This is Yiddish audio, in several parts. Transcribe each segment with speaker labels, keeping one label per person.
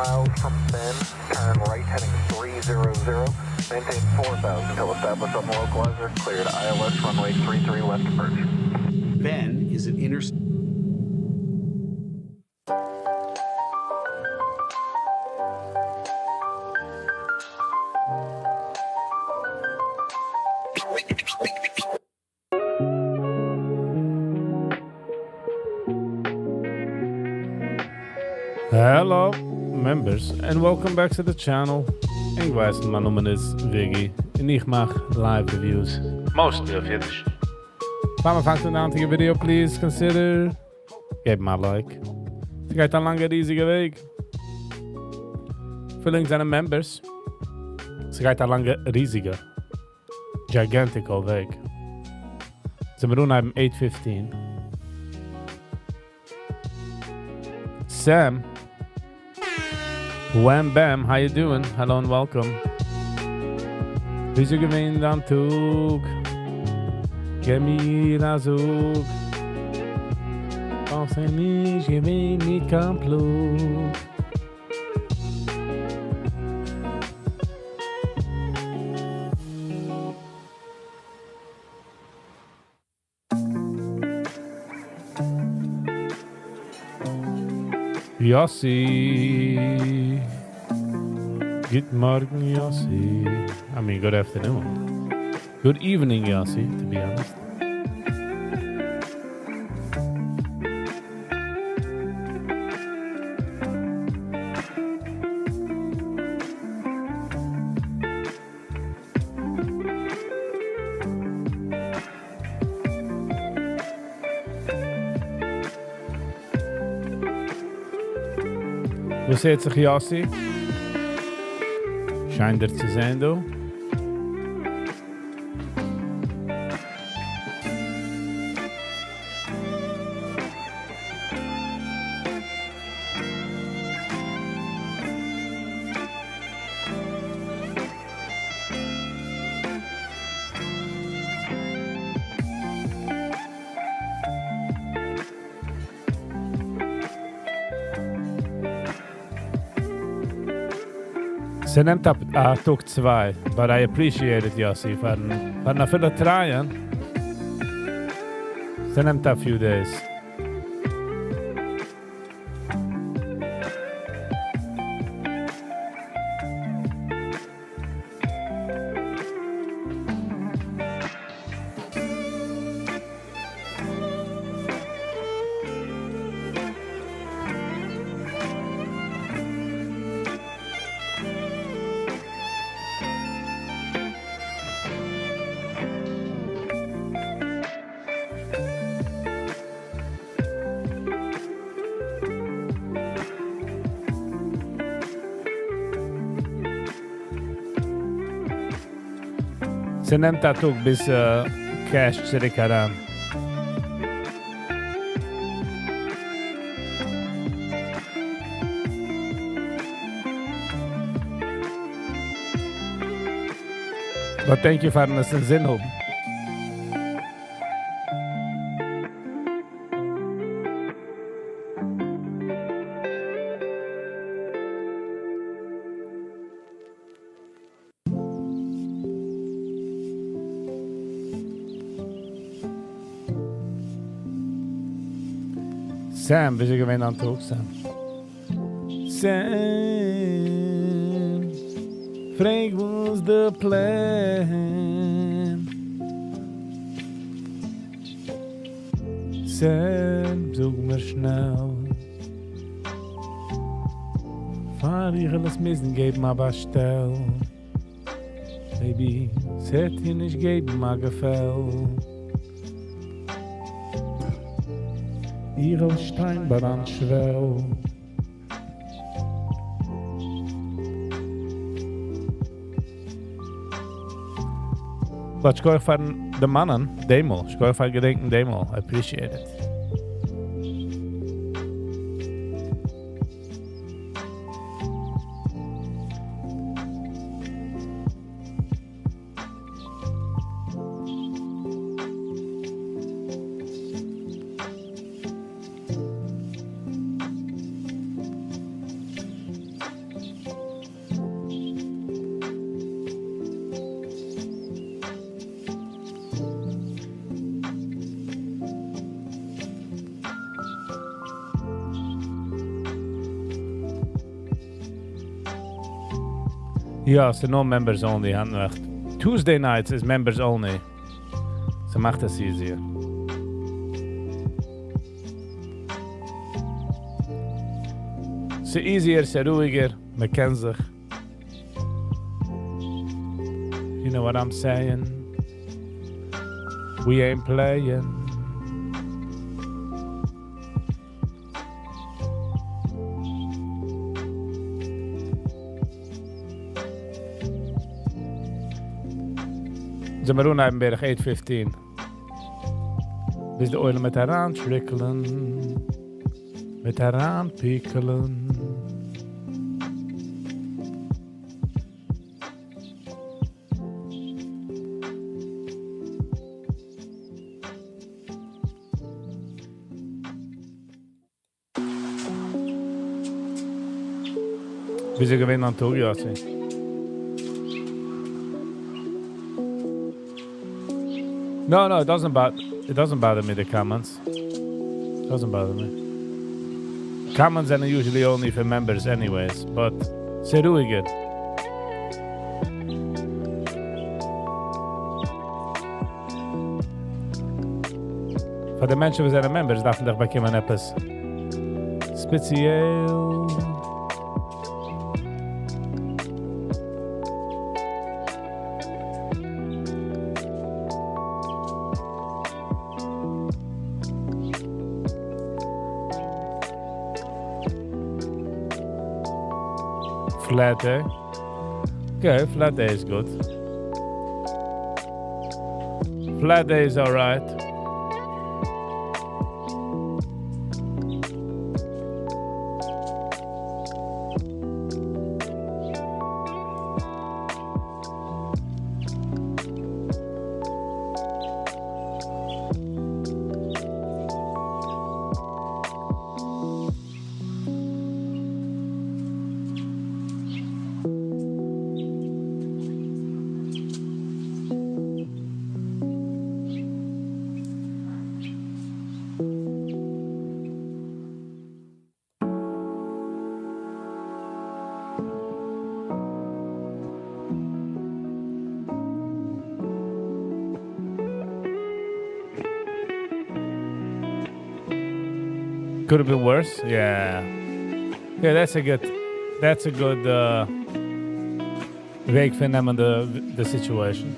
Speaker 1: miles from Bend, turn right heading 300, maintain 4,000 till established on the localizer, cleared ILS runway 33 left approach.
Speaker 2: Ben is an inner
Speaker 3: Hello, members, and welcome back to the channel. ענק ווייסן, מיין נאמען איז Viggy, און איך מאך live reviews. Mostly אויף אידיש. פאר מ'פאנגט אן די היינטיגע video, please consider געבן א like. ס'גייט א לאנגע ריזיגע וועג. פאר ענק זענען members. ס'גייט א לאנגע ריזיגע gigantical וועג. זעמיר אנהייבן 8:15. Sam. Wham bam, how you doing? Hello and welcome. וויאזוי געווען דיין טאג? גיב מיר א זאג. ס'איז נישט געווען מיט קיין פלאג. Yossi. גוט מארגן, Yossi. I mean, good afternoon. Good evening, Yossi, to be honest. וואס הערט זיך, Yossi? שיין דיר צו זען, דו. ס'נעמט אפ א טאג צוויי, but I appreciate it, Yossi, פארן אפילו try'ען. ס'נעמט a few days. ס'נעמט א טאג ביז cash צוריק אריין. But thank you פארן עס אין זין האבן. Sam, וויאזוי געווען דיין טאג, Sam? Sam, פרעג וואס די plan. Sam, זאג מיר שנעל. פאר איך וועל עס מוזן געבן א באשטעל. Baby, ס'וועט דיר נישט געבן א געפעל. איך וועל שטיין ביי דיין שוועל. But שכוח פארן דערמאנען, דעמאל. שכוח פאר געדענקען דעמאל. I appreciate it. יא, ס'איז נאר members only, היינט נאכט. Tuesday nights איז members only. ס'מאכט עס easier. ס'איז easier, ס'איז רואיגער, מ'קען זיך. You know what I'm saying? We ain't playing. זעמיר אנהייבן בערך 8:15. ביז די עולם וועט אריינטריקלען. וועט אריינפיקלען. וויאזוי געווען דיין טאג, Yossi? No, it doesn't bother me, the comments. It doesn't bother me. Comments are usually only for members anyways, but ס'איז רואיגער. פאר די מענטשן וואס זענען members דארפן דאך באקומען עפעס ספעציעל. Flat day. Okay, flat day is good. Flat day is alright. Could have been worse. Yeah. Yeah, that's a good וועג פון נעמען the situation.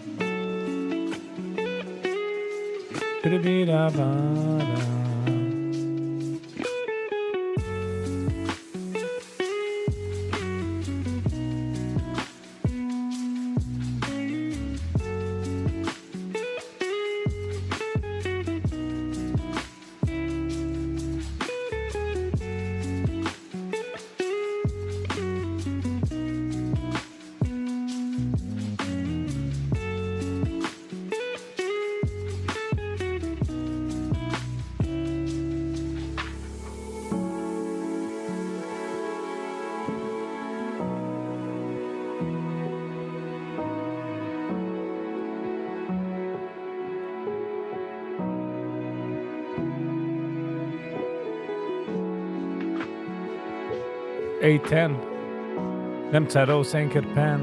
Speaker 3: 8:10. נעמטס ארויס ענקער pen.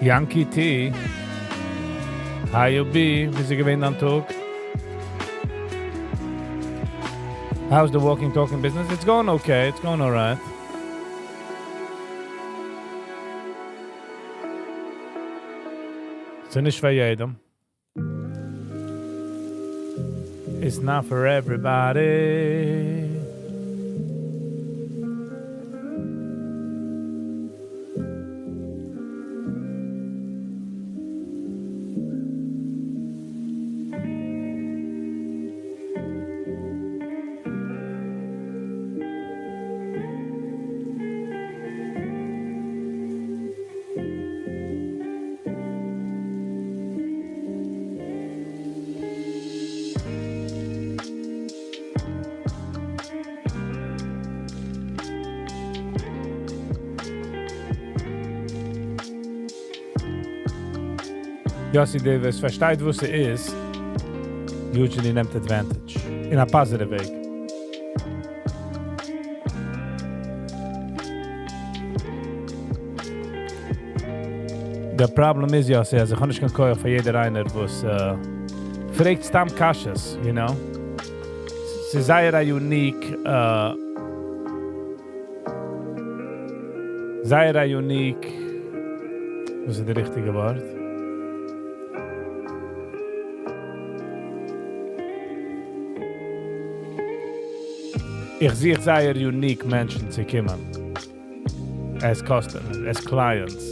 Speaker 3: Yankee T. How you be? וויאזוי געווען דיין טאג? How's the walking, talking business? It's going okay. It's going all right. ס'איז נישט פאר יעדעם. It's not for everybody. יאסי דער וואס פארשטייט וואס ס'איז, usually נעמט advantage. אין א positive וועג. דער problem איז, יאסי, אז איך האב נישט קיין כח פאר יעדער איינער וואס פרעגט סתם קשיות, you know? ס'איז זייער א unique, זייער א unique, וואס איז די ריכטיגע ווארט? איך זוך זייער unique מענטשן צו קומען. As customers, as clients.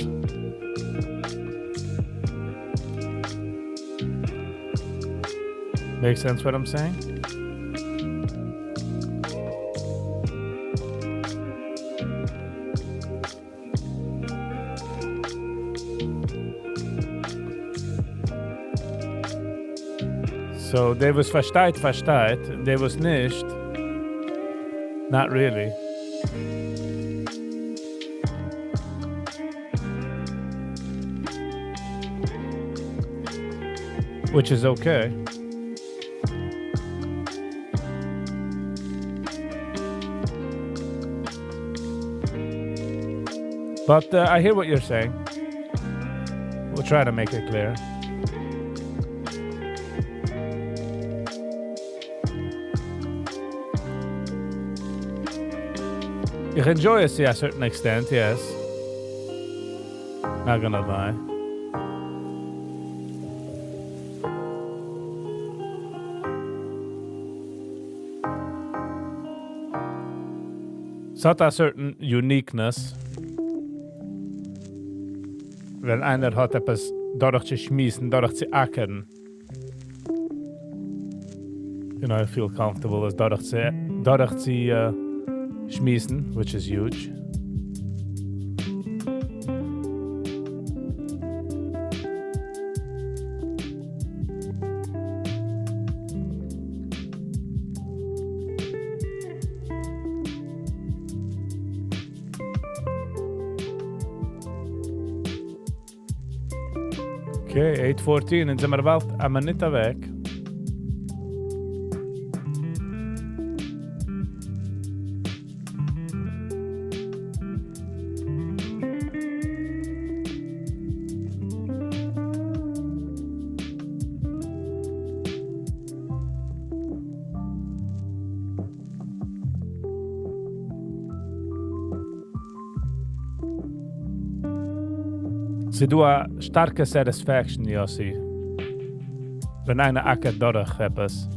Speaker 3: Make sense what I'm saying? So, דער וואס פארשטייט, פארשטייט. דער וואס נישט, not really. Which is okay. But I hear what you're saying. We'll try to make it clear. איך enjoy עס to a certain extent, yes. Not gonna lie. ס'האט א certain uniqueness. ווען איינער האט עפעס דורכצושמועסן, דורכצואקערן. I feel comfortable as דורכצו שמועסן, which is huge. Okay, 8:14, אונז זעמיר באלד א מינוט אוועק. ס'דא א שטארקע satisfaction, יאסי. ווען איינער אקערט דורך עפעס.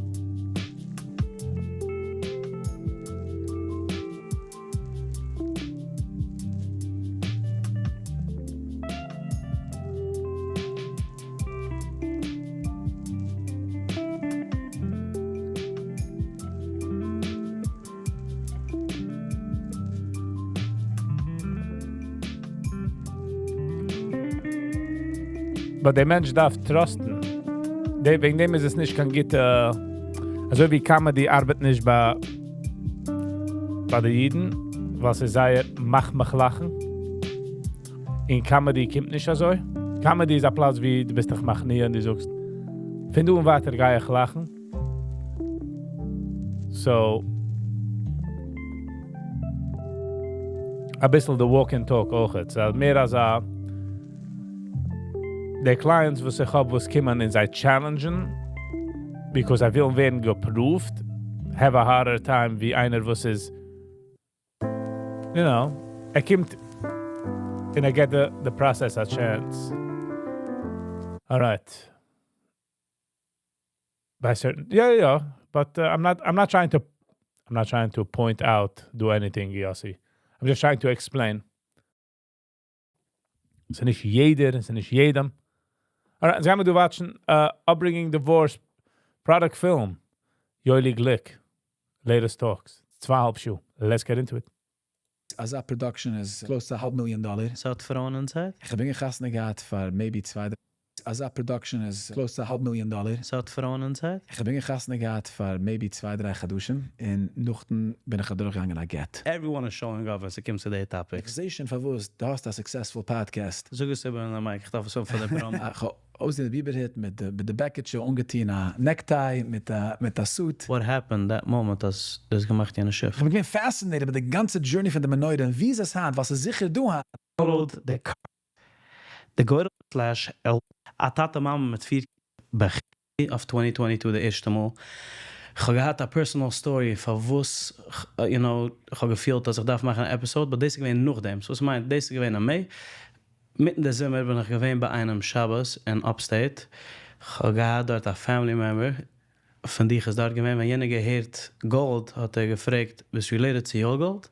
Speaker 3: But דער מענטש דארף trustן. וועגן דעם איז עס נישט קיין גוטע, אזוי ווי comedy ארבעט נישט ביי די אידן, ווייל ס'איז זייער מאך מיך לאכן. אין comedy קומט נישט אזוי. Comedy איז א פלאץ ווי דו ביסט דיך מכניע און דו זאגסט, פון דא און ווייטער גיי איך לאכן. So, א ביסל the walk and talk אויך. So, מער אז א די clients וואס איך האב וואס קומען און זיי challenge'ן, because זיי ווילן ווערן געapproved, have a harder time ווי איינער וואס איז, ער קומט און ער גיט the process a chance. All right. By certain, yeah, but I'm not trying to point out, do anything, Yossi. I'm just trying to explain. ס'איז נישט יעדער, ס'איז נישט יעדעם. All right, יעצט גייען מיר דא watch'ן, Upbringing Divorce Product Film. Yoely Glick. Latest talks. 2.5 שעה. Let's get into it.
Speaker 4: אזא production איז close to א האלב million dollar.
Speaker 5: ס'האט פרויען inside?
Speaker 4: איך האב געהאט פאר maybe צוויי. אזא production איז close צו א האלב מיליאן דאלער.
Speaker 5: ס'האט פרויען inside?
Speaker 4: איך בין חתונה געהאט פאר maybe 2-3 חדשים און נאכדעם בין איך אדורכגעגאנגען א גט.
Speaker 5: Everyone is showing off ווען ס'קומט צו די topic.
Speaker 4: איך זע שוין פארוואס דו האסט א successful podcast.
Speaker 5: זאג עס איבער אין די mic, איך דארף עס האבן פאר די promo.
Speaker 4: איך האב אויסגעזען די Bieber הוט מיט די בעקיטשע, אנגעטון א necktie מיט א suit.
Speaker 5: What happened that moment אז דו האסט געמאכט יענע shift?
Speaker 4: איך בין געווען fascinated מיט די גאנצע journey פון די מנורה און ווי איז עס היינט, ווייל ס'איז זיכער דא היינט.
Speaker 5: Download די די גורל slash על. א טאטע מאמע מיט פיר בח אויף 2022 די ערשטע מאל. איך האב געהאט א personal story פארוואס איך האב געפילט אז איך דארף מאכן אן episode, but דאס איז געווען נאכדעם. So וואס מיינט, דאס איז געווען אין May. מיטן די זומער בין איך געווען ביי איינעם שבת אין upstate. איך האב געהאט דארט א family member פון דיך איז דארט געווען. ווען יענער געהערט גאלד האט ער געפרעגט, ביסט related צו יואל גאלד?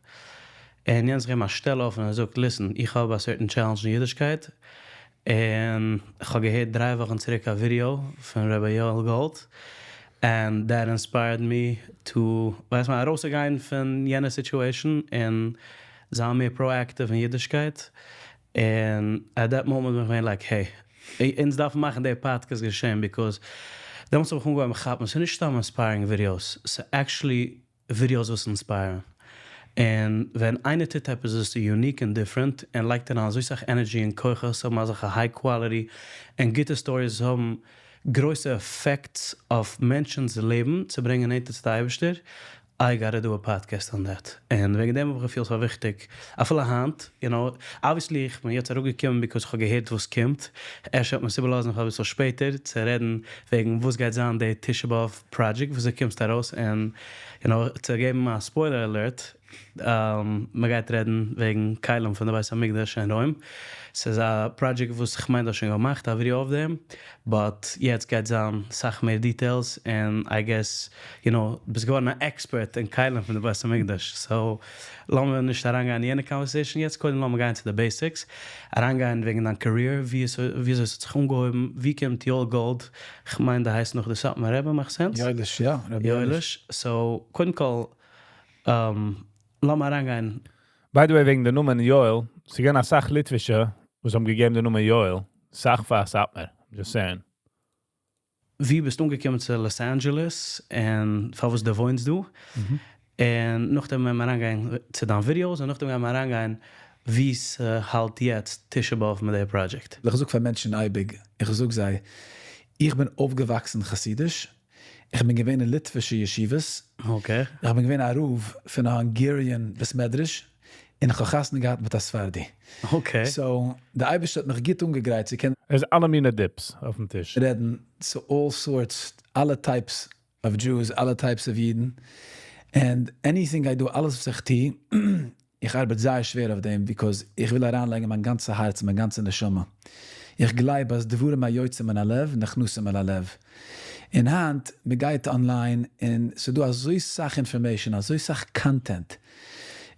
Speaker 5: און יענער זיך געגעבן א שטעל אויף און ער זאגט, listen, איך האב א certain challenge אין אידישקייט, און איך האב געהערט 3 וואכן צוריק א ווידעא פון רבי יואל גאלד, and that inspired me to, ווייסט מען, ארויסצוגיין פון יענע situation און זיין מער proactive אין אידישקייט. און at that moment בין איך געווען like, hey, אונז דארפן מאכן די podcast געשען, because דעמאלטס האב איך אנגעהויבן כאפן, ס'איז נישט סתם inspiring videos, ס'איז actually videos וואס inspire ן. און ווען איינער טוט עפעס וואס איז unique און different און לייגט אריין אזוי סאך energy און כוחות, האבן אזעלכע high quality און גוטע stories, האבן גרויסע effects אויף מענטשנ'ס לעבן צו ברענגען נענטער צו די אייבערשטער, I gotta do a podcast on that. און וועגן דעם האב איך געפילט פאר וויכטיג, אפילו היינט, obviously איך בין יעצט אראפגעקומען because איך האב געהערט וואס קומט, אפשר האט מען עס איבערלאזן פאר אביסל שפעטער צו רעדן וועגן וואס גייט זיין די תשעה באב project וואס דו קומסט ארויס, און צו געבן א spoiler alert, מען גייט רעדן וועגן כלים פון די בית המקדש אין רוים. ס'איז א project וואס איך מיין דו האסט שוין געמאכט א ווידעא אויף דעם, but יעצט גייט זיין סאך מער details, און I guess, ביסט געווארן א expert אין כלים פון די בית המקדש, so לאמיר נישט אריינגיין אין יענע conversation יעצט, קודם לאמיר גיין צו די basics, אריינגיין וועגן דיין career, ווי אזוי עס האט זיך אנגעהויבן, ווי קומט יואל גאלד, איך מיין דו הייסט נאך די סאטמאר רבי, מאכט sense?
Speaker 4: יואליש, יא, רבי יואליש.
Speaker 5: יואליש, so קודם כל, לאמיר אריינגיין.
Speaker 3: By the way, וועגן די נאמען יואל, ס'איז געווען א סאך ליטווישע, וואס האבן געגעבן די נאמען יואל, סאך פאר סאטמאר, just saying.
Speaker 5: ווי ביסטו אנגעקומען צו לאס אנדזשעלעס און פארוואס דו וואוינסט דא? און נאכדעם וועלן מיר אריינגיין צו דיין videos, און נאכדעם גייען מיר אריינגיין ווי ס'האלט יעצט תשעה באב מיט די project.
Speaker 4: איך זאג פאר מענטשן אייביג, איך זאג זיי, איך בין אויפגעוואקסן חסידיש, איך בין געווען אין ליטווישע ישיבות, איך בין געווען א רב פון א Hungarian בית מדרש, און איך האב חתונה געהאט מיט א ספרדי. So, די אייבערשטער האט מיך גוט אנגעגרייט צו קענען
Speaker 3: עס איז אלע מיני dips אויפן טיש.
Speaker 4: רעדן צו all sorts, אלע types of Jews, אלע types of אידן, and anything I do, אלעס וואס איך טו, איך ארבעט זייער שווער אויף דעם, because איך וויל אריינלייגן מיין גאנצע הארץ און מיין גאנצע נשמה. איך גלייב אז דברים היוצאים מן הלב נכנסים אל הלב. און היינט, מען גייט online און ס'איז דא אזוי סאך information, אזוי סאך content,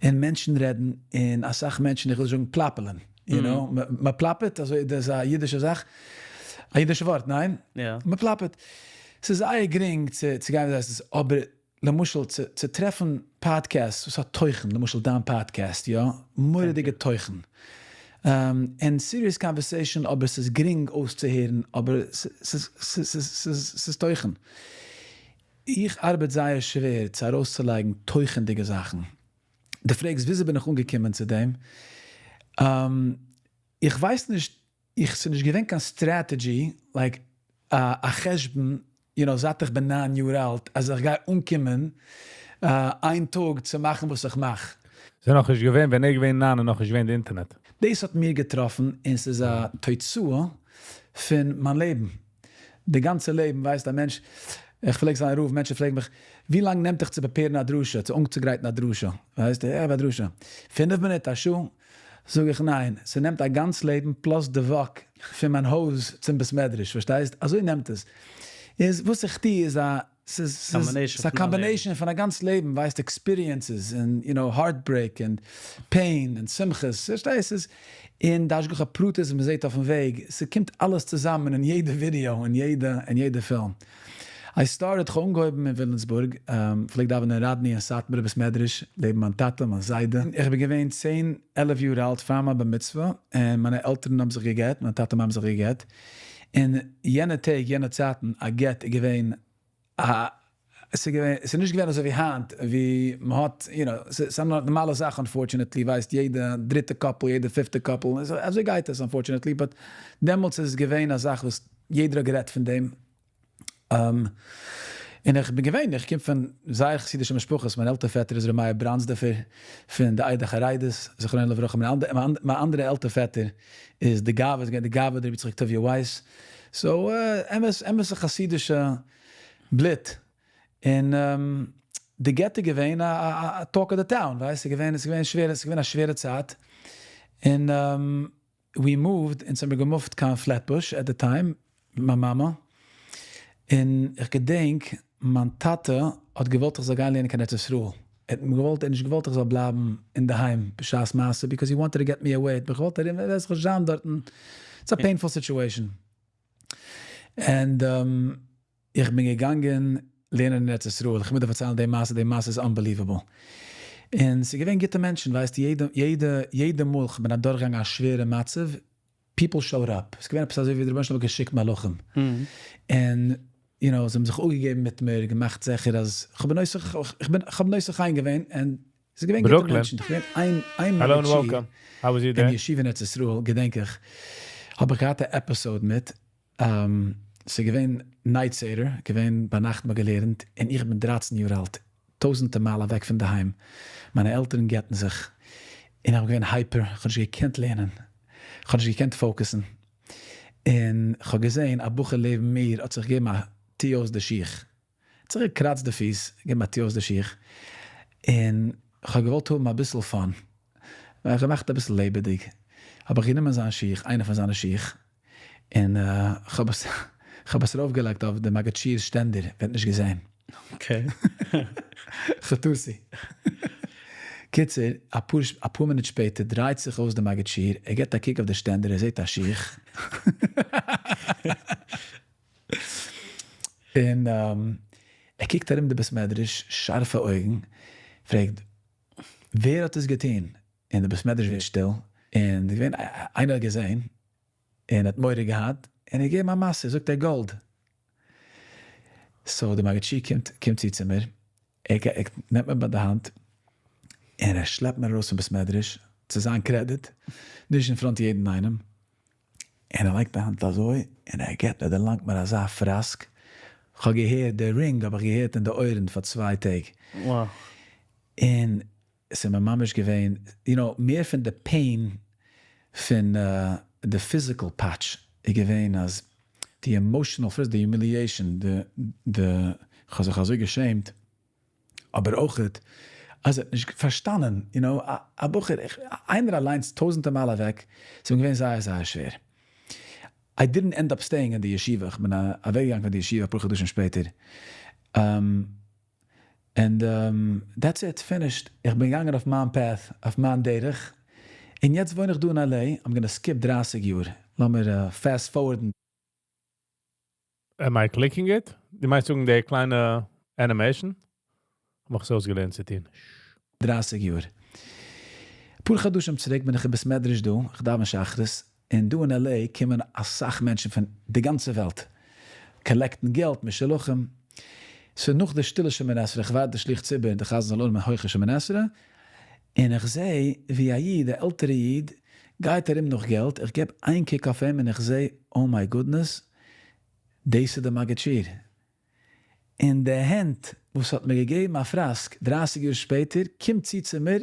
Speaker 4: און מענטשן רעדן, און אסאך מענטשן, איך וויל זאגן פלאפעלען, מען פלאפעט, אזוי דאס איז א אידישע זאך, א אידישע ווארט, ניין? מען פלאפעט. ס'איז זייער גרינג צו גיין ווי דאס איז, אבער למשל צו טרעפן podcasts וואס האט תוכן, למשל דיין פאדקעסט, יא, מורא'דיגע תוכן, און serious conversation, אבער ס'איז גרינג אויסצוהערן, אבער ס'איז תוכן. איך ארבעט זייער שווער צו ארויסצולייגן תוכנ'דיגע זאכן. דו פרעגסט וויאזוי בין איך אנגעקומען צו דעם? איך ווייס נישט, איך ס'איז נישט געווען קיין strategy, like א חשבון, זייט איך בין 9 יאר אלט, אז איך גיי אנקומען איין טאג צו מאכן וואס איך מאך.
Speaker 3: ס'איז נאך נישט געווען, ווען איך געווען 9 איז נאך נישט געווען די אינטערנעט.
Speaker 4: דאס האט מיר געטראפן און ס'איז א תוצאה פון מיין לעבן. די גאנצע לעבן ווייסט א מענטש, איך פלעג זיין רב, מענטשן פרעגן מיך, ווי לאנג נעמט דיך צו prepare ן א דרשה, צו אנצוגרייטן א דרשה? ווייסט, איך האב א דרשה, 5 מינוט, א שעה? זאג איך ניין, ס'נעמט א גאנץ לעבן plus די walk פון מיין הויז צום בית מדרש, פארשטייסט? אזוי נעמט עס. איז וואס איך טו איז א, ס'איז א combination פון א גאנץ לעבן, ווייסט, experiences, און heartbreak, און pain, און שמחות, פארשטייסט? ס'איז, און די השגחה פרטית וואס מ'זעט אויפן וועג, ס'קומט אלעס צוזאמען אין יעדע ווידעא, אין יעדע פילם. I started, כ'האב אנגעהויבן אין וויליאמסבורג, פלעג דאווענען אין ראדני אין סאטמארע בית מדרש, לעבן מיין טאטע, מיין זיידע. איך בין געווען 10, 11 יאר אלט פאר מיין בר מצוה, און מיינע עלטערן האבן זיך גע'גט, מיין טאטע און מאמע האבן זיך גע'גט. אין יענע טעג, יענע צייטן, א גט איז געווען א, ס'איז געווען, ס'איז נישט געווען אזוי ווי היינט ווי מ'האט, you know, ס'איז א נארמאלע זאך unfortunately, ווייסט יעדע דריטע couple, יעדע פיפטע couple, אזוי גייט עס unfortunately, but דעמאלטס איז עס געווען א זאך וואס יעדער האט גערעדט פון דעם. און איך בין געווען, איך קום פון זייער חסידישע משפחות, מיין עלטער פעטער איז ר' מאיר בראנדסדארפער פון די עדה החרדית זכרונו לברכה, מיין אנדערע עלטער פעטער איז די גאב"ד, איז געווען די גאב"ד רבי יצחק טוביה ווייס, so אמת אמת'ע חסידישע בלוט, און די גט איז געווען א talk of the town, ווייסט, ס'איז געווען, ס'איז געווען שווער, ס'איז געווען א שווערע צייט, און we moved, אונז האמיר געמופט קיין פלעטבוש at the time, מיט מיין מאמע, און איך געדענק מיין טאטע האט געוואלט איך זאל גיין לערנען קיין ארץ ישראל, ער האט מיר געוואלט, ער האט נישט געוואלט איך זאל בלייבן אינדערהיים בשעת מעשה, because he wanted to get me away, ער האט מיך געוואלט ארום, ער זאל זיין דארטן, it's a painful situation. And איך בין געגאנגען לערנען אין ארץ ישראל, איך מוז דיר פארציילן די מעשה, די מעשה איז unbelievable. און ס'איז געווען גוטע מענטשן, ווייסט, יעדע יעדע יעדע מאל כ'בין אדורכגעגאנגען א שווערע מצב, people showed up, ס'איז געווען עפעס אזוי ווי דער רבונו של עולם האט געשיקט מלאכים, און you know, זיי האבן זיך אפגעגעבן מיט מיר, געמאכט זיכער אז כ'בין נושא, כ'בין, כ'האב נושא חן געווען, און ס'איז געווען גוטע מענטשן, איך געווען איין איין מגיד שיעור אין ישיבה אין ארץ ישראל, געדענק איך, האב איך געהאט א episode מיט, ס'איז געווען night סדר, געווען ביינאכט מ'האט געלערנט, און איך בין 13 יאר אלט, טויזענטע מייל אוועק פון דערהיים, מיינע עלטערן גט'ן זיך, און איך בין געווען hyper, איך האב נישט געקענט לערנען, איך האב נישט געקענט focus ן, און כ'האב געזען א בחור לעבן מיר האט זיך געגעבן א טו אויס די שיך, האט זיך געקראצט די פיס, געגעבן א טו אויס די שיך, און כ'האב געוואלט האבן אביסל fun, כ'האב געמאכט אביסל לעבעדיג, האב איך גענומען זיין שיך, איינע פון זיינע שיך, און כ'האב עס כ'האב עס ארויף געלייגט אויף די מגיד שיעור'ס שטענדער, ווער האט נישט געזען.
Speaker 5: Okay.
Speaker 4: חטאתי. קיצור, אפאר אפאר מינוט שפעטער דרייט זיך אויס די מגיד שיעור, ער געבט א קוק אויף די שטענדער, ער זעט א שיך. און ער קוקט ארום די בית מדרש, שארפע אויגן, פרעגט, ווער האט עס געטון? און די בית מדרש ווערט שטיל, און געווען איינער האט געזען, און האט מורא געהאט, און ער געגעבן א מעשה, זאגט ער גאלד. so די מגיד שיעור קומט קומט צו צו מיר, ער נעמט מיר ביי די האנט, און ער שלעפט מיר ארויס פון בית מדרש, צו זיין קרעדיט, נישט אין front יעדן איינעם, און ער לייגט די האנט אזוי, און ער געבט, ער דערלאנגט מיר אזא פראסק, כ'האב געהערט די ring האב איך געהערט אין די אויערן פאר 2 טעג. און ס'איז מיר ממש געווען, you know, מער פון די pain פון די physical פאטש איז געווען אז די emotional first, די humiliation, די די כ'האב זיך אזוי געשעמט, אבער אויכעט אז ער האט נישט פארשטאנען, you know, א בחור, איינער אליינס טויזענטער מייל אוועק, ס'איז מיר געווען זייער זייער שווער. I didn't end up staying אין די ישיבה, כ'בין אוועקגעגאנגען פון די ישיבה אפאר חדשים שפעטער. And that's it, finished. איך בין געגאנגען אויף מיין path, אויף מיין דרך, און יעצט וואוין איך דא אין LA, I'm gonna skip 30 יאר. לאמיר fast forward ן.
Speaker 3: Am I clicking it? דו מיינסט זאגן די קליינע animation? האב איך עס אויסגעלערנט צו טון.
Speaker 4: 30 יאר. אפאר חדשים צוריק בין איך אין בית מדרש דא, איך דאווען שחרית, און דא אין LA קומען אסאך מענטשן פון די גאנצע וועלט, collect ן געלט, משולחים. ס'איז נאך די שטילע שמונה עשרה, איך ווארט די שליח ציבור, די חזן זאל אננעמען הויכע שמונה עשרה, און איך זע ווי א איד, א עלטערע איד, גייט ארום נאך געלט, איך געב איין קוק אויף אים און איך זע, oh my goodness, דאס איז די מגיד שיעור. און די הענט וואס האט מיר געגעבן א פראסק 30 יאר שפעטער, קומט צו צו מיר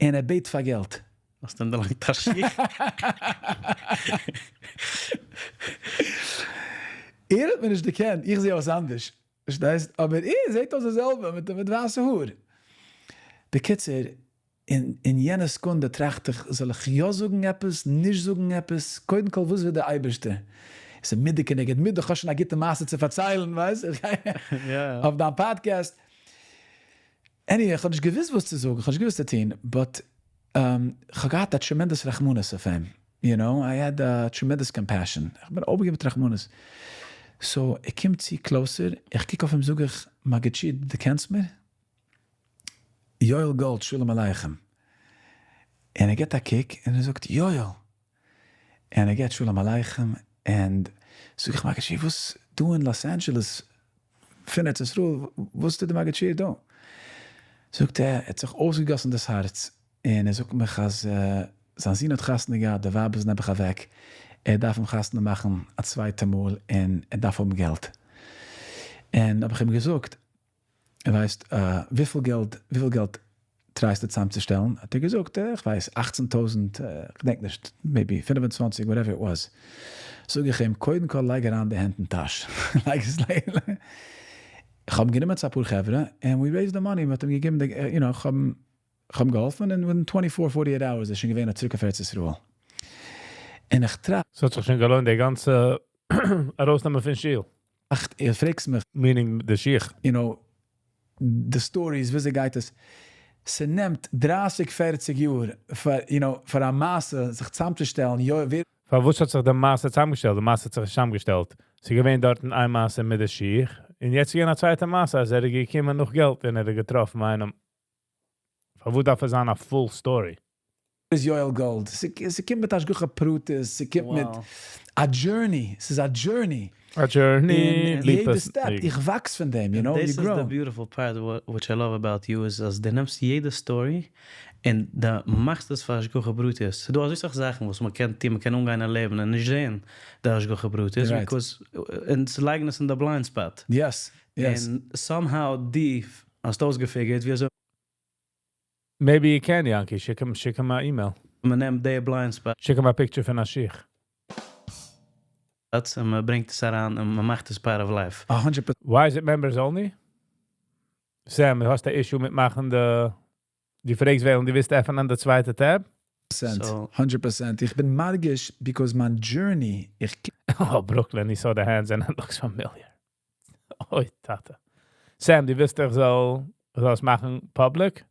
Speaker 4: און ער בעט פאר געלט.
Speaker 5: האסט אים דערלאנגט א שיך?
Speaker 4: ער האט מיר נישט דערקענט, איך זע אויס אנדערש, פארשטייסט? אבער ער זעט אויס די זעלבע מיט מיט ווייסע האר. בקיצור, אין אין יענע סעקונדע טראכט איך, זאל איך יא זאגן עפעס, נישט זאגן עפעס? קודם כל וואס וויל דער אייבערשטער? עס איז מידה כנגד מידה, כ'האב שוין א גוטע מעשה צו פארציילן, ווייסט? איך גיי אויף דיין פאדקעסט. Anyway, איך האב נישט געוואוסט וואס צו זאגן, איך האב נישט געוואוסט צו טון, but איך האב געהאט א tremendous רחמנות אויף אים, you know, I had a tremendous compassion, איך בין אויפגעגעבן מיט רחמנות. So ער קומט צו closer, איך קוק אויף אים זאג איך, מגיד שיעור דו קענסט מיר? יואל גאלד שלום עליכם. און ער גיבט א קוק און ער זאגט יואל! און ער גיבט שלום עליכם. And זאג איך, מגיד שיעור, וואס דא אין Los Angeles פון ארץ ישראל, וואס טוט די מגיד שיעור דא? זאגט ער, ער האט זיך אויסגעגאסן דאס הארץ, און ער זאגט מיך אז זיין זון האט חתונה געהאט, די ווייב איז נעבעך אוועק, ער דארף אים חתונה מאכן א צווייטע מאל און ער דארף האבן געלט. און האב איך אים געזאגט, ווייסט וויפיל געלט, וויפיל געלט try סטו צוזאמצושטעלן? האט ער געזאגט, איך ווייס, 18,000, איך געדענק נישט, maybe 25, whatever it was. זאג איך אים, קודם כל לייג אריין די הענט אין טאש. לייג עס, לייג, איך האב אים גענומען צו אפאר חברה, and we raised the money, מ'האט אים געגעבן די, איך האב אים, איך האב אים געהאלפן, און within 24, 48 hours איז ער שוין געווען צוריק אויף ארץ ישראל. און איך טראכט,
Speaker 3: ס'האט זיך שוין געלוינט די גאנצע ארויסנעמען פון שול.
Speaker 4: איר פרעגסט מיך,
Speaker 3: Meaning די שיך.
Speaker 4: The stories, וויאזוי גייט עס? ס'נעמט 30, 40 יאר פאר א מעשה זיך צוזאמצושטעלן. יא, ווער
Speaker 3: פארוואס האט זיך די מעשה צוזאמגעשטעלט? די מעשה האט זיך צוזאמגעשטעלט. ס'איז געווען דארט איין מעשה מיט די שיך. און יעצט איז געווען א צווייטע מעשה, אז ער איז געקומען נאך געלט און ער האט געטראפן איינעם. פארוואס דארף עס זיין א full story?
Speaker 4: איז יואל גאלד? ס'קומט מיט השגחה פרטית, ס'קומט מיט א journey, ס'איז א journey.
Speaker 3: א journey,
Speaker 4: און יעדע step, איך וואקס פון דעם, you
Speaker 5: This is
Speaker 4: grow.
Speaker 5: the beautiful part which I love about you is אז דו נעמסט יעדע story און דו מאכסט עס פאר השגחה פרטית. ס'איז דא אזוי סאך זאכן וואס מען קען טון, מען קען אנגיין אין לעבן און נישט זען די השגחה פרטית, because אונז לייגן עס אין די blind spot.
Speaker 4: Yes.
Speaker 5: און somehow דו האסט אויסגע figure ט ווי אזוי
Speaker 3: Maybe you can, Yankee. שיק אים א email.
Speaker 5: מען נעמט די blind spot
Speaker 3: שיק אים א picture פון א שיך.
Speaker 5: און מען ברענגט עס אריין און מען מאכט עס part of life.
Speaker 4: 100%.
Speaker 3: Why is it members only? Sam, דו האסט א issue מיט מאכן די, די פרעגסט וועלן, דו ווילסט עפענען די צווייטע tab?
Speaker 5: So
Speaker 4: 100%. איך בין מרגיש, because מיין journey, איך
Speaker 3: Oh, Brooklyn, he saw the hands and it looks familiar. אוי, טאטע. Sam, דו ווילסט איך זאל עס מאכן public?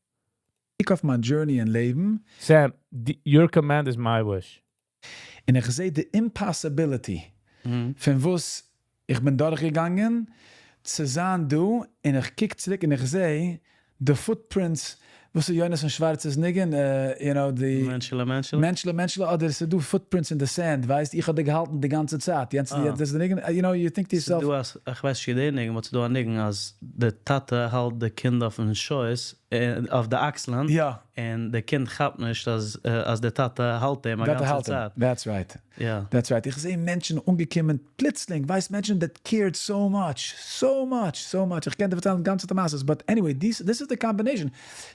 Speaker 4: קוק אויף מיין journey אין לעבן.
Speaker 3: Sam, your command is my wish.
Speaker 4: און איך זע די impossibility פון וואס איך בין דורכגעגאנגען צו זיין דא, און איך קוק צוריק און איך זע the footprints, וואס איז יונתן שווארצ'ס ניגון, די
Speaker 5: מענטשעלע, מענטשעלע.
Speaker 4: מענטשעלע, מענטשעלע, אדער ס'איז דא footprints in the sand, ווייסט, איך האב דיר געהאלטן די גאנצע צייט. יענץ, דאס איז די ניגון, you think to yourself.
Speaker 5: דו האסט, איך ווייס נישט די ניגון, but ס'איז דא א ניגון אז די טאטע האלט די קינד אויפן שויס, אויף די אקסלען. און די קינד כאפט נישט אז די טאטע האלט אים א
Speaker 4: טאטע
Speaker 5: גאנצע
Speaker 4: האלט אים.
Speaker 5: צייט.
Speaker 4: That's right. That's right. איך זע מענטשן אנגעקומען פלוצלינג, ווייסט, מענטשן that cared so much, so much, so much. איך קען דיר פארציילן גאנצע מעשיות, but anyway, this is the combination.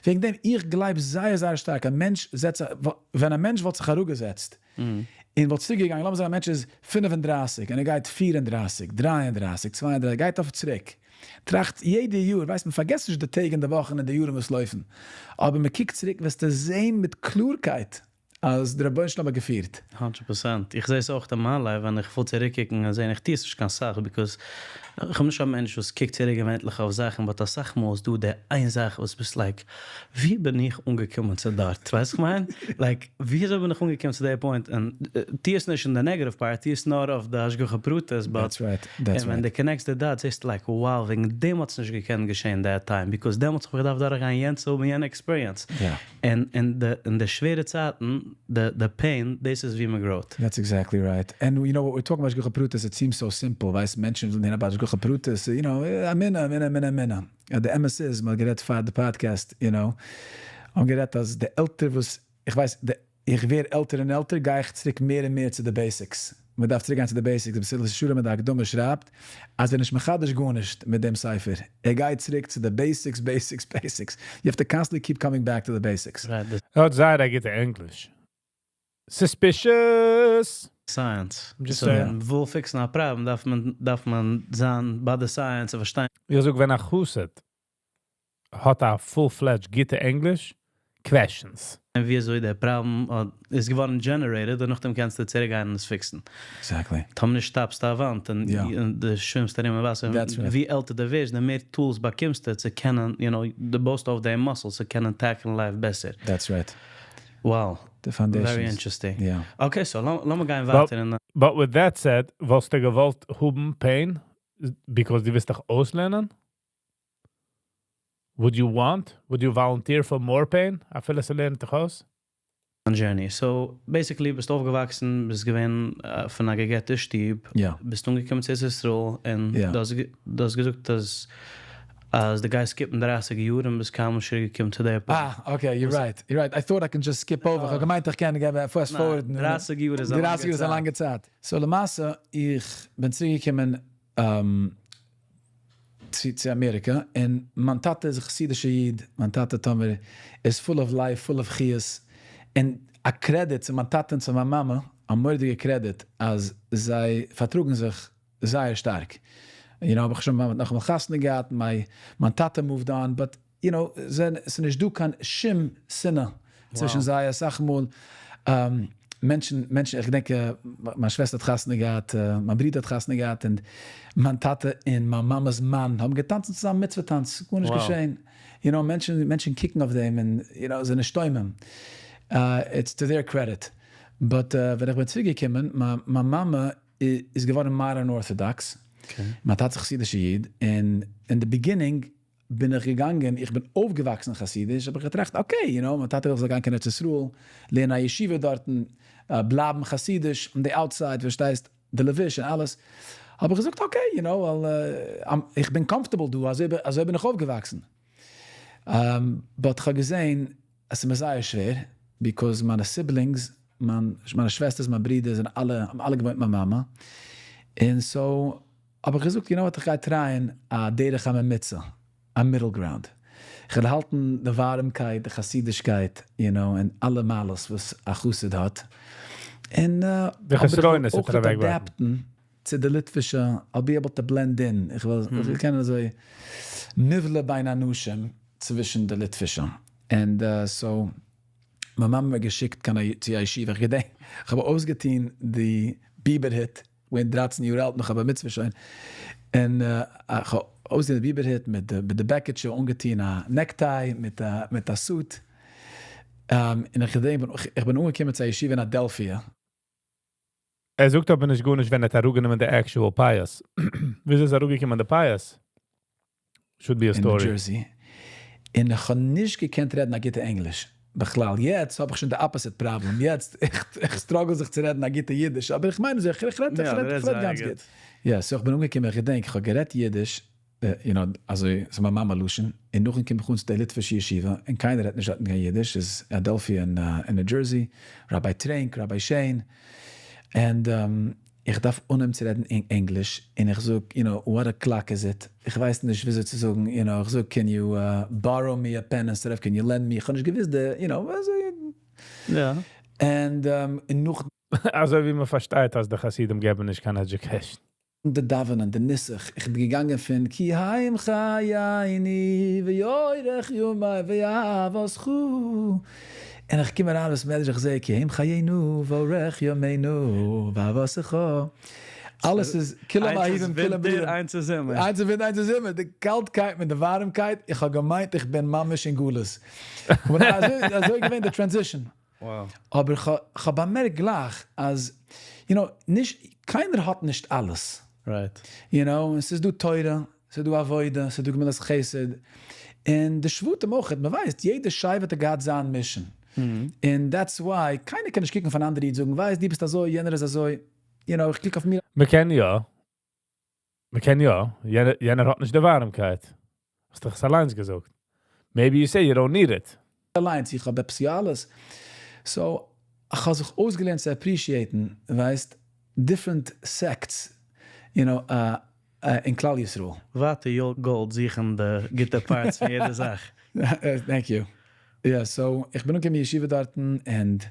Speaker 4: וועגן דעם, איך גלייב זייער, זייער שטארק, א מענטש זעצט זיך, ווען א מענטש וואלט זיך אראפגעזעצט און וואלט צוריקגעגאנגען, לאמיר זאגן א מענטש איז 35 און ער גייט 34, 33, 32, גייט אויף צוריק. טראכט יעדע יאר, ווייסט, מען פארגעסט נישט די טעג און די וואכן און די יארן וואס לויפן. אבער מען קוקט צוריק, וועסטו זען מיט קלארקייט אז דער רבונו של עולם האט געפירט.
Speaker 5: 100%. איך זע עס אויך אין מיין life, ווען איך וויל צוריקקוקן און זען, איך טו עס נישט קיין סאך, because איך בין נישט א מענטש וואס קוקט צוריק געווענליך אויף זאכן, but אסאך מאל איז דא די איין זאך וואס ביסט like, ווי בין איך אנגעקומען צו דארט? ווייסט איך מיין? Like, וויאזוי בין איך אנגעקומען צו די point? און טו עס נישט אין די negative part, טו עס נאר אויף די השגחה פרטית, but
Speaker 4: That's right, that's
Speaker 5: און ווען
Speaker 4: right.
Speaker 5: דו connect סט די dots, זעסטו like, wow, וועגן דעם האט עס נישט געקענט געשען that time, because דעמאלטס האב איך געדארפט דורכגיין יענץ האבן יענע experience. און אין די, אין די שווערע צייטן, די pain, דאס איז ווי מען grow ט.
Speaker 4: That's exactly right. And you know what we're talking about השגחה פרטית, it seems so simple. ווייסט, מענטשן ווילן הערן about השגחה פרטית, אמונה, אמונה, אמונה, אמונה. די אמת איז, מ'האט גערעדט פאר די podcast, האבן גערעדט אז די עלטער וואס, איך ווייס, די, איך ווער עלטער און עלטער, גיי איך צוריק מער און מער צו די basics. מען דארף צוריק גיין צו די basics. דער מסילת ישרים מיט די הקדמה שרייבט, אז ער איז נישט מחדש גארנישט מיט דעם ספר. ער גייט צוריק צו די basics, basics, basics. You have to constantly keep coming back to the basics.
Speaker 5: Right, the
Speaker 3: ער האט זייער א גוטע English. Suspicious.
Speaker 5: Science.
Speaker 3: I'm just
Speaker 5: So,
Speaker 3: saying.
Speaker 5: ווען מ'וויל fix ן א problem, דארף מען זיין ביי די science צו פארשטיין.
Speaker 3: איך זאג, ווען א חסיד האט א full-fledged גוטע English, questions.
Speaker 5: און ווי אזוי דער problem איז געווארן generated, און נאכדעם קענסטו צוריקגיין און עס fix ן. טאמער נישט טאפסטו א וואנט און דו שווימסט ארום אין וואסער.
Speaker 4: That's right.
Speaker 5: ווי עלטער דו ווערסט, די מער tools באקומסטו צו קענען, דו בויסט אויף דיין muscle צו קענען tackle ן life בעסער.
Speaker 4: That's right.
Speaker 5: Wow.
Speaker 4: The foundations.
Speaker 5: Very interesting.
Speaker 4: Yeah.
Speaker 5: Okay, so לאמיר גיין ווייטער אין
Speaker 3: But with that said, וואלסטו געוואלט האבן pain? Because דו ווילסט דיך אויסלערנען? Would you want? Would you volunteer for more pain? אפילו עס לערנט דיך אויס?
Speaker 5: Journey. So, basically, ביסט אויפגעוואקסן, ביסט געווען פון א גע'גט'ע שטוב, ביסט אנגעקומען צו ארץ ישראל, און דו האסט געזאגט אז אז דו גייסט skip ן 30 יאר און ביסט קיינמאל נישט צוריקגעקומען צו די
Speaker 4: Ah, okay, you're right. You're right. I thought I can just skip over. איך האב געמיינט, איך קען געבן fast forward.
Speaker 5: 30 יאר איז א לאנגע
Speaker 4: 30 יאר איז א
Speaker 5: צייט.
Speaker 4: לאנגע צייט. So, למעשה, איך בין צוריקגעקומען צו אמעריקע, און מיין טאטע איז א חסידישער איד. מיין טאטע טאמער איז full of life, full of חיות. און א credit צו מיין טאטע און צו מיין מאמע, א מורא'דיגע credit, אז זיי פארטראגן זיך זייער שטארק. האב איך שוין נאכאמאל חתונה געהאט, מיין טאטע moved on, but, עס איז נישט דא קיין שום שנאה צווישן זיי. אסאך מאל, מענטשן, איך געדענק, מיין שוועסטער האט חתונה געהאט, מיין ברודער האט חתונה געהאט, און מיין טאטע און מיין מאמע'ס מאן האבן געטאנצן צוזאמען מצוה טאנץ, גארנישט געשען. מענטשן קוקן אויף דעם און, זענען שטומעם. It's to their credit. But ווען איך בין צוריקגעקומען, מיין מאמע איז געווארן modern Orthodox. מיין טאטע איז חסידישער איד, און in the beginning בין איך געגאנגען, איך בין אויפגעוואקסן חסידיש, האב איך געטראכט, okay, מיין טאטע וויל איך זאל גיין קיין ארץ ישראל, לערנען א ישיבה דארטן, בלייבן חסידיש, on the outside, פארשטייסט, די לבוש און אלעס. האב איך געזאגט, okay, ווייל, איך בין comfortable דא, אזוי בין איך אויפגעוואקסן. But איך האב געזען, עס איז מיר זייער שווער, because מיינע siblings, מיינע שוועסטערס, מיין ברידער, זענען אלע, האבן אלע געוואוינט מיט מיין מאמע. און so, האב איך געזאגט, you know what, איך גיי try ען א דרך הממוצע, א middle ground. איך וועל האלטן די ווארעמקייט, די חסידישקייט, און אלע מעלות וואס א חסיד האט. און,
Speaker 3: די
Speaker 4: אבער איך
Speaker 3: חסרונות
Speaker 4: וויל
Speaker 3: האט ער
Speaker 4: אויך
Speaker 3: אוועקגעווארפן.
Speaker 4: adapt ן צו די ליטווישע, I'll be able to blend in. איך וויל קענען אזוי נבלע בין אנשים צווישן די ליטווישע. And, so, מיין מאמע האט מיר געשיקט קיין צו א ישיבה. איך געדענק, איך האב אויסגעטון די ביבער היט, געווען 13 יאר אלט, נאך א בר מצוה שוין. און, איך האב אויסגעטון די ביבער היט מיט די בעקיטשע, אנגעטון א necktie מיט א suit. און איך געדענק, איך בין אנגעקומען צו א ישיבה אין אדעלפיא.
Speaker 3: ער זאגט אבער נישט גארנישט, ווען ער האט אראפגענומען די actual פיאות. ווי איז ער אראפגעקומען די פיאות? Should be a
Speaker 4: אין
Speaker 3: story.
Speaker 4: New Jersey. און איך האב נישט געקענט רעדן א גוטע ענגליש. בכלל, יעצט האב איך שוין די opposite problem. יעצט, איך struggle זיך צו רעדן א גוטע אידיש. אבער איך מיין, איך
Speaker 5: יא,
Speaker 4: רעד
Speaker 5: רעדסט
Speaker 4: גאנץ
Speaker 5: זייער
Speaker 4: גוט. יא, so איך בין אנגעקומען, איך געדענק, איך האב גערעדט אידיש, אזוי, ס'איז מיין מאמע לשון. און נאכדעם קום איך אן צו דער ליטווישע ישיבה, און קיינער רעדט נישט דארטן קיין אידיש, ס'איז אדעלפיא אין New Jersey, Rabbi Trank, Rabbi Shane. And, איך דארף אנהייבן צו רעדן אין ענגליש, און איך זאג, what o'clock is it? איך ווייס נישט וויאזוי צו זאגן, איך זאג, can you borrow me a pen instead of can you lend me? איך האב נישט געוואוסט די, אזוי. And, און נאך
Speaker 3: אזוי ווי מען פארשטייט, אז די חסידים געבן נישט קיין education.
Speaker 4: די דאווענען, די נוסח, איך בין געגאנגען פון כי הם חייני ואורך ימי ואהבתך. און איך קום אריין, בית מדרש, איך זע, כי הם חיינו ואורך ימינו ואהבתך. אלעס איז כולם
Speaker 5: איינס איז
Speaker 4: אהובים, כולם
Speaker 5: ווינטער,
Speaker 4: בריאים.
Speaker 5: איינס איז זומער.
Speaker 4: איינס איז ווינטער, איינס איז זומער. די קאלטקייט מיט די ווארעמקייט, איך האב געמיינט, איך בין ממש אין גלות. און אזוי געווען די transition. אבער איך האב באמערקט גלייך, אז, נישט, קיינער האט נישט אלעס. עס איז דא תורה, עס איז דא עבודה, עס איז דא גמילות חסד. און די שבטים אויך, מען ווייסט, יעדער שבט האט געהאט זיין mission. און that's why, קיינער קען נישט קוקן פון אנדערע איד זאגן, ווייסט, דו ביסט אזוי, יענער איז אזוי. איך קוק אויף מיר.
Speaker 3: מען קען יא. מען קען יא. יענער האט נישט די ווארעמקייט. האסט דאך עס אליינס געזאגט. Maybe you say you don't need it.
Speaker 4: אליינס, איך האב עפעס יא אלעס. So, איך האב זיך אויסגעלערנט צו appreciate ן, ווייסט, different sects, אין כלל ישראל.
Speaker 5: ווארט, יואל גאלד זוכן די גוטע parts פון יעדע זאך.
Speaker 4: Thank you. Yeah, so, איך בין אנגעקומען אין ישיבה דארטן, and,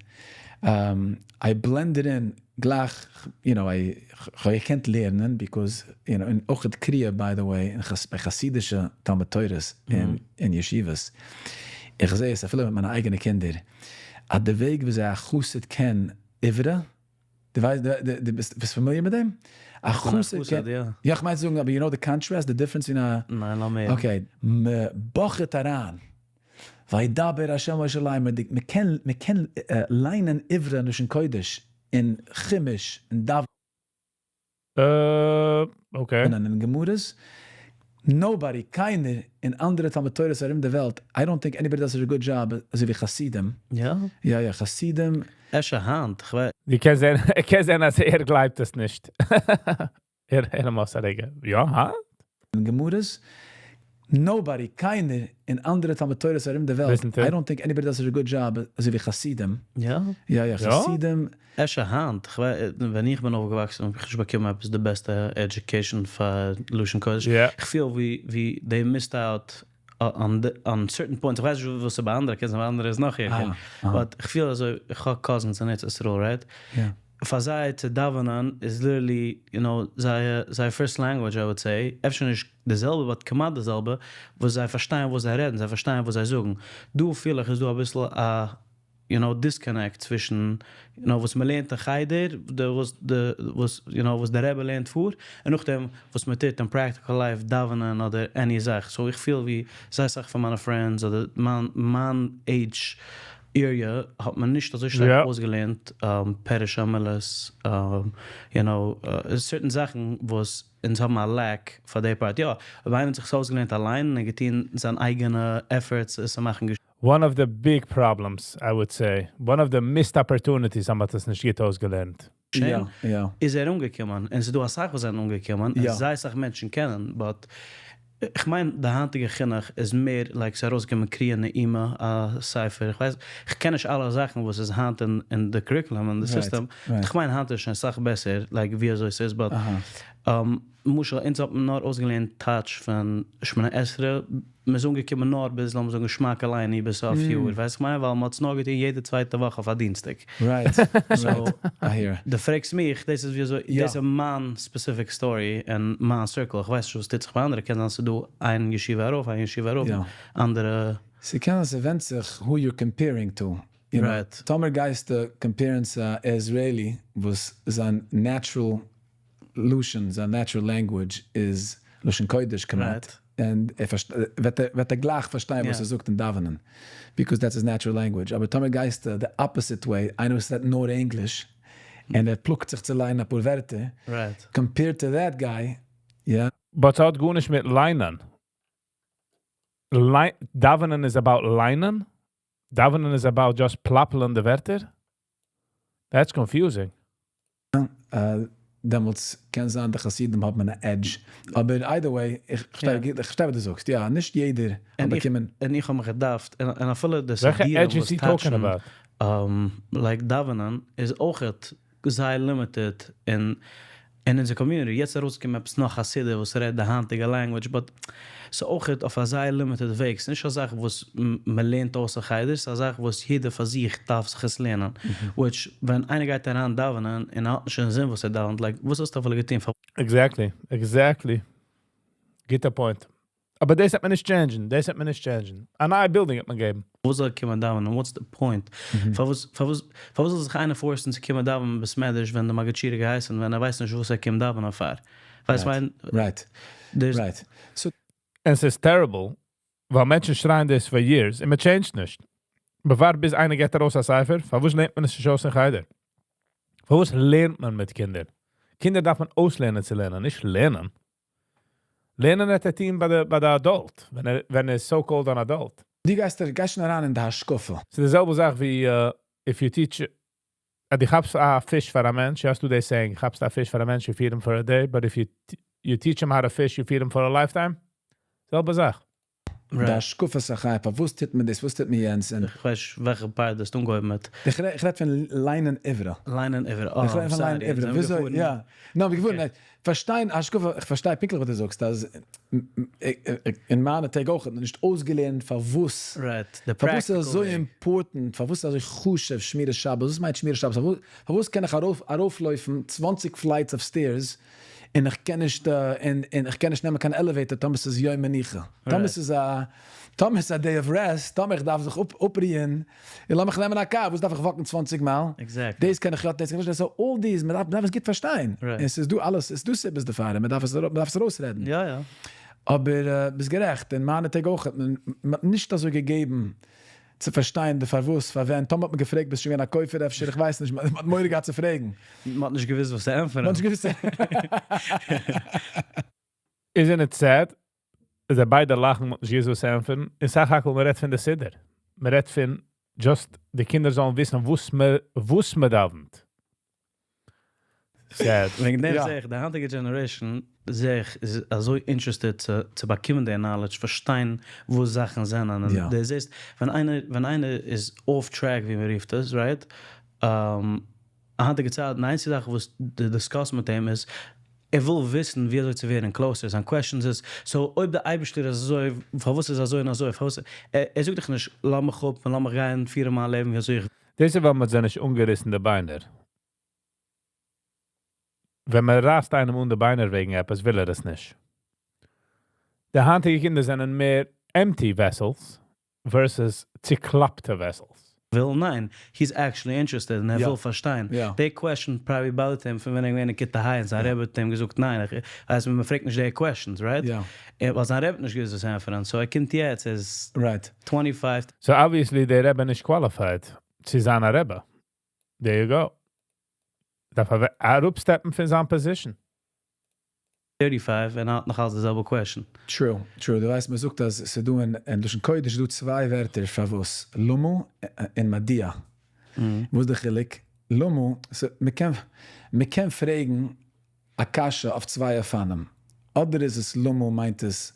Speaker 4: I blended in גלייך, I, איך האב געקענט לערנען, because, און אויך קריאה, by the way, אין ביי חסידישע תלמוד תורה'ס אין ישיבות. איך זע עס אפילו מיט מיינע אייגענע קינדער, אז די וועג ווי אזוי א חסיד קען עברי, דו ווייסט, דו ביסט familiar מיט דעם? א
Speaker 5: איך בין א
Speaker 4: חסיד קען
Speaker 5: חסיד, יא.
Speaker 4: יא, איך מיין צו זאגן, אבער you know the contrast, the difference in a
Speaker 5: ניין, לאז מיר.
Speaker 4: Okay, מ'באכעט אריין. וידבר השם משה לאמר, מען קען ליינען עברי לשון קודש אין חומש, אין דאווענען.
Speaker 3: Okay.
Speaker 4: אין גמרות. Nobody, קיינער אין אנדערע תלמוד תורה'ס ארום די וועלט, I don't think anybody does such a good job אזוי ווי חסידים.
Speaker 5: יא?
Speaker 4: יא יא, חסידים.
Speaker 5: אפשר היינט, כ'ווייס.
Speaker 3: דו קענסט זען, קענסט זען, אז ער גלייבט עס נישט. ער מוז א רגע. יא, הא?
Speaker 4: גמרות, nobody, קיינער אין אנדערע תלמוד תורה'ס ארום די וועלט,
Speaker 3: Listen to.
Speaker 4: I don't think anybody does such a good job אזוי ווי חסידים.
Speaker 5: יא?
Speaker 4: יא יא, חסידים.
Speaker 5: אפשר היינט, כ'ווייס, ווען איך בין אויפגעוואקסן האב איך נישט באקומען עפעס די בעסטע education פאר לשון קודש. איך פיל ווי they missed out on certain points, איך ווייס נישט וואס איז ביי אנדערע, קען זיין ביי אנדערע איז נאך ערגער, but איך פיל אזוי, איך האב cousins אין ארץ ישראל, right? פאר זיי צו דאווענען איז literally, you know, זייער first language I would say, אפשר נישט די זעלבע but כמעט די זעלבע, וואס זיי פארשטייען וואס זיי רעדן, זיי פארשטייען וואס זיי זאגן. דא פיל איך איז דא אביסל א you know disconnect צווישן you know וואס מען לערנט אין חדר, די וואס די וואס you know וואס די רבי לערנט פאר, און נאכדעם וואס מען טוט אין practical life, דאווענען אדער any זאך, so איך פיל ווי זייער סאך פון מיינע friends אדער מיין מיין age area האט מען נישט אזוי שטארק אויסגעלערנט פירוש המילות, you know certain זאכן וואס אונז האבן א lack פאר די part, יא אויב איינער האט זיך עס אויסגעלערנט אליין און געטון זיין אייגענע efforts עס צו מאכן.
Speaker 3: One of the big problems, I would say. One of the missed opportunities האבן עס נישט גוט אויסגעלערנט.
Speaker 5: געשען, איז ער אנגעקומען, און ס'איז דא אסאך וואס זענען אנגעקומען, און זייער סאך מענטשן קענען, but איך מיין די היינטיגע חינוך איז מער like ס'איז ארויסגעקומען קריאה נעימה א ספר, איך ווייס, איך קען נישט אלע זאכן וואס איז היינט אין די curriculum אין די סיסטעם, איך מיין היינט איז שוין סאך בעסער like ווי אזוי ס'איז, but למשל אונז האט מען נאר אויסגעלערנט טייטש פון שמונה עשרה, מען איז אנגעקומען נאר ביז לאמיר זאגן שמע קולנו ביז סוף יאר, ווייסט איך מיין? ווייל מען האט עס נאר געטון יעדע צווייטע וואך אויף א דינסטאג. So, דו פרעגסט מיך, דאס איז ווי אזוי, דאס איז מיין specific story אין מיין circle, איך ווייס נישט וואס טוט זיך ביי אנדערע, קען זיין ס'איז דא איין ישיבה ארויף איין ישיבה אראפ, אנדערע.
Speaker 4: ס'קען זיין ס'ווענדט זיך who you're comparing to. You know, טאמער גייסטו compare ן צו א Israeli וואס זיין natural לשון, זיין natural language איז לשון קודש כמעט, און ער וועט ער גלייך פארשטיין וואס ער זאגט אין דאווענען, because that's his natural language, אבער טאמער גייסטו די opposite way, איינער וואס רעדט נאר ענגליש, און ער פלאגט זיך צו ליינען אפאר ווערטער, compared to that guy, יא.
Speaker 3: But ס'האט גארנישט מיט ליינען. דאווענען איז about ליינען? דאווענען איז about just פלאפלען די ווערטער? That's confusing.
Speaker 4: דעמאלטס קען זיין די חסידים האבן א edge, אבער either way, איך פארשטיי וואס דו זאגסט, יא, נישט יעדער האט באקומען.
Speaker 5: און איך האב מיך געדארפט, און אפילו די
Speaker 3: וועלכע
Speaker 5: סידורים
Speaker 3: edge
Speaker 5: וואס
Speaker 3: is he talking
Speaker 5: טייטשן
Speaker 3: about?
Speaker 5: Like דאווענען איז אויכעט זייער limited אין אונזער community, יעצט איז ארויסגעקומען עפעס נאך א סידור וואס רעדט די היינטיגע language, but ס'איז אויכעט אויף א זייער limited וועג, ס'איז נישט א זאך וואס מ'לערנט אויס אין חדר, ס'איז א זאך וואס יעדער פאר זיך דארף זיך עס לערנען, which ווען איינער גייט אריין דאווענען און ער האט נישט אינזין וואס ער דאווענט, like וואס האסטו אפילו געטון פאר.
Speaker 3: Exactly, exactly. גוטע point. אבער דאס וועט מען נישט change ן, דאס וועט מען נישט change ן. א נייע building האט מען געגעבן.
Speaker 5: וואס זאל ער קומען דאווענען? What's the point? פארוואס פארוואס פארוואס זאל זיך איינער force ן צו קומען דאווענען בית מדרש ווען די מגיד שיעור האט געהייסן ווען ער ווייסט נישט וואס ער קומט דאווענען פאר? ווייסט מיין?
Speaker 4: Right. Right. So.
Speaker 3: און ס'איז terrible, ווייל מענטשן שרייען דאס פאר years און מען change ט נישט. מ'ווארט ביז איינער געבט ארויס א ספר, פארוואס לערנט מען עס נישט אויס אין חדר? פארוואס לערנט מען מיט קינדער? קינדער דארף מען אויסלערנען צו לערנען, נישט לערנען. לערנען האט ער טון ביי די ביי די adult, ווען ער ווען ער איז so called אן adult.
Speaker 4: דו גייסט גייסט שוין אריין אין די השקפה.
Speaker 3: ס'איז די זעלבע זאך ווי if you teach אז דו כאפסט א פיש פאר א מענטש, האסטו דאס saying, כאפסט א פיש פאר א מענטש, you feed him for a day, but if you you teach him how to fish, you feed him for a lifetime. זעלבע זאך.
Speaker 4: די השקפת החיים, פארוואס טוט מען דאס, וואס טוט מען יענץ, און.
Speaker 5: איך ווייס נישט וועלכע part דו האסט אנגעהויבן מיט.
Speaker 4: איך רעד פון ליינען עברי.
Speaker 5: ליינען עברי, אה,
Speaker 4: איך רעד פון ליינען
Speaker 5: sorry,
Speaker 4: עברי,
Speaker 5: זענען מיר
Speaker 4: וויאזוי,
Speaker 5: געפארן.
Speaker 4: יא, נאר מיר געפארן, פארשטיין השקפה, איך פארשטיי פונקטליך וואס דו זאגסט, אז אין מיינע טעג אויך האט מען נישט אויסגעלערנט פארוואס,
Speaker 5: Right, די
Speaker 4: פארוואס איז
Speaker 5: practical
Speaker 4: אזוי
Speaker 5: וועג.
Speaker 4: important, פארוואס איז אזוי חשוב שמירת שבת, וואס מיינט שמירת שבת, פארוואס קען איך ארויפלויפן 20 flights of stairs און איך קען נישט און איך קען נישט נעמען קיין elevator טאמער ס'איז יום מנוחה, טאמער ס'איז א טאמער ס'איז א day of rest, טאמער איך דארף זיך אפרוען, און לאמיך נעמען א קאר, וואס דארף איך walk ן 20 מייל? דאס קען איך יא, דאס קען איך נישט, so all these, מען דארף עס גוט פארשטיין, און ס'איז דא אלעס, ס'איז דא סיבות דערפאר, און מען דארף עס מען דארף עס ארויסרעדן.
Speaker 5: יא יא.
Speaker 4: אבער ביסט גערעכט, אין מיינע טעג אויך האט מען נישט אזוי געגעבן צו פארשטיין די פארוואס, פארווען, טאמער האט מען געפרעגט ביסט שוין געווען א כופר אפשר, איך ווייס נישט, מען האט מורא געהאט צו פרעגן.
Speaker 5: מען האט נישט געוואוסט וואס צו ענטפערן.
Speaker 4: מען האט נישט געוואוסט.
Speaker 3: Isn't it sad? זיי ביידע לאכן, נישט געוואוסט וואס ענטפערן. אין סך הכל, מען רעדט פון די סידור. מען רעדט פון just די קינדער זאלן וויסן, וואס מען דאוונט. Sad.
Speaker 5: וועגן דעם
Speaker 4: יא.
Speaker 5: זע איך, די היינטיגע generation, זע איך, איז אזוי interested צו באקומען די knowledge, פארשטיין וואס זאכן זענען. און דו זעסט, ווען איינער איז off track, ווי מען רופט עס, right? היינטיגע צייט, די איינציגע זאך וואס דו discuss מיט אים איז, ער וויל וויסן, ווי אזוי צו ווערן closer. זיין questions איז, so אויב דער אייבערשטער איז אזוי, פארוואס איז אזוי און אזוי? פארוואס? ער זאגט דיך נישט, לאז מיך אפ און לאז מיך גיין, פירן מיין לעבן, ווי אזוי איך
Speaker 3: דאס איז, ווייל מען זיי נישט אנגעריסן די ביינער. ווען מען רייסט איינעם אן די ביינער וועגן עפעס, וויל ער עס נישט. די היינטיגע קינדער זענען מער empty vessels versus צוקלאפטע vessels.
Speaker 5: וויל. ניין, he's actually interested און ער וויל פארשטיין. די question probably bothered him פון ווען ער געווען אין כיתה ה' און זיין רבי האט אים געזאגט ניין, איך ווייס מען פרעגט נישט די questions, right?
Speaker 4: Yeah.
Speaker 5: ער ווייל זיין רבי האט נישט געוואוסט וואס ענטפערן, so ער קומט יעצט, ער איז 25.
Speaker 3: So obviously דער רבי נישט qualified צו זיין א רבי. There you go. דארף ער אראפ step ן פון זיין position.
Speaker 5: 35 און האט נאך אלץ די זעלבע question.
Speaker 4: True. דו ווייסט, מען זאגט, אז ס'איז דא אין לשון קודש דא צוויי ווערטער פאר וואס. למה און מדוע. וואס איז די חילוק? למה, מען קען פרעגן א קשיא אויף צוויי אופנים. אדער איז עס למה מיינט עס,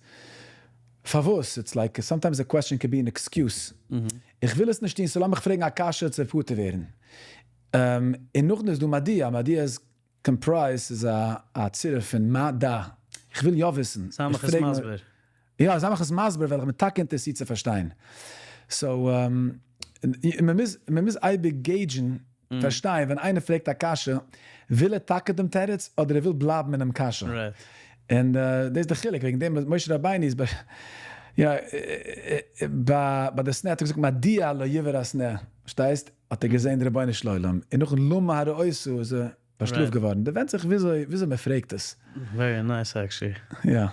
Speaker 4: פארוואס? It's like, sometimes a question can be an excuse. איך וויל עס נישט טון, so לאמיך פרעגן א קשיא צו פטור ווערן. און נאכדעם איז דא מדוע. מדוע איז comprised, איז א צירוף פון מה דע. איך וויל יא וויסן.
Speaker 5: זיי מיך
Speaker 4: איך
Speaker 5: עס
Speaker 4: פרעג
Speaker 5: מסביר.
Speaker 4: יא, זיי מיך עס מסביר, ווייל איך בין טאקע אינטערעסירט צו פארשטיין. So, מען מוז אייביג gauge ן, פארשטיין, ווען איינער פרעגט א קשיא, וויל ער טאקע דעם תירוץ, אדער ער וויל בלייבן אין דעם קשיא. און דאס איז דער חילוק, וועגן דעם, משה רבינו איז ביי, יא, ביי די סנה האט ער געזאגט, מדוע לא יבער הסנה, פארשטייסט? האט ער געזען דער רבונו של עולם. און נאכן למה הרעותה איז ער באשטראפט געווארן. דא ווענדט זיך, וויאזוי מען פרעגט עס.
Speaker 5: Very nice, actually.
Speaker 4: יא.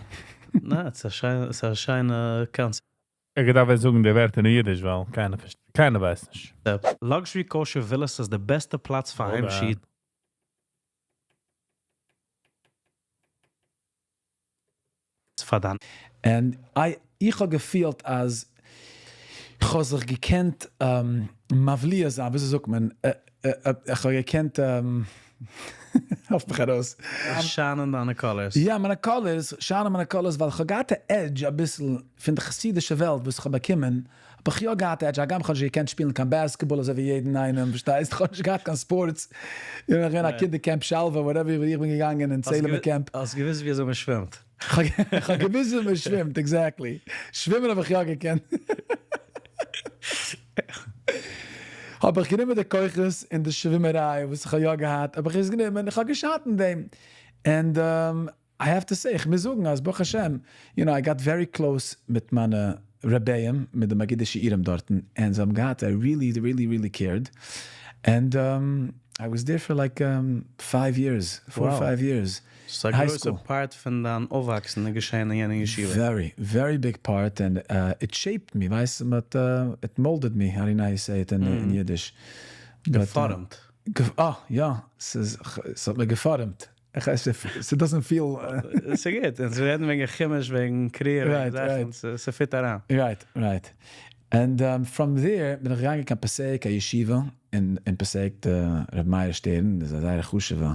Speaker 5: נא, ס'איז א שיינע concept.
Speaker 3: איך דארף יעצט זאגן די ווערטער אין אידיש, ווייל קיינער ווייסט נישט.
Speaker 5: Luxury kosher villas איז די בעסטע פלאץ פאר
Speaker 3: Hold
Speaker 5: היימישע
Speaker 3: on.
Speaker 5: פאר דיין
Speaker 4: And איך האב געפילט אז איך האב זיך געקענט מבליע זיין, ווי זאגט מען, איך האב געקענט, העלף מיך ארויס.
Speaker 5: שיינען דיינע colors.
Speaker 4: יא, מיינע colors, שיינען מיינע colors, ווייל איך האב געהאט א edge א ביסל פון די חסידישע וועלט, וואס איך האב באקומען, האב איך יא געהאט edge, הגם איך האב נישט געקענט שפילן קיין basketball אזוי ווי יעדן איינעם, פארשטייסט? איך האב נישט געהאט קיין sports. איך בין געווען א קינד אין Camp שלווה, whatever, וואו איך בין געגאנגען אין צעהלימער camp.
Speaker 5: האסט געוואוסט, ווי אזוי מען שווימט.
Speaker 4: איך האב געוואוסט, ווי מען שווימט, exactly. שווימען האב איך יא געקענט. האב איך גענומען די כוחות אין די שווימעריי, וואס איך האב יא געהאט, האב איך עס גענומען, איך האב געשיינט אין דעם. And I have to say, איך מוז זאגן, אז ברוך השם, I got very close מיט מיינע רביים, מיט די מגידי שיעורים דארטן, and זיי האבן געהאט, I really, really, really cared. And I was there for like 5 years, 4 or 5 years.
Speaker 5: ס'איז א
Speaker 4: High
Speaker 5: גרויסע
Speaker 4: school.
Speaker 5: part פון דיין אויפוואקסן איז געשען אין יענע ישיבה.
Speaker 4: Very, very big part, and it shaped me. ווייסט, it molded me. How do you say it in Yiddish? But,
Speaker 5: געפארעמט.
Speaker 4: Ah, יא, ס'האט מיר געפארעמט. איך ווייס, it doesn't feel.
Speaker 5: ס'גוט. און מיר רעדן וועגן חומש, וועגן קריאה, וועגן זאכן. ס'fit אריין.
Speaker 4: Right. And from there בין איך געגאנגען קיין Passaic, א ישיבה אין Passaic, דער רב מאיר שטערן, דאס איז א זייער חשובע,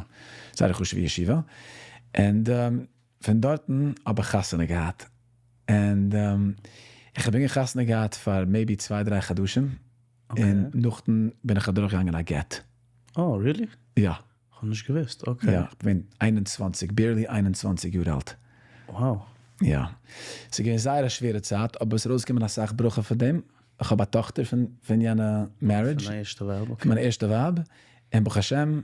Speaker 4: זייער חשובע ישיבה. And פון דארטן האב איך חתונה געהאט. And איך האב חתונה געהאט פאר maybe 2, 3 חדשים. און נאכדעם בין איך אדורכגעגאנגען א גט.
Speaker 5: Oh, really?
Speaker 4: יא.
Speaker 5: איך האב נישט געוואוסט. Okay.
Speaker 4: יא, איך בין 21, barely 21 יאר אלט. יא. ס'איז געווען זייער א שווערע צייט, אבער עס איז ארויסגעקומען א סאך ברכה פון דעם. איך האב א טאכטער פון יענע marriage.
Speaker 5: פון מיין ערשטע ווייב, okay.
Speaker 4: פון מיין ערשטע ווייב. און ברוך השם,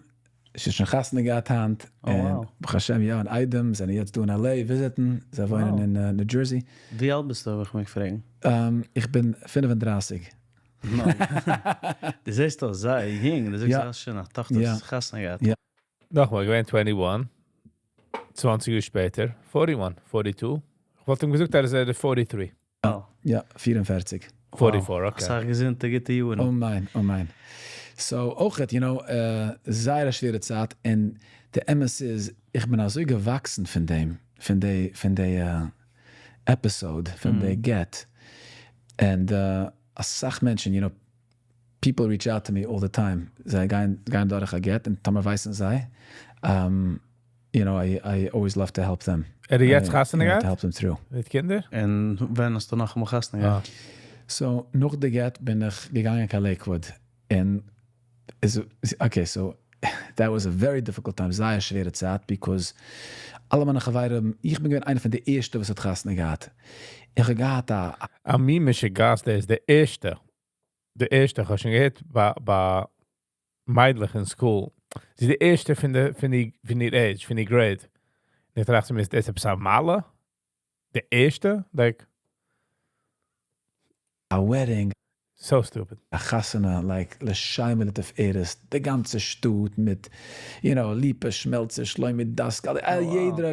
Speaker 4: זי איז שוין חתונה געהאט היינט.
Speaker 5: Oh,
Speaker 4: און
Speaker 5: wow.
Speaker 4: ברוך השם, יא, אן איידעם, זענען יעצט דא אין LA visit ן. זיי וואוינען אין New Jersey.
Speaker 5: ווי אלט ביסטו, אויב איך מעג פרעגן?
Speaker 4: איך בין 35.
Speaker 5: No. דו זעסט אויס זייער יונג. דו זאגסט,
Speaker 4: יא.
Speaker 5: דו האסט שוין א טאכטער,
Speaker 4: יא.
Speaker 5: וואס חתונה געהאט.
Speaker 4: יא.
Speaker 3: נאכאמאל, געווען 21. 20 יאר שפעטער, 41, 42. איך וואלט אים געזאגט, ער איז 43.
Speaker 5: Wow.
Speaker 4: יא, 44.
Speaker 3: 44, okay.
Speaker 5: סאך געזונטע, גוטע יארן.
Speaker 4: אמן, אמן. So, אויך, זייער א שווערע צייט. און דער אמת איז, איך בין אזוי געוואקסן פון דעם, פון די. episode פון די גט, and אסאך מענטשן, people reach out to me all the time, זיי גייען דורך א גט, און טאמער ווייסן זיי, I always love to help them.
Speaker 3: ער האט יעצט חתונה געהאט?
Speaker 4: To help them through.
Speaker 3: מיט קינדער?
Speaker 5: און ווען האסטו נאכאמאל חתונה געהאט?
Speaker 4: So, נאך די גט בין איך געגאנגען קיין Lakewood. און איז, okay, so, that was a very difficult time, זייער שווערע צייט, because אלע מיינע חברים, איך בין געווען איינער פון די ערשטע וואס האט חתונה געהאט. איך האב געהאט א
Speaker 3: א מין משוגעת, דער איז דער ערשטע. דער ערשטע, איך האב שוין געהערט ביי מיידלעך אין school. זי איז דער ערשטע פון די age, פון די grade. און איך טראכט מיר, איז דאס עפעס א מעלה? דער ערשטע? Like,
Speaker 4: א wedding,
Speaker 3: so stupid.
Speaker 4: א חתונה, like, לשם ולתפארת, די גאנצע שטאט מיט, ליפא שמעלצער, שלומי דאסקאל, יעדער,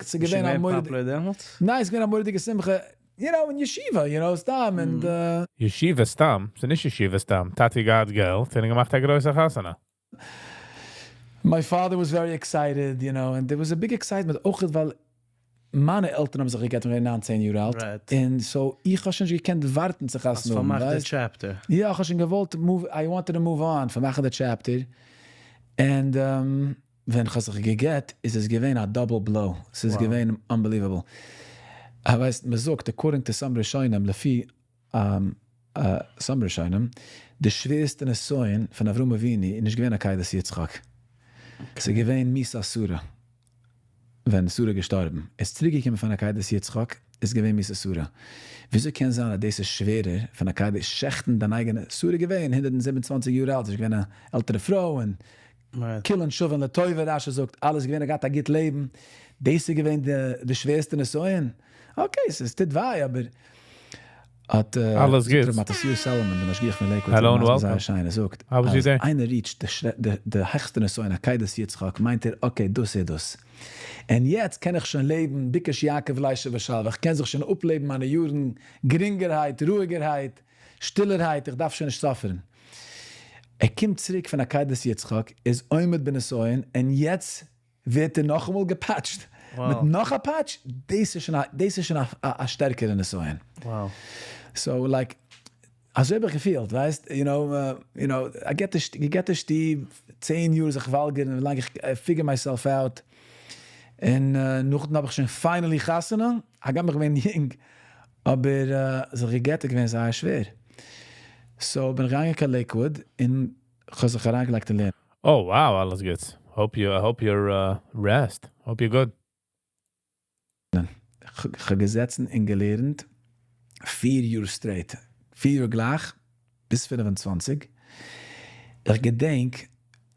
Speaker 4: ס'איז געווען א מורא'דיגע
Speaker 5: popular דעמאלטס?
Speaker 4: ניין, ס'איז געווען א מורא'דיגע שמחה, אין ישיבה, סתם, and
Speaker 3: ישיבה סתם, ס'איז נישט ישיבה סתם. טאטי געהאט געלט, און געמאכט א גרויסע חתונה.
Speaker 4: My father was very excited, and there was a big excitement, אויך ווייל מיינע עלטערן האבן זיך געגט ווען איך 19 יאר אלט. און so איך האב שוין נישט געקענט ווארטן צו חתונה
Speaker 5: האסט
Speaker 4: האבן,
Speaker 5: פארמאכט די
Speaker 4: ווייסט?
Speaker 5: chapter.
Speaker 4: יא, איך האב שוין געוואלט move, I wanted to move on, פארמאכן די chapter. And ווען איך האב זיך געגט, איז עס געווען א double blow. עס איז געווען unbelievable. ווייסט, מען זאגט, according to some ראשונים, לפי some ראשונים, די שווערסטע נסיון פון אברהם אבינו איז נישט געווען עקידת יצחק. עס איז געווען מיתת שרה. ווען שרה געשטארבן. איז צוריקגעקומען פון עקידת יצחק, איז געווען מיתת שרה. וויאזוי קען זיין אז דאס איז שווערער פון עקידה שעכטן דיין אייגענע? שרה געווען 127 יאר אלט, זי איז געווען א עלטערע פרוי און כולן שווין לטובה, רש"י זאגט, אלעס געווען, ער געהאט א גוט לעבן. דאס איז געווען די שווערסטע נסיון? Okay, עס טוט וויי, אבער האט
Speaker 3: אלעס גוט.
Speaker 4: ר' מתתיהו סאלאמאן, דער משגיח פון Lakewood,
Speaker 3: Hello and welcome.
Speaker 4: זייער שיין, ער זאגט,
Speaker 3: How was your
Speaker 4: אז
Speaker 3: day?
Speaker 4: איינער reach ט די העכסטע נסיון, עקידת יצחק, מיינט ער, okay, דאס איז דאס. און יעצט קען איך שוין לעבן, ביקש יעקב לישב בשלווה, איך קען זיך שוין אפלעבן מיינע יארן, גרינגערהייט, רואיגערהייט, שטילערהייט, איך דארף שוין נישט suffer ן. ער קומט צוריק פון עקידת יצחק, איז עומד בנסיון, און יעצט ווערט ער נאכאמאל געפאטשט. מיט נאך א פאטש, דאס איז שוין א שטערקערע נסיון. So, like, אזוי האב איך געפילט, ווייסט, א געטע שטוב, 10 יאר זיך וואלגערן, ווי לאנג איך figure myself out. און נאכדעם האב איך שוין finally חתונה, הגם איך בין יונג, אבער זיך געגט איז געווען זייער שווער. So בין איך געגאנגען קיין Lakewood און איך האב זיך אריינגעלייגט אין לערנען.
Speaker 3: Oh wow, אלעס גוט. I hope you're rest. Hope you're good.
Speaker 4: איך האב געזעצן און געלערנט 4 יאר straight. 4 יאר גלייך ביז 25. איך געדענק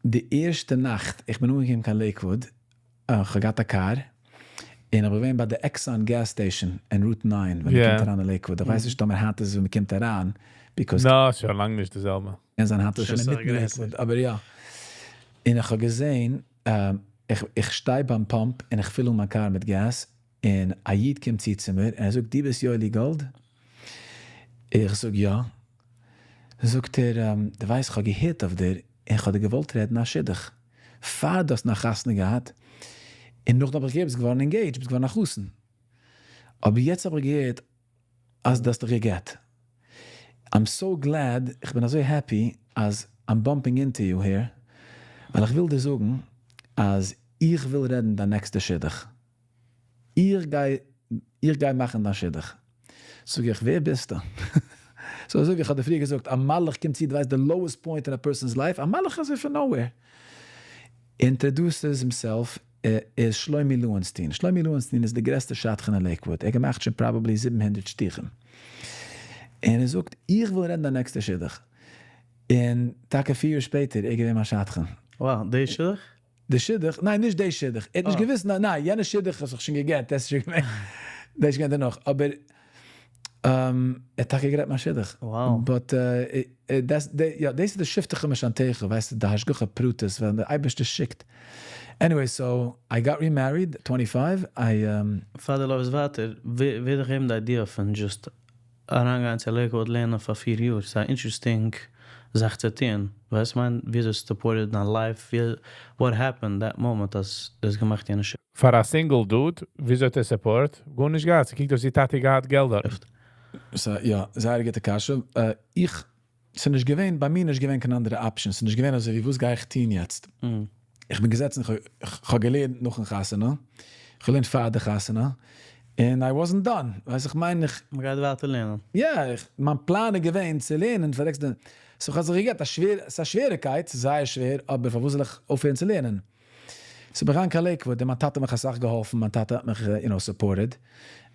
Speaker 4: די ערשטע נאכט, איך בין אנגעקומען קיין Lakewood, איך האב געהאט א קאר, און איך בין געווען ביי די Exxon gas station אין Route 9, ווען מ'קומט אריין אין Lakewood. איך ווייס נישט, טאמער היינט איז, ווען מ'קומט אריין, because
Speaker 3: No, שוין לאנג נישט דאס זעלבע.
Speaker 4: קען זיין היינט איז
Speaker 5: שוין
Speaker 4: שוין אינמיטן
Speaker 5: גרעסער.
Speaker 4: Lakewood, אבער יא. און איך האב געזען, איך שטיי ביים pump און איך פיל אן מיין קאר מיט גאז, און א איד קומט צו צו מיר, און ער זאגט, דו ביסט יואלי גאלד? איך זאג, יא. זאגט ער, דו ווייסט, איך האב געהערט אויף דיר, און איך האב דיר געוואלט רעדן א שידוך. פאר דו האסט נאך חתונה געהאט, און נאכדעם האב איך געהערט, ביסט געווארן engaged, ביסט געווארן א חתן. אבער יעצט האב איך געהערט, אז דו האסט דיך געגט. I'm so glad, איך בין אזוי happy, אז I'm bumping into you here, ווייל איך וויל דיר זאגן, אז איך וויל רעדן דיין next ע שידוך. איך גיי מאכן דיין שידוך. זאג איך, ווער ביסטו? So אזוי ווי איך האב דיר פריער געזאגט, א מלאך קומט צו, דו ווייסט, the lowest point in a person's life, א מלאך אזוי from nowhere. Introduces himself, איז שלומי לואינסטין. שלומי לואינסטין איז דער גרעסטער שדכן אין Lakewood. ער האט געמאכט שוין probably 700 שידוכים. און ער זאגט, איך וויל רעדן דיין next ע שידוך. און טאקע 4 יאר שפעטער, ער געווען מיין שדכן.
Speaker 5: Wow, די שידוך?
Speaker 4: די שידוך? ניין, נישט די שידוך. ער האט נישט געוואוסט, ניין, יענע שידוך האט זיך שוין געגט, דאס איז שוין געווען, דאס איז געווען דערנאך. אבער ער האט טאקע גערעדט מיין שידוך. But יא, דאס איז די שבטך ומשענתך, ווייסטו, די השגחה פרטית, ווען דער אייבערשטער שיקט. Anyway, so I got remarried, 25. I
Speaker 5: פאר דו לויפסט ווייטער, ווער האט געגעבן די idea פון just אריינגיין צו Lakewood לערנען פאר 4 יאר? ס'איז interesting. זאך צו טון, ווייסט מיין, וויאזוי supported דיין life, ווי, what happened that moment אז דו האסט געמאכט יענע shift?
Speaker 3: פאר א single dude, וויאזוי האט ער support? גארנישט געהאט, ס'קוקט אויס ווי טאטי געהאט געלט דארט.
Speaker 4: So, יא, זייער גוטע קשיא. איך, ס'איז נישט געווען, ביי מיר נישט געווען קיין אנדערע option, ס'איז נישט געווען אזוי ווי וואס גיי איך טון יעצט? איך בין געזעצן, איך האב געלערנט נאכן חתונה, איך האב געלערנט פאר די חתונה, און I wasn't done, ווייסט איך מיין איך.
Speaker 5: מ'גייט ווייטער לערנען.
Speaker 4: יא, איך, מיין פלאן איז געווען צו לערנען פאר next, so איך האב זיך געגעבט א שווער, ס'איז א שוועריקייט, ס'איז זייער שווער, אבער פארוואס זאל איך אויפהערן צו לערנען? So בין איך אריין קיין Lakewood, און מיין טאטע האט מיך אסאך געהאלפן, מיין טאטע האט מיך, you know, supported,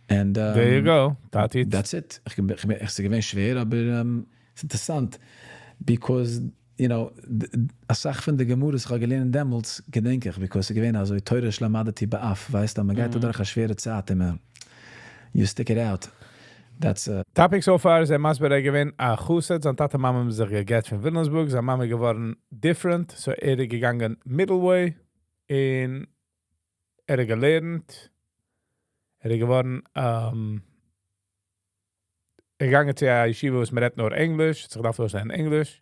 Speaker 4: and
Speaker 3: There you go, טאטי.
Speaker 4: That's it, איך בין, ס'איז געווען שווער, אבער ס'איז אינטערעסאנט, because, you know, אסאך פון די גמרות איך האב געלערנט דעמאלטס, געדענק איך, because ס'איז געווען אזוי תורה שלמדתי באף, ווייסט אז מ'גייט אדורך א שווערע צייט און מען, you stick it out, that's a.
Speaker 3: Topic so far איז ער מסביר ער געווען א חסיד, זיין טאטע מאמע האבן זיך גע'גט פון וויליאמסבורג, זיין מאמע איז געווארן different, so ער איז געגאנגען middle way, און ער האט געלערנט, ער איז געווארן, ער איז געגאנגען צו א ישיבה וואס מען רעדט נאר ענגליש, האט זיך געדארפט אויסלערנען ענגליש,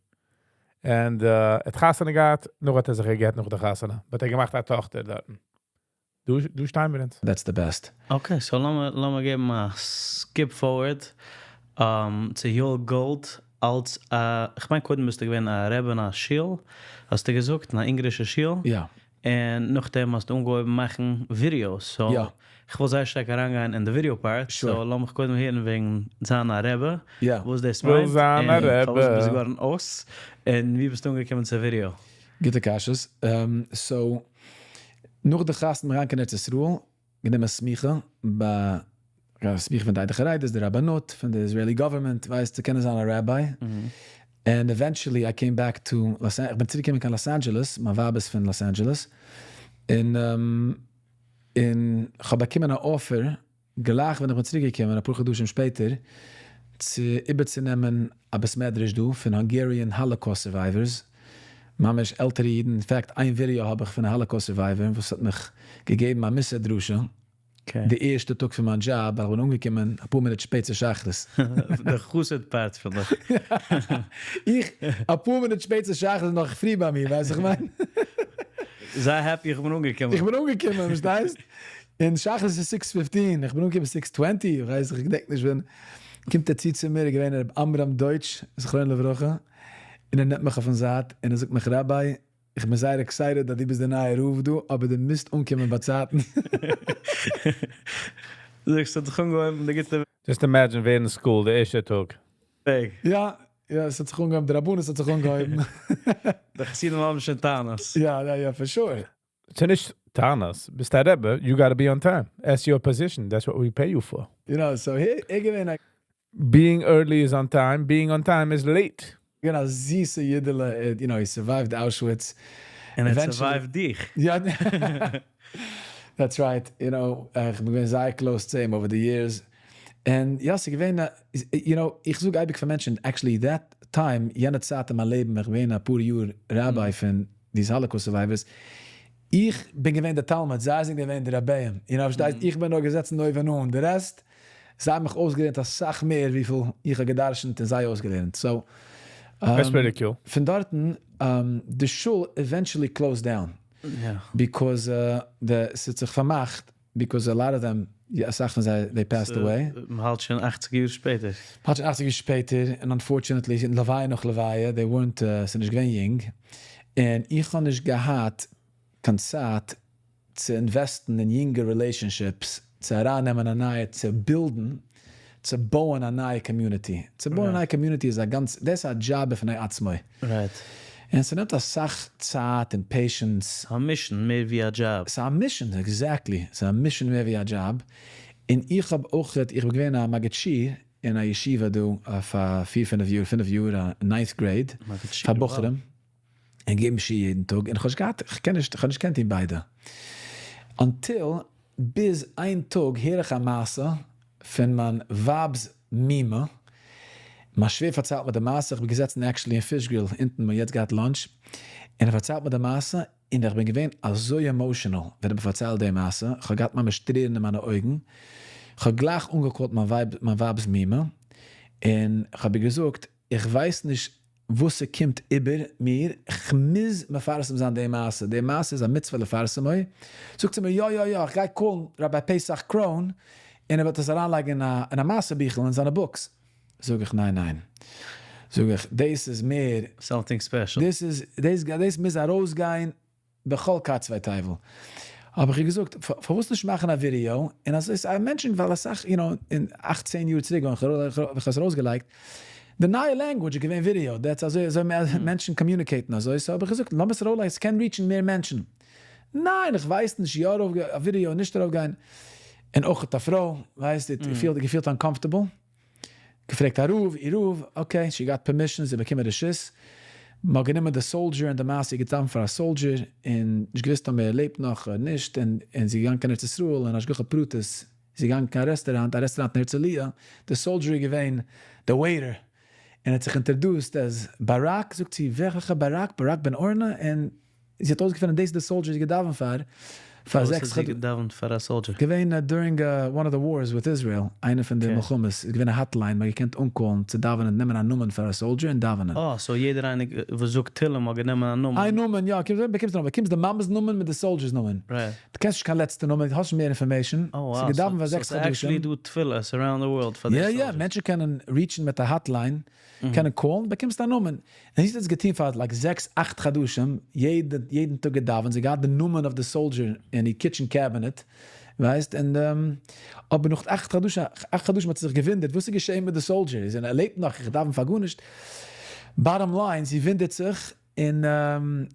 Speaker 3: און ער האט חתונה געהאט, נאך האט ער זיך גע'גט נאך די חתונה, but ער האט געמאכט א טאכטער דארטן. דא, דא שטייען מיר אונז.
Speaker 4: That's the best.
Speaker 5: Okay, so לאמיר, לאמיר געבן א skip forward צו יואל גאלד אלס א, איך מיין קודם ביסטו געווען א רבי אין א שול, האסטו געזאגט, אין א אונגארישע שול.
Speaker 4: יא.
Speaker 5: און נאכדעם האסטו אנגעהויבן מאכן videos, so
Speaker 4: יא.
Speaker 5: איך וויל זייער שטארק אריינגיין אין די video part, so לאמיך קודם הערן וועגן זיין א רבי, וואס דאס
Speaker 3: וויל
Speaker 5: מיינט,
Speaker 3: זיין א
Speaker 5: און פארוואס
Speaker 3: רבי.
Speaker 5: ביסטו געווארן אויס, און ווי ביסטו אנגעקומען צו ווידעא?
Speaker 4: גוטע קשיות. So, נאך די חתונה בין איך אריין קיין ארץ ישראל, גענומען סמיכה ביי סמיכה פון די עדה החרדית, די רבנות פון די Israeli government, ווייסט, צו קענען זיין א rabbi. And eventually I came back to Los, איך בין צוריקגעקומען קיין לאס אנדזשעלעס, מיין ווייב איז פון לאס אנדזשעלעס, און און כ'האב באקומען א offer, גלייך ווען איך בין צוריקגעקומען אפאר חדשים שפעטער, צו איבערצונעמען א בית מדרש דא פון Hungarian Holocaust survivors, ממש עלטערע אידן, in fact איין ווידעא האב איך פון א Holocaust survivor וואס האט מיך געגעבן א מוסר דרשה, די ערשטע טאג פון מיין דזשאב, ווייל איך בין אנגעקומען אפאר מינוט שפעט צו שחרית.
Speaker 5: די חסיד part פון דיך.
Speaker 4: איך, אפאר מינוט שפעט צו שחרית איז נאך פרי ביי מיר, ווייסט איך מיין.
Speaker 5: זיי happy איך בין אנגעקומען.
Speaker 4: איך בין אנגעקומען, פארשטייסט? און שחרית איז 6:15, איך בין אנגעקומען 6:20, איך ווייס, איך געדענק נישט ווען. קומט ער צו צו מיר, איז געווען ר' עמרם דויטש, זכרונו לברכה, און ער נעמט מיך אויפן זייט, און ער זאגט מיך, rabbi, איך בין זייער excited אז דו ביסט דער נייער רב דא, אבער דו מוזט אנקומען באצייטן.
Speaker 5: זאגסט, האט זיך אנגעהויבן די גוטע
Speaker 3: Just imagine ווערן אין school, די ערשטע טאג.
Speaker 5: וועג.
Speaker 4: יא, יא, עס האט זיך אנגעהויבן, די רבנות האט זיך אנגעהויבן.
Speaker 5: די חסידים האבן שוין טענות.
Speaker 4: יא, יא, יא, for sure.
Speaker 3: ס'איז נישט טענות, ביסט א רבי, you gotta be on time. That's your position, that's what we pay you for.
Speaker 4: So ער געווען א
Speaker 3: Being early is on time, being on time is late.
Speaker 4: געווען א זיסע אידעלע, he survived Auschwitz.
Speaker 5: און ער
Speaker 4: Eventually
Speaker 5: survived דיך.
Speaker 4: יא, that's right. איך בין געווען זייער close צו אים over the years. And יא, ס'איז געווען, איך זאג אייביג פאר מענטשן, actually that time, יענע צייט אין מיין לעבן, איך בין געווען אפאר יאר rabbi פון these Holocaust survivors. איך בין געווען דער תלמיד, זיי זענען געווען די רביים. פארשטייסט? איך בין נאר געזעצן אויבן אן. די רעסט, זיי האבן מיך אויסגעלערנט אסאך מער וויפיל איך האב געדרשנט און זיי אויסגעלערנט. So,
Speaker 3: That's pretty cool.
Speaker 4: פון דארטן, די שול eventually closed down. Because the, ס'האט זיך פארמאכט, because a lot of them, יא, אסאך פון זיי, they passed
Speaker 5: So,
Speaker 4: away.
Speaker 5: מ'האלט שוין 80 יאר שפעטער.
Speaker 4: מ'האלט שוין 80 יאר שפעטער, and unfortunately, אין לוויה נאך לוויה, they weren't, ס'איז נישט געווען יונג. און איך האב נישט געהאט קיין צייט צו invest ן אין יונגע relationships, צו ארייננעמען א נייע, צו build ן, צו בויען א נייע community. צו בויען א נייע community איז א גאנץ, דאס איז א דזשאב בפני עצמו. און ס'נעמט אסאך צייט און patience.
Speaker 5: ס'איז א mission מער ווי א דזשאב.
Speaker 4: ס'איז א mission, exactly. ס'איז א mission מער ווי א דזשאב. און איך האב אויך, איך בין געווען א מגיד שיעור אין א ישיבה דא פאר פיר פינף יאר, 5 יאר, א ninth grade,
Speaker 5: מגיד שיעור,
Speaker 4: פאר בחורים. און געבן שיעור יעדן טאג. און איך האב נישט געהאט, איך קען נישט, איך האב נישט געקענט טון ביידע. Until ביז איין טאג הער איך א מעשה פון מיין ווייב'ס מומע. מיין שווער פארציילט מיר די מעשה, איך בין געזעצן actually אין Fish Grill אונטן, מ'האט יעצט געהאט lunch, און ער פארציילט מיר די מעשה, און איך בין געווען אזוי emotional ווען ער האט מיר פארציילט די מעשה, איך האב געהאט ממש טרערן אין מיינע אויגן. איך האב גלייך אנגע call ט מיין ווייב, מיין ווייב'ס מומע, און איך האב איר געזאגט, איך ווייס נישט. וואס ס'קומט איבער מיר, כ'מוז מפרסם זיין די מעשה, די מעשה איז א מצוה לפרסמו, זאגט זי מיר יא יא יא, כ'גיי call ן Rabbi פסח קראון און ער וועט עס אריינלייגן אין א מעשה ביכל אין זיינע books, זאג איך ניין ניין, זאג איך דאס איז מער,
Speaker 5: Something special.
Speaker 4: דאס איז, דאס מוז ארויסגיין בכל קצווי תבל האב איך איר געזאגט פארוואס נישט מאכן א ווידיאו און אזוי ס'איז מענטשן ווייל אסאך you know אין אכט צען יאר צוריק ווען איך האב עס ארויסגעלייגט די נייע language איז געווען ווידיאו that's אזוי אזוי מענטשן communicate ן אזוי so האב איך געזאגט לאמיר עס ארויסלייגן ס'קען reach ן מער מענטשן ניין איך ווייס נישט יא ארויף א ווידיאו נישט ארויף גיין און אויך א פרוי ווייסט געפילט uncomfortable. געפרעגט א רב, איר רב, okay, she got permission, זי האט באקומען רשות, מען האט גענומען די soldier און די מעשה איז געטאן פאר א soldier, און נישט געוויסט אויב ער לעבט נאך אדער נישט, און זי איז געגאנגען קיין ארץ ישראל און השגחה פרטית, זי איז געגאנגען קיין א רעסטוראנט, א רעסטוראנט אין הרצליה, די soldier איז געווען די waiter, און ער האט זיך introduced as באראק, זאגט זי, וועלכע באראק, באראק בן אורנה, און זי האט אויסגעפונען דאס איז די soldier זי געדאווענט פאר פאר
Speaker 5: פארוואס
Speaker 4: זעקס
Speaker 5: האט זי
Speaker 4: חד.
Speaker 5: געדאווענט פאר א soldier?
Speaker 4: געווען during one of the wars with Israel, איינע פון די מלחמות, איז געווען א hotline מ'האט געקענט אנ call ן צו דאווענען נעמען א נאמען פאר א soldier און דאווענען.
Speaker 5: אה, so יעדער איינער וואס זאגט תהלים האט גענומען א נאמען.
Speaker 4: איין נאמען, יא, קומט באקומסט א נאמען, באקומסט די מאמע'ס נאמען מיט די soldier's נאמען.
Speaker 5: Right.
Speaker 4: דו קענסט נישט קיין לעצטע נאמען, דו האסט נישט מער information,
Speaker 5: אה
Speaker 4: ס'איז
Speaker 5: wow,
Speaker 4: געדאווענט פאר
Speaker 5: so
Speaker 4: זעקס
Speaker 5: ס'איז actually
Speaker 4: חדשים.
Speaker 5: דא תפילות around the world פאר די
Speaker 4: יא יא,
Speaker 5: soldiers.
Speaker 4: מענטשן קענען reach ן מיט א hotline קענען call ן, באקומסט א נאמען. און זי האט עס געטון פאר like זעקס אכט חדשים, יעדע יעדן טאג געדאווענט, זי האט געהאט די נאמען אויף די soldier אין איר kitchen cabinet, ווייסט, און אבער נאך אכט חדשים אכט חדשים האט זי זיך געוואונדערט וואס איז געשען מיט די soldier, איז ער לעבט נאך, איך דאווען פאר גארנישט, bottom line זי וואונדערט זיך, און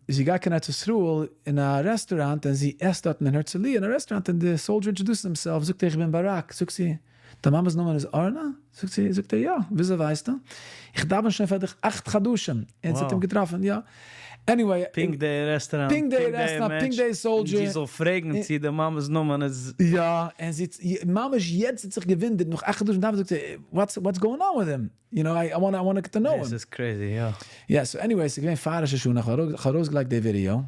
Speaker 4: זי גייט קיין ארץ ישראל אין א רעסטוראנט און זי עסט דארטן אין הרצליה אין א רעסטוראנט און די soldier introduces himself זאגט ער איך בין באראק זאגט זי דיין מאמע'ס נאמען איז ארנה? זאגט זי זאגט ער יא וויאזוי ווייסטו? איך דאווען שוין פאר דיך אכט חדשים און זי האט אים געטראפן יא anyway
Speaker 5: פונקט די רעסטוראנט
Speaker 4: פונקט די רעסטוראנט פונקט די soldier
Speaker 5: זי זאל פרעגן צו די מאמע'ס נאמען איז
Speaker 4: יא און זי האט ממש יעצט האט זיך געוואונדערט נאך אכט חדשים דאווענען זאגט זי what's what's going on with him? You know, I want I want to know
Speaker 5: דאס איז crazy, יא.
Speaker 4: יא, so anyway, ס'איז געווען פאר ראש השנה, איך האב ארויסגעלייגט די ווידיאו,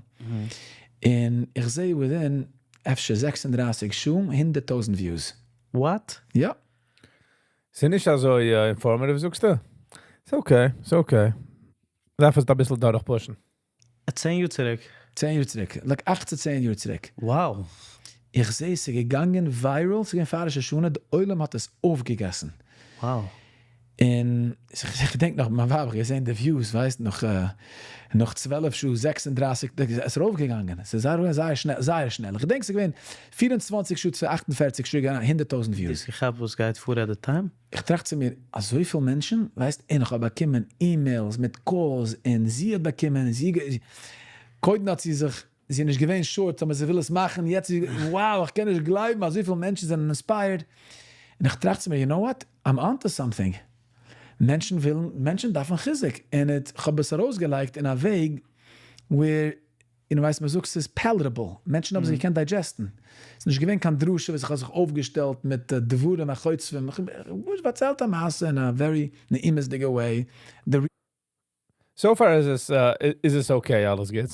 Speaker 4: און איך זע within אפשר 36 שעה, 100,000 views.
Speaker 5: What?
Speaker 4: יא.
Speaker 3: ס'איז נישט אזוי informative, זאגסטו? ס'איז okay, ס'איז okay. דארף עס אביסל דורך push ן.
Speaker 5: 10 יאר צוריק.
Speaker 4: 10 יאר צוריק. Like אכט צו 10 יאר צוריק.
Speaker 5: Wow.
Speaker 4: איך זע ס'איז געגאנגען viral, ס'איז געווען פאר ראש השנה, די עולם האט עס אויפגעגעסן.
Speaker 5: Wow.
Speaker 4: און איך געדענק נאך מיין ווייב, איך געזען די views, ווייסט, נאך נאך 12 שעה, 36, עס איז ארויפגעגאנגען, עס איז זייער זייער שנעל, זייער שנעל, איך געדענק ס'איז געווען 24 שעה צו 48 שעה געווען 100,000 views.
Speaker 5: האסט געכאפט וואס גייט פאר at the time?
Speaker 4: איך טראכט צו מיר, אזויפיל מענטשן, ווייסט, און איך האב באקומען emails מיט calls, און זי האט באקומען, און זי, קודם האט זי זיך, זי איז נישט געווען sure טאמער זי וויל עס מאכן, יעצט איז זי, wow, איך קען נישט גלייבן אזויפיל מענטשן זענען inspired, און איך טראכט צו מיר, you know what, I'm onto something, מענטשן ווילן, מענטשן דארפן חיזוק, און איך האב עס ארויסגעלייגט אין א וועג where, און ווייסט מען זאגט ס'איז palatable, מענטשן האבן זיך געקענט digest ן, ס'איז נישט געווען קיין דרשה וואס איך האב זיך אויפגעשטעלט מיט דברים החוצבים, איך האב פארציילט א מעשה אין א very נעימות'דיגע way, די
Speaker 3: So far איז עס okay, אלעס גוט.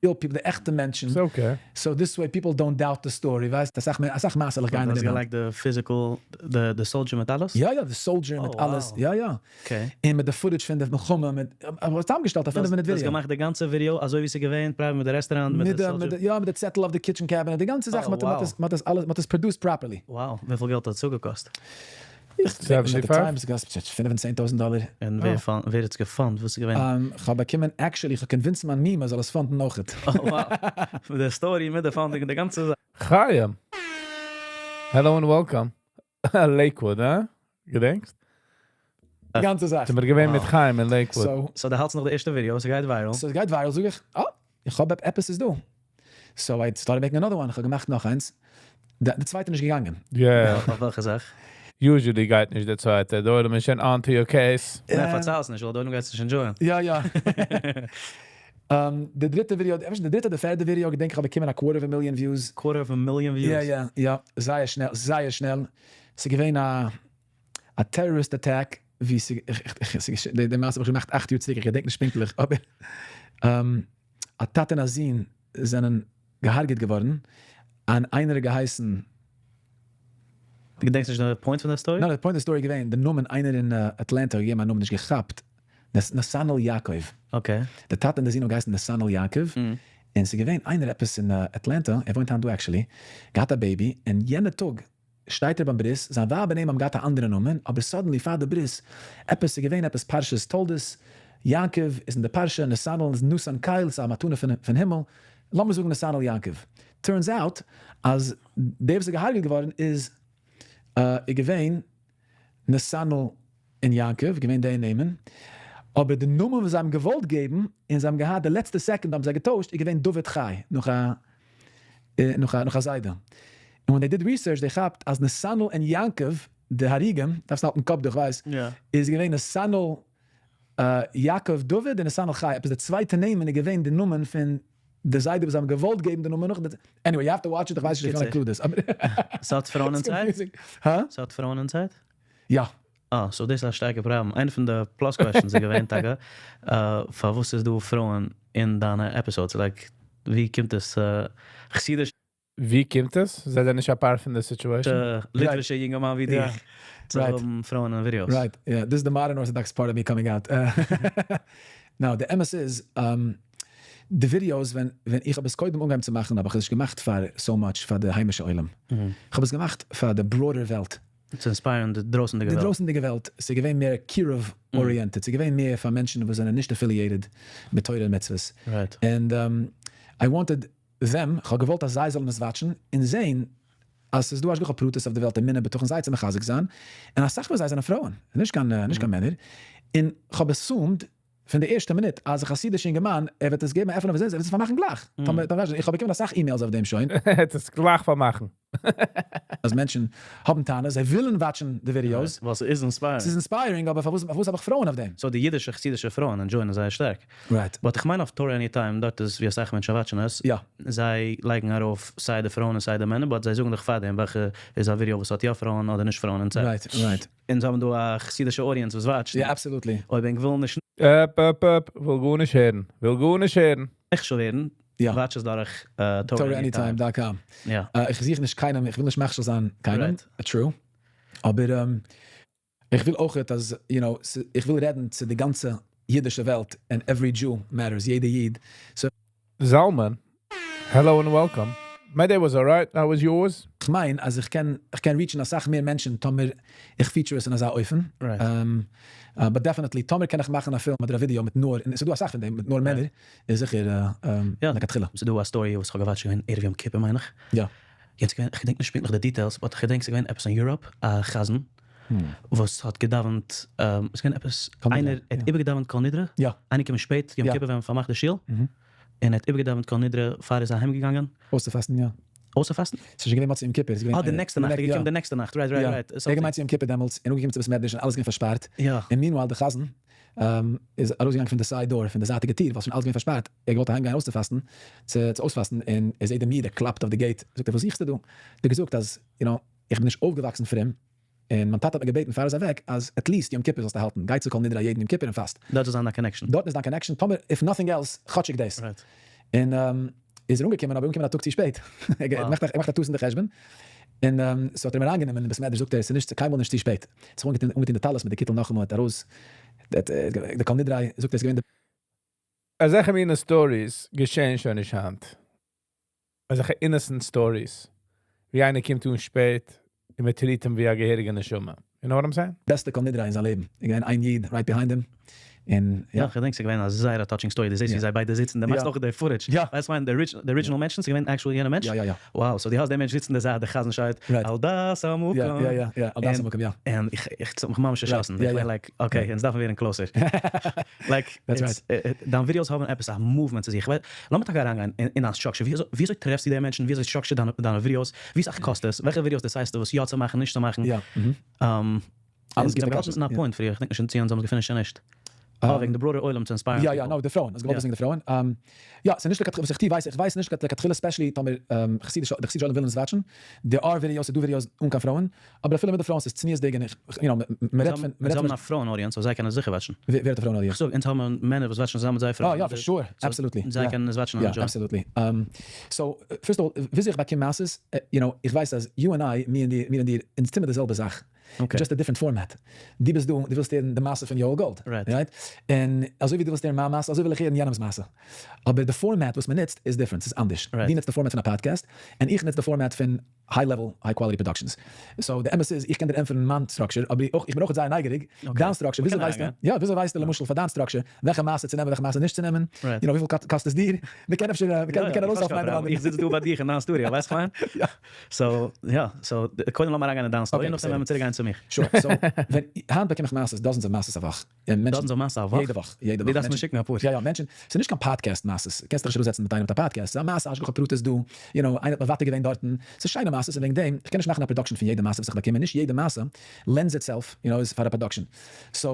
Speaker 4: real people, די עכטע מענטשן.
Speaker 3: ס'איז okay.
Speaker 4: So this way people don't doubt the story, ווייסט, אסאך מעשה'לעך גייען
Speaker 5: דו האסט
Speaker 4: אריבער.
Speaker 5: געלייגט די physical, די soldier מיט אלעס?
Speaker 4: יא יא, די soldier מיט אלעס, יא יא.
Speaker 5: Okay.
Speaker 4: און מיט די footage פון די מלחמה, מיט, איך האב צוזאמגעשטעלט א 5 מינוט ווידעא.
Speaker 5: דו האסט געמאכט די גאנצע ווידעא אזוי ווי ס'איז געווען, private מיט די רעסטוראנט, מיט די soldier?
Speaker 4: יא, מיט די צעטל אויף די kitchen cabinet, די גאנצע זאך, מ'האט עס, מ'האט עס אלעס, מ'האט עס produced properly.
Speaker 5: Wow, וויפיל געלט האט עס אפגעקאסט?
Speaker 4: איך געדענק נישט at the time, עס האט געקאסט 15,000 דאלער.
Speaker 5: און ווער האט עס גע fund ט? וואס איז געווען?
Speaker 4: כ'האב באקומען, actually איך האב convinced מיין מומע זאל עס fund ן אויכעט.
Speaker 5: Wow. די story מיט די funding און די גאנצע זאך.
Speaker 3: חיים! Hello and welcome. Lakewood, הא? געדענקסט?
Speaker 4: די גאנצע זאך.
Speaker 3: זעמיר געווען מיט חיים אין Lakewood.
Speaker 5: So דו האלטסט נאך די ערשטע ווידעא, ס'גייט viral.
Speaker 4: So ס'גייט viral זאג איך, אה! איך האב עפעס איז דא. So I started making another one, איך האב געמאכט נאך איינס. די צווייטע נישט געגאנגען.
Speaker 3: יא.
Speaker 5: אויף וועלכע זאך?
Speaker 3: Usually גייט נישט די צווייטע, די עולם איז שוין on to your case.
Speaker 5: ניין פארצייל עס נישט ווייל די עולם גייט עס נישט enjoy ען.
Speaker 4: יא יא. די דריטע ווידעא, אפשר די דריטע אדער פערטע ווידעא געדענק איך האב באקומען א quarter of a million views.
Speaker 5: Quarter of a million views?
Speaker 4: יא יא יא, זייער שנעל, זייער שנעל. ס'איז געווען א א terrorist attack ווי ס'איז די מעשה האב איך געמאכט אכט יאר צוריק איך געדענק נישט פונקטליך אבער א טאטע און א זון זענען געהארגעט געווארן און איינער האט געהייסן.
Speaker 5: דו געדענקסט נישט די point פון די story?
Speaker 4: ניין די point די story איז געווען די נאמען איינער אין אטלענטע האט געגעבן א נאמען נישט געכאפט. נתנאל יעקב.
Speaker 5: Okay.
Speaker 4: די טאטע און די זון האבן געהייסן נתנאל יעקב, און ס'איז געווען איינער עפעס אין אטלענטא, ער וואוינט היינט דא actually, געהאט א baby, און יענע טאג שטייט ער ביים ברית, זיין ווייב און אים האבן געהאט א אנדערע נאמען, אבער suddenly פאר די ברית, עפעס ס'איז געווען עפעס פרשת תולדות, יעקב איז אין די פרשה, נתנאל איז נתן קל, ס'איז א מתנה פון הימל, לאמיר זאגן נתנאל יעקב. Turns out אז דער וואס איז געהארגעט געווארן איז געווען נתנאל און יעקב, געווען די נעמען, אבער די נאמען וואס זיי האבן געוואלט געבן און זיי האבן געהאט די לעצטע סעקונדע האבן זיי געטוישט איז געווען דוד חי נאך א נאך א נאך א זיידע. און ווען they did research they כאפט אז נתנאל און יעקב די הרוגים, דארפסט האלטן קאפ דא איך ווייס, איז געווען נתנאל יעקב דוד און נתנאל חי, עפעס די צווייטע נעמען איז געווען די נאמען פון די זיידע וואס זיי האבן געוואלט געבן די נאמען נאך די, anyway you have to watch it, איך ווייס נישט איך קען include עס אבער
Speaker 5: ס'האט פרויען אין צייט?
Speaker 4: הא?
Speaker 5: ס'האט פרויען אין צייט?
Speaker 4: יא.
Speaker 5: אה, so דאס איז א שטארקע פראבלעם. איינע פון די plus questions איז געווען טאקע, פארוואס איז דא פרויען אין דיינע episodes? Like ווי קומט עס? חסידיש.
Speaker 3: ווי קומט עס? זיי זענען נישט א part פון די situation?
Speaker 5: ליטווישע יונגערמאן ווי דיך צו האבן פרויען אין videos.
Speaker 4: Right, yeah, דאס איז די modern orthodox part of me coming out. Now, די אמת איז, די videos ווען איך האב עס קודם אנגעהויבן צו מאכן האב איך עס נישט געמאכט פאר so much פאר די היימישע עולם, איך האב עס געמאכט פאר די broader וועלט.
Speaker 5: צו inspire ן די דרויסענדיגע וועלט.
Speaker 4: די דרויסענדיגע וועלט, ס'איז געווען מער קירוב oriented, ס'איז געווען מער פאר מענטשן וואס זענען נישט affiliated מיט תורה און מצוות. And I wanted them, כ'האב געוואלט אז זיי זאלן עס watch ן און זעהן אז ס'איז דא השגחה פרטית אויף די וועלט, אמונה, בטחון, זיי צו מחזק זיין, און אסאך פון זיי זענען פרויען, נישט קיין נישט קיין מענער, און כ'האב assumed פון די ערשטע מינוט אז א חסידישע אינגערמאן ער וועט עס געבן א עפענען אויף זיי, ער וועט עס פארמאכן גלייך, טאמער, איך האב באקומען אסאך emails אויף דעם שוין.
Speaker 3: ער וועט עס גלייך פארמאכן.
Speaker 4: אז מענטשן האבן טענות, זיי ווילן watch ן די videos.
Speaker 5: ווייל ס'איז inspiring.
Speaker 4: ס'איז inspiring, אבער פארוואס פארוואס האב איך פרויען אויף דעם?
Speaker 5: So די אידישע חסידישע פרויען enjoy ען זייער שטארק.
Speaker 4: Right.
Speaker 5: But איך מיין אויף תורה עניטיים דארט איז ווי אסאך מענטשן watch ן עס.
Speaker 4: יא.
Speaker 5: זיי לייגן ארויף סיי די פרויען און סיי די מענער but זיי זאגן דיך פארדעם וועלכע איז א ווידעא וואס האט יא פרויען אדער נישט פרויען inside.
Speaker 4: Right right.
Speaker 5: אונז האבן דא א חסידישע audience וואס watch ט.
Speaker 4: יא absolutely.
Speaker 5: אויב ענק ווילן נישט.
Speaker 3: אפ אפ אפ, וויל גארנישט הערן, וויל גארנישט הערן.
Speaker 5: נכשל ווערן, watch עס דורך
Speaker 4: תורה עניטיים dot com. איך זוך נישט קיינעם, איך וויל נישט מכשיל זיין קיינעם, true, אבער איך וויל אויכעט אז, you know, איך וויל רעדן צו די גאנצע אידישע וועלט, and every Jew matters, יעדע איד, so.
Speaker 3: זלמן, hello and welcome. My day was alright, how was yours?
Speaker 4: כ'מיין אז איך קען איך קען reach ן אסאך מער מענטשן טאמער איך feature עס אין אזא אופן, but definitely טאמער קען איך מאכן א פילם אדער א ווידיאו מיט נאר, און ס'דא אסאך פון דעם, מיט נאר מענער, איז זיכער לכתחילה.
Speaker 5: ס'דא א story וואס כ'האב גע watch ט געווען ערב יום כיפור מיין איך.
Speaker 4: יא.
Speaker 5: יעצט געווען, כ'געדענק נישט פונקטליך די details, but כ'געדענק ס'איז געווען עפעס אין Europe א חזן וואס האט געדאווענט, ס'איז געווען עפעס איינער האט איבערגעדאווענט כל נדרי, איינער קומען שפעט יום כיפור ווען מ'פארמאכט די שול, און ער האט איבערגעדאווענט כל נדרי פאר ער איז אהיים געגאנגען.
Speaker 4: אויסצופאסטן יא.
Speaker 5: אויסצופאסטן?
Speaker 4: ס'איז שוין געווען מוצאי יום כיפור.
Speaker 5: אה די נעקסטע נאכט, ער איז געקומען די נעקסטע נאכט, right right right.
Speaker 4: ער האט געמיינט צו יום כיפור דעמאלטס, און אנגעקומען צו בית מדרש און אלעס געווען פארשפארט, און meanwhile די חזן איז ארויסגעגאנגען פון די side door, פון די זייטיגע טיר, ווייל ס'איז שוין אלעס געווען פארשפארט, ער האט געוואלט אהיים גיין אויסצופאסטן, צו אויספאסטן, און ער זעט דעם איד, ער קלאפט אויף די gate, זאגט ער וואס זוכסטו דא? האט ער געזאגט אז you know, איך בין נישט אויפגעוואקסן פרום, און מיין טאטע האט מיר געבעטן פאר ער איז אוועק אז at least יום כיפור זאלסטו האלטן, גיי צו כל נדרי יעדן יום כיפור און פאסט.
Speaker 5: דארט איז דיין connection.
Speaker 4: דארטן איז דיין connection, טאמער if nothing else, כאטשיג דאס. און איז ער אנגעקומען, אבער אנגעקומען א טאג צו שפעט. ער מאכט א טעות אין די חשבון, און so האט ער אים אריינגענומען אין בית מדרש, זאגט ער, ס'איז נישט קיינמאל נישט צו שפעט. האט זיך אנגעטון די טלית מיט די קיטל נאכאמאל, האט ארויס די כל נדרי, זאגט ער, ס'איז געווען די.
Speaker 3: אזעלכע מינע stories געשען שוין נישט היינט. אזעלכע innocent stories. ווי איינער קומט אן שפעט און מען treat אים ווי א געהעריגע נשמה. You know what I'm saying?
Speaker 4: בעסטע כל נדרי אין זיין לעבן איז געווען איין איד right behind him און
Speaker 5: יא. יא כ'געדענק ס'איז געווען א זייער א touching story, דו זעסט ווי זיי ביידע זיצן, דו מאכסט אויך די footage, ווייסט ווען די original מענטשן, ס'איז געווען actually יענע מענטש?
Speaker 4: יא יא יא.
Speaker 5: Wow, so דו האסט די מענטש זיצן די זייט, די חזן שרייט על דעת המקום.
Speaker 4: יא יא יא יא, על דעת המקום יא.
Speaker 5: און איך איך האב מיך ממש צעשאסן, איך בין like okay אונז דארפן ווערן closer. Like דיין videos האבן עפעס א movement צו זיך, לאמיר טאקע אריינגיין אין דיין structure, וויאזוי טרעפסטו די מענטשן, וויאזוי structure דיינע videos, ווי סאך קאסט עס, וועלכע videos decide סטו וואס יא צו מאכן נישט צו מאכן. אונז האבן געהאלטן אין א point פריער, איך דענק נישט צו אונז האבן עס גע finish ט צו נישט. אה, וועגן די broader עולם צו inspire ן
Speaker 4: יא יא, no, די פרויען, האסט געוואלט וויסן וועגן די פרויען. יא, ס'איז נישט לכתחילה, וואס איך טו ווייס איך ווייס נישט לכתחילה especially טאמער חסידישע, די חסידישע עולם ווילן עס watch ן, there are videos, ס'איז דא videos אן קיין פרויען, אבער אפילו מיט די פרויען ס'איז צניעות'דיג און איך, you know, מ'רעדט פון,
Speaker 5: אונז האבן א פרויען audience so זיי קענען זיכער watch ן.
Speaker 4: ווער האט א פרויען audience?
Speaker 5: איך זאג, אונז האבן מענער וואס watch ן צוזאמען מיט זייער פרויען.
Speaker 4: אה יא, for sure, absolutely.
Speaker 5: זיי קענען עס watch ן און enjoy ען.
Speaker 4: יא, absolutely. So, first of all, וויאזוי איך באקום מעשות, you know, איך ווייס אז you and I, מיר און דיר, אונז טוען מיר די זעלבע זאך. Just a different format. דו ביסט דא, דו ווילסט הערן די מעשה פון יואל גאלד, right? און אזוי ווי דו ווילסט הערן מיין מעשה, אזוי וויל איך הערן יענעמ'ס מעשה. אבער די format וואס מ'נוצט איז different, ס'איז אנדערש. דו נוצט די format פון א פאדקעסט, און איך נוץ די format פון high level, high quality productions. So די אמת איז, איך קען דיר ענטפערן מיין structure, אבער אויך, איך בין אויך זייער נייגעריג, דיין structure, וויאזוי ווייסטו, יא, וויאזוי ווייסטו למשל פאר דיין structure, וועלכע מעשה צו נעמען, וועלכע מעשה נישט צו נעמען, you know, וויפיל קאסט עס דיר, מ'קען אפשר, מ'קען ארויסהעלפן איינער דעם אנדערן.
Speaker 5: איך זיץ דא ביי דיך אין דיין studio, ווייסט וואס כ'מיין?
Speaker 4: יא.
Speaker 5: So, יא, so, קודם לאמיר אריינגיין אין דיין story, נאכדעם וועלן מיר צוריק גיין צו מיך.
Speaker 4: Sure, so, ווען, היינט באקום איך מעשות, dozens of מעשות א וואך, און מענטשן.
Speaker 5: Dozens of מעשות א וואך?
Speaker 4: יעדע וואך, יעדע וואך.
Speaker 5: דו דארפסט מיר שיקן אפאר.
Speaker 4: יא יא, מענטשן, ס'איז נישט קיין פאדקעסט מעשות, קענסט דיך נישט אראפזעצן מיט איינעם מיט א פאדקעסט, ס'איז א מעשה השגחה פרטית דא, you know, איינער האט מוותר געווען דארטן, ס'איז שיינע מעשות, און וועגן דעם, איך קען נישט מאכן א production פון יעדע מעשה וואס איך באקום, און נישט יעדע מעשה lends itself, you know, איז פאר א production. So,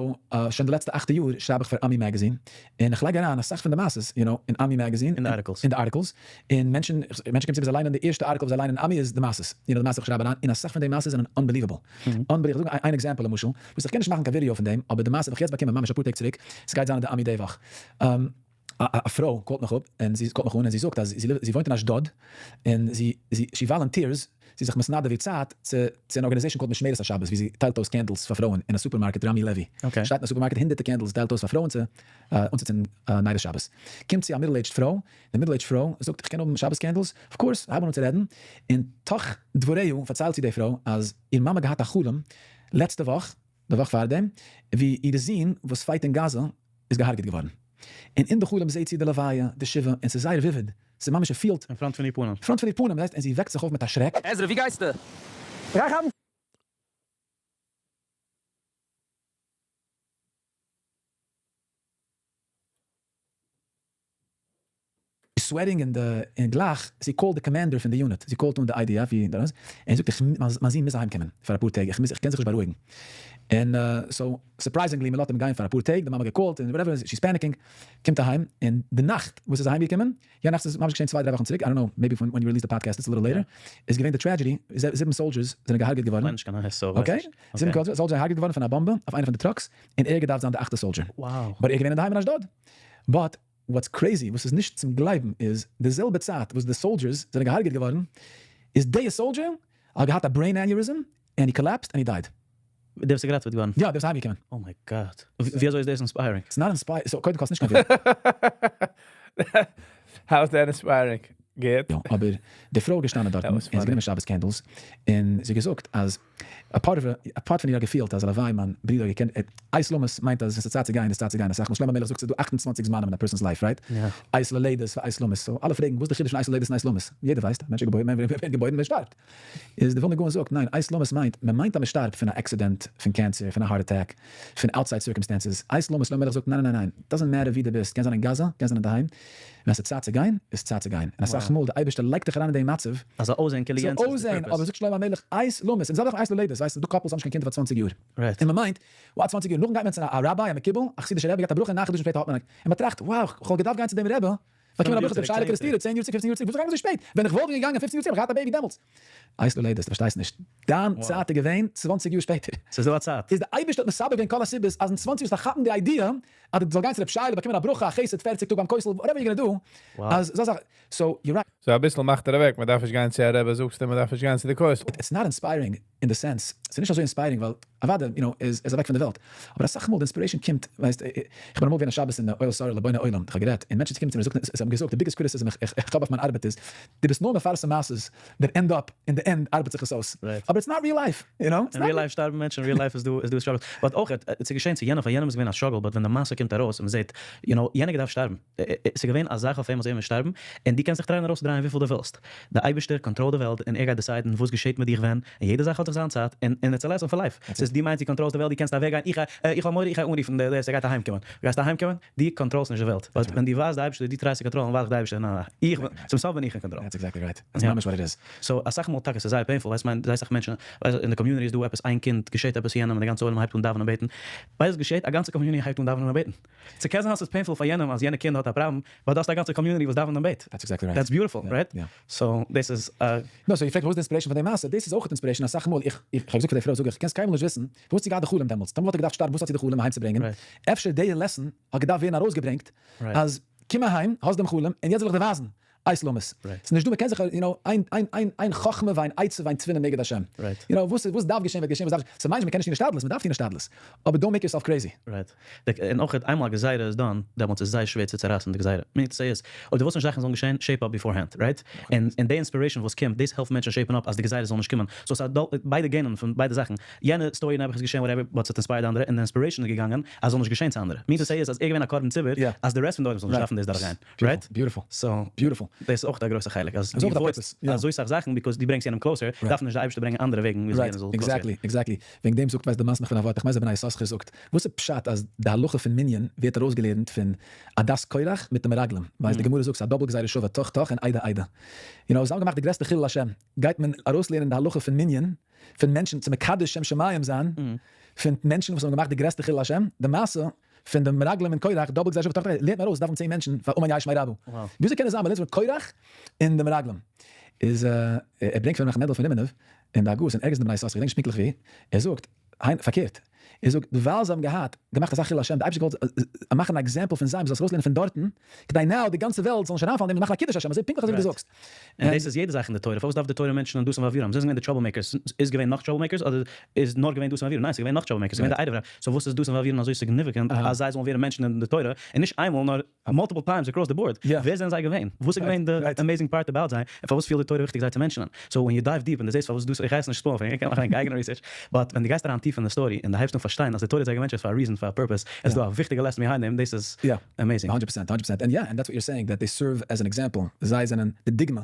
Speaker 4: שוין די לעצטע אכטע יאר שרייב איך פאר עמי magazine, און איך לייג אריין אסאך פון די מעשות, you know, אין עמי magazine,
Speaker 5: אין די articles.
Speaker 4: אין די articles, און מענטשן, מענטשן קומען צו מיר זיי ליינען די ערשטע article וואס זיי ליינען אין עמי איז די מעשות, you know, די מעשה וואס איך שרייב אריין, און אסאך פון די מעשות זענען unbelievable. Unbelievable. איך זאג איין example למשל, וואס איך קען נישט מאכן קיין ווידעא פון דעם, אבער די מעשה האב איך יעצט באקומען ממש אפאר טעג צוריק, ס'גייט זיין אין די עמי די וואך. א פרוי call ט מיך אפ, און זי call ט מיך אן און זי זאגט אז זי וואוינט אין אשדוד, און זי, זי, she volunteers, זי איז זיך מתנדב איר צייט צו צו אן organization called משמרת השבת ווי זי טיילט אויס candles פאר פרויען אין א סופערמארקעט רמי לוי שטייט אין א סופערמארקעט הונדערטער candles טיילט אויס פאר פרויען צו אנצוצינדן נרות שבת. קומט צו א middle aged פרוי, די middle aged פרוי זאגט איך קען האבן שבת candles? Of course, הייבן אן צו רעדן, און תוך דבריו פארציילט זי די פרוי אז איר מאמע האט געהאט א חלום לעצטע וואך, די וואך פארדעם, ווי איר זון וואס fight אין גאזא איז געהארגעט געווארן, און אין די חלום זעהט זי די לוויה, די שבעה, און ס'איז זייער vivid, ס'איז ממש ער פילט.
Speaker 5: אין front פון איר פנים.
Speaker 4: Front פון איר פנים, און זי וועקט זיך אויף מיט א שרעק.
Speaker 6: עזרא, ווי גייסטו? איך גיי כאפן.
Speaker 4: Sweating אין די און גלייך זי call ט די commander פון די unit, זי call ט אן די IDF ווי דאס, און זאגט איך מיין זון מוז אהיים קומען פאר אפאר טעג, איך מוז איך קען זיך נישט בארואיגן, און so surprisingly מען לאזט אים גיין פאר אפאר טעג, די מאמע גע call ט און whatever, she is panicking, קומט אהיים, און די נאכט וואס איז אהיים געקומען, יענע נאכט איז ממש געשען צוויי דריי וואכן צוריק, I don't know, maybe when you release the podcast it's a little later, איז געווען די tragedy, זיבן soldiers זענען געהארגעט געווארן, okay, זיבן soldiers זענען געהארגעט געווארן פון א באמבע אויף איינע פון די trucks, און ער געדארפט זיין די אכטע soldier, but ער איז געווען אינדערהיים אין אשדוד, but what's crazy וואס איז נישט צום גלייבן איז די זעלבע צייט וואס די soldiers זענען געהארגעט געווארן איז די soldier האט געהאט א brain aneurysm and he collapsed and he died.
Speaker 5: דער וואס איז געראטעוועט געווארן?
Speaker 4: יא, דער וואס איז אהיימגעקומען.
Speaker 5: Oh my God. ווי אזוי איז דאס inspiring?
Speaker 4: ס'איז not inspiring, so קודם כל ס'נישט קיין ווידעא.
Speaker 3: How is that inspiring? געהערט?
Speaker 4: יא, אבער די פרוי איז געשטאנען דארטן און זי האט גענומען שבת candles און זי האט געזאגט אז א part פון איר האט געפילט אז הלוואי מיין ברודער האט געקענט, עת למות מיינט אז ווען ס'איז צייט צו גיין איז צייט צו גיין, אסאך מאל שלמה המלך זאגט ס'איז דא 28 זמנים אין א person's life right? עת ללדת ועת למות, so אלע פרעגן וואס איז די חידוש פון עת ללדת און עת למות? יעדער ווייסט, א מענטש איז געבוירן, מען ווערט געבוירן מען שטארבט. איז די ווילנא גאון זאגט ניין, עת למות מיינט מען מיינט אז מען שטארבט פון א accident, פון cancer, פון א heart attack, פון outside circumstances, עת למות שלמה המלך זאגט ניין ניין ניין, doesn't matter ווי דו ביסט, קען זיין אין גאזא, קען זיין אינדערהיים, ווען ס'איז צייט צו גיין, איז צייט צו גיין, און אסאך מאל די אייבערשטער לייגט דיך אריין אין דעם מצב,
Speaker 5: אז זאל אויסזען כאילו
Speaker 4: זאל
Speaker 5: יענץ איז די
Speaker 4: אויסזען,
Speaker 5: purpose.
Speaker 4: אבער זאגט שלמה המלך עת למות, און זעלבע זאך עת ללדת, ווייסט ס'איז דא couples האבן נישט קיין קינדער פאר צוואנציג יאר, און מ'מיינט, wow צוואנציג יאר נאכן גייט מען צו א rabbi, א מקובל, א חסידישע רבי געבט א ברכה און נײַן חדשים שפעטער האט מען א, און מ'טראכט, wow כ'וואלט געדארפט גיין צו דעם רבי, באקומען א ברכה צו רבי שייעלע קערעסטירער צען יאר צוריק פופצן יאר צוריק, וואס איז געגאנגען אזוי שפעט, ווען איך וואלט ווען געגאנגען פופצן יאר צוריק וואלט איך געהאט א baby דעמאלטס. עת ללדת, דו פארשטייסט נישט, דיין צייט איז געווען צוואנציג יאר שפעטער.
Speaker 5: ס'איז דא א צייט.
Speaker 4: איז די אייבערשטער האט מסבב געווען כל הסיבות אז אין צוואנציג יאר זאלסטו כאפן די idea אז דו זאלסט גיין צו רבי שייעלע באקומען א ברכה א חסד פערציג טאג ביים כותל whatever you gonna do אז זאל זיך so you're right.
Speaker 3: So אביסל מאכט ער אוועק, מ'דארף נישט גיין צו א רבי זאגסטו, מ'דארף נישט גיין צו די כותל.
Speaker 4: It's not inspiring in the sense, ס'איז נישט אזוי inspiring ווייל אוודאי you know איז ער אוועק פון די וועלט, אבער אסאך מאל די inspiration קומט ווייסט איך בין אמאל געווען א שבת אין די אוהל שרה לבוני עולם איך האב גערעדט און מענטשן קומען צו מיר זאגן זיי האבן געזאגט די biggest criticism איך האב אויף מיין ארבעט איז דו ביסט נאר מפרסם מעשות that end up אין די end ארבעט זיך עס אויס אבער it's not real life you know.
Speaker 5: אין real life שטארבן מענטשן אין real life איז דא איז דא struggles but אויך עס איז געשען צו יענעם פאר יענעם איז געווען א struggle but ווען די מעשה קומט ארויס און מען זעט you know יענער געדארפט שטארבן עס איז געווען א זאך אויף אים אז ער מוז שטארבן און דו קענסט זיך try ען ארויסצודרייען וויפיל דו ווילסט די אייבערשטער control ט די וועלט און ער גייט decide ן וואס געשעט מיט דיך ווען און יעדע זאך האט זיך זיין צייט און און it's a lesson for life ס'איז דו מיינסט דו control סט די וועלט דו קענסט אוועק גיין איך איך האב מורא איך גיי אנרופן די דאס ער גייט אהיים קומען דו גייסט אהיים קומען דו control סט נישט די וועלט but ווען דו ווייזט די אייבערשטער דו try סט צו control ן ווייז איך די אייבערשטער ניין ניין איך בין צום סוף בין איך אין control.
Speaker 4: That's exactly right. That's ממש what it is.
Speaker 5: So אסאך מאל טאקע ס'איז זייער painful ווייסט מיין זייער אסאך מענטשן ווייסט אין די community איז דא עפעס איין קינד געשעט עפעס יענעם און די גאנצע עולם הייבט אן דאווענען און בעטן ווייסט וואס געשעט א גאנצע community הייבט אן דאווענען און בעטן ס'קען זיין אז ס'איז painful פאר יענעם אז יענע קינד האט א פראבלעם but דו האסט א גאנצע community וואס דאווענט און בעט.
Speaker 4: That's exactly right.
Speaker 5: That's beautiful, right? So דאס איז א.
Speaker 4: No, so איר פרעגט וואס איז די inspiration פון די מעשה, דאס איז אויך inspiration אסאך מאל, איך איך האב געזאגט פאר די פרוי זאג איך, קענסט קיינמאל נישט וויסן וואס זי געהאט די חלום דעמאלטס, טאמער וואלט ער געדארפט שטארבן וואס האט זי די חלום אהיימצוברענגען, אפשר די lesson האט געדארפט ווערן ארויסגעברענגט אז קום אהיים, האסט דעם חלום, און יעצט זאל איך דיר ווייזן. עת למות. ס'איז נישט דא, מ'קען זיך, you know, אין אין אין אין חכמה ואין עצה ואין תבונה נגד השם. You know, וואס וואס דארף געשען וועט געשען, וואס דארף נישט, ס'מיינט נישט מ'קען נישט טון השתדלות, מ'דארף טון השתדלות, אבער don't make yourself crazy.
Speaker 5: Right. און אויך איינמאל א גזירה איז done, דעמאלטס איז זייער שווער צו צערייסן די גזירה. Meaning to say איז, אויב דו ווילסט נישט זאכן זאלן געשען, shape up beforehand, right? און און די inspiration וואס קומט, דאס העלפט מענטשן shape ן up אז די גזירה זאל נישט קומען. So ס'איז א ביידע gain ען פון ביידע זאכן. יענע story נעבעך איז געשען whatever, but ס'האט inspired אנדערע, און די inspiration איז געגאנגען אז ס'זאל נישט געשען צו אנדערע. Meaning to say איז אז ער איז געווען א קרבן ציבור, אז די רעסט פון די עולם זאל נישט דארפן דאס דורכגיין. Right?
Speaker 4: Beautiful.
Speaker 5: So,
Speaker 4: Beautiful.
Speaker 5: דאס איז אויך א גרויסע חלק, אז דו avoid סט אזוי סאך זאכן because דו ברענגסט יענעם closer, דארף נישט די אייבערשטער ברענגען אנדערע וועגן וויאזוי יענער זאל closer ווערן.
Speaker 4: Exactly, exactly. וועגן דעם זאגט ווייסט דערמאנסט מיך פון א ווארט, איך מיין אז בני יששכר זאגט, וואס איז פשט אז די הלכה פון מנין ווערט ארויסגעלערנט פון עדת קורח מיט די מרגלים, ווייסט די גמרא זאגט ס'איז א דאבל גזירה שווה, תוך תוך און עדה עדה. You know, זיי האבן געמאכט די גרעסטע חילול השם, גייט מען ארויסלערנען די הלכה פון מנין פון מענטשן צו מקדש שם שמים זיין פון מענטשן וואס האבן געמאכט די גרעסטע חילול השם, די מעשה פון די מרגלים און קורח, דאבל גזירה שווה תוך תוך, לערנט מען ארויס דארף מען 10 מענטשן פאר אמן יהא שמיה רבא. וויאזוי קען עס זיין מ'לערנט פון קורח און די מרגלים? איז ער ברענגט פון ר' מנחם מענדל פון רימינוב אין די הגהות און ערגעץ אין די בני יששכר, איך געדענק נישט פונקטליך וואו, ער זאגט היינט פארקערט, ער זאגט ווייל זיי האבן געהאט געמאכט אזא חילול השם, די אייבערשטער האט געוואלט מאכן א example פון זיי, מ'זאל עס ארויסלערנען פון דארטן, כדי now די גאנצע וועלט זאל נישט אריינפאלן אין דעם און מאכן א קידוש השם, אזוי פונקטליך אזוי ווי דו זאגסט.
Speaker 5: און דאס איז יעדע זאך אין די תורה, פארוואס דארף די תורה mention ען דתן ואבירם? זיי זענען געווען די trouble makers, איז געווען נאך trouble makers אדער איז נאר געווען דתן ואבירם? ניין ס'איז געווען נאך trouble makers, ס'איז געווען די ערב רב, so וואס איז דתן ואבירם אזוי significant אז זיי זאלן ווערן mentioned אין די תורה, און נישט איינמאל נאר multiple times across the board, ווער זענען זיי געווען? וואס איז געווען די amazing part about זיי, און פארוואס פילט די תורה וויכטיג זיי צו mention ען? So ווען you dive deep און דו זעסט פארוואס דאס, איך גיי עס נישט spoil ען, איך קען מאכן ענק אייגענע research, but ווען דו גייסט אריין טיף אין די story און דו הייבסט אן פארשטיין אז די תורה האט זיי גע mention ט פאר א reason פאר א purpose, עס איז דא א וויכטיגע lesson behind דעם, דאס איז amazing.
Speaker 4: 100%, 100%, and yeah, and that's what you're saying, that they serve as an example, זיי זענען די דוגמא.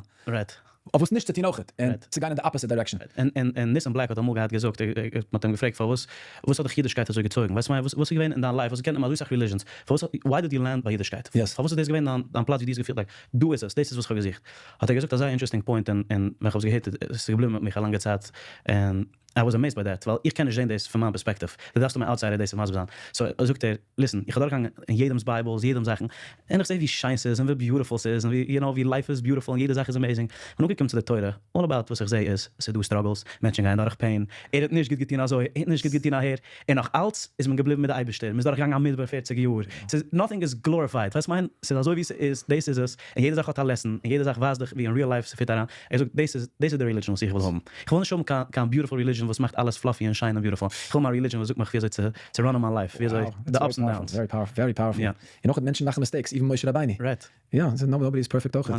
Speaker 4: אויף וואס נישט צו טון אויכעט, און צו גיין אין די opposite direction.
Speaker 5: און ניסן בלעק האט אמאל געהאט געזאגט, מען האט אים געפרעגט פארוואס, וואס האט דיך אידישקייט אזוי געצויגן, ווייסט וואס איז געווען אין דיין life, וואס קען אזוי סאך religions, פארוואס, why did you land ביי אידישקייט, פארוואס איז דאס געווען דיין פלאץ ווי דו האסט געפילט like דא איז עס, דאס איז וואס איך האב געזוכט, האט ער געזאגט א זייער interesting point, און ווען איך האב עס געהערט איז עס געבליבן מיט מיך א לאנגע צייט, און I was amazed by that, ווייל איך קען נישט זען דאס פון מיין פערספעקטיוו, דו דארפסט האבן א outsider דאס צו מסביר זיין, so זאגט ער, listen, איך האב דורכגעגאנגען אין יעדעמ'ס Bibles, יעדעמ'ס זאכן, און איך זע ווי שיין ס'איז, און ווי beautiful ס'איז, און ווי, you know, ווי life איז beautiful, און יעדע זאך איז amazing, כ'בין אנגעקומען צו די תורה, all about וואס איך זע איז, ס'איז דא struggles, מענטשן גייען דורך pain, ער האט נישט גוט געטון אזוי, ער האט נישט גוט געטון אהער, און נאך אלץ איז מען געבליבן מיט די אייבערשטער, מ'איז דורכגעגאנגען א מדבר 40 יאר, ס'איז, nothing is glorified, ווייסט מיין, ס'איז אזוי ווי ס'איז, דאס איז עס, און יעדע זאך האט א lesson, און יעדע זאך ווייזט דיך ווי אין real life ס'פיט אריין, ער זאגט דאס איז דאס איז די religion וואס איך וויל האבן, איך וויל נישט האבן קיין קיין beautiful religion וואס מאכט אלעס fluffy און שיין און beautiful, איך וויל מיין religion וואס זאגט מיך ווי אזוי צו צו run ען מיין life, ווי אזוי די ups and downs.
Speaker 4: Very powerful, very powerful. און אויך מענטשן מאכן mistakes, even משה רבינו.
Speaker 5: Right.
Speaker 4: יא, nobody is perfect אויך.
Speaker 5: 100%.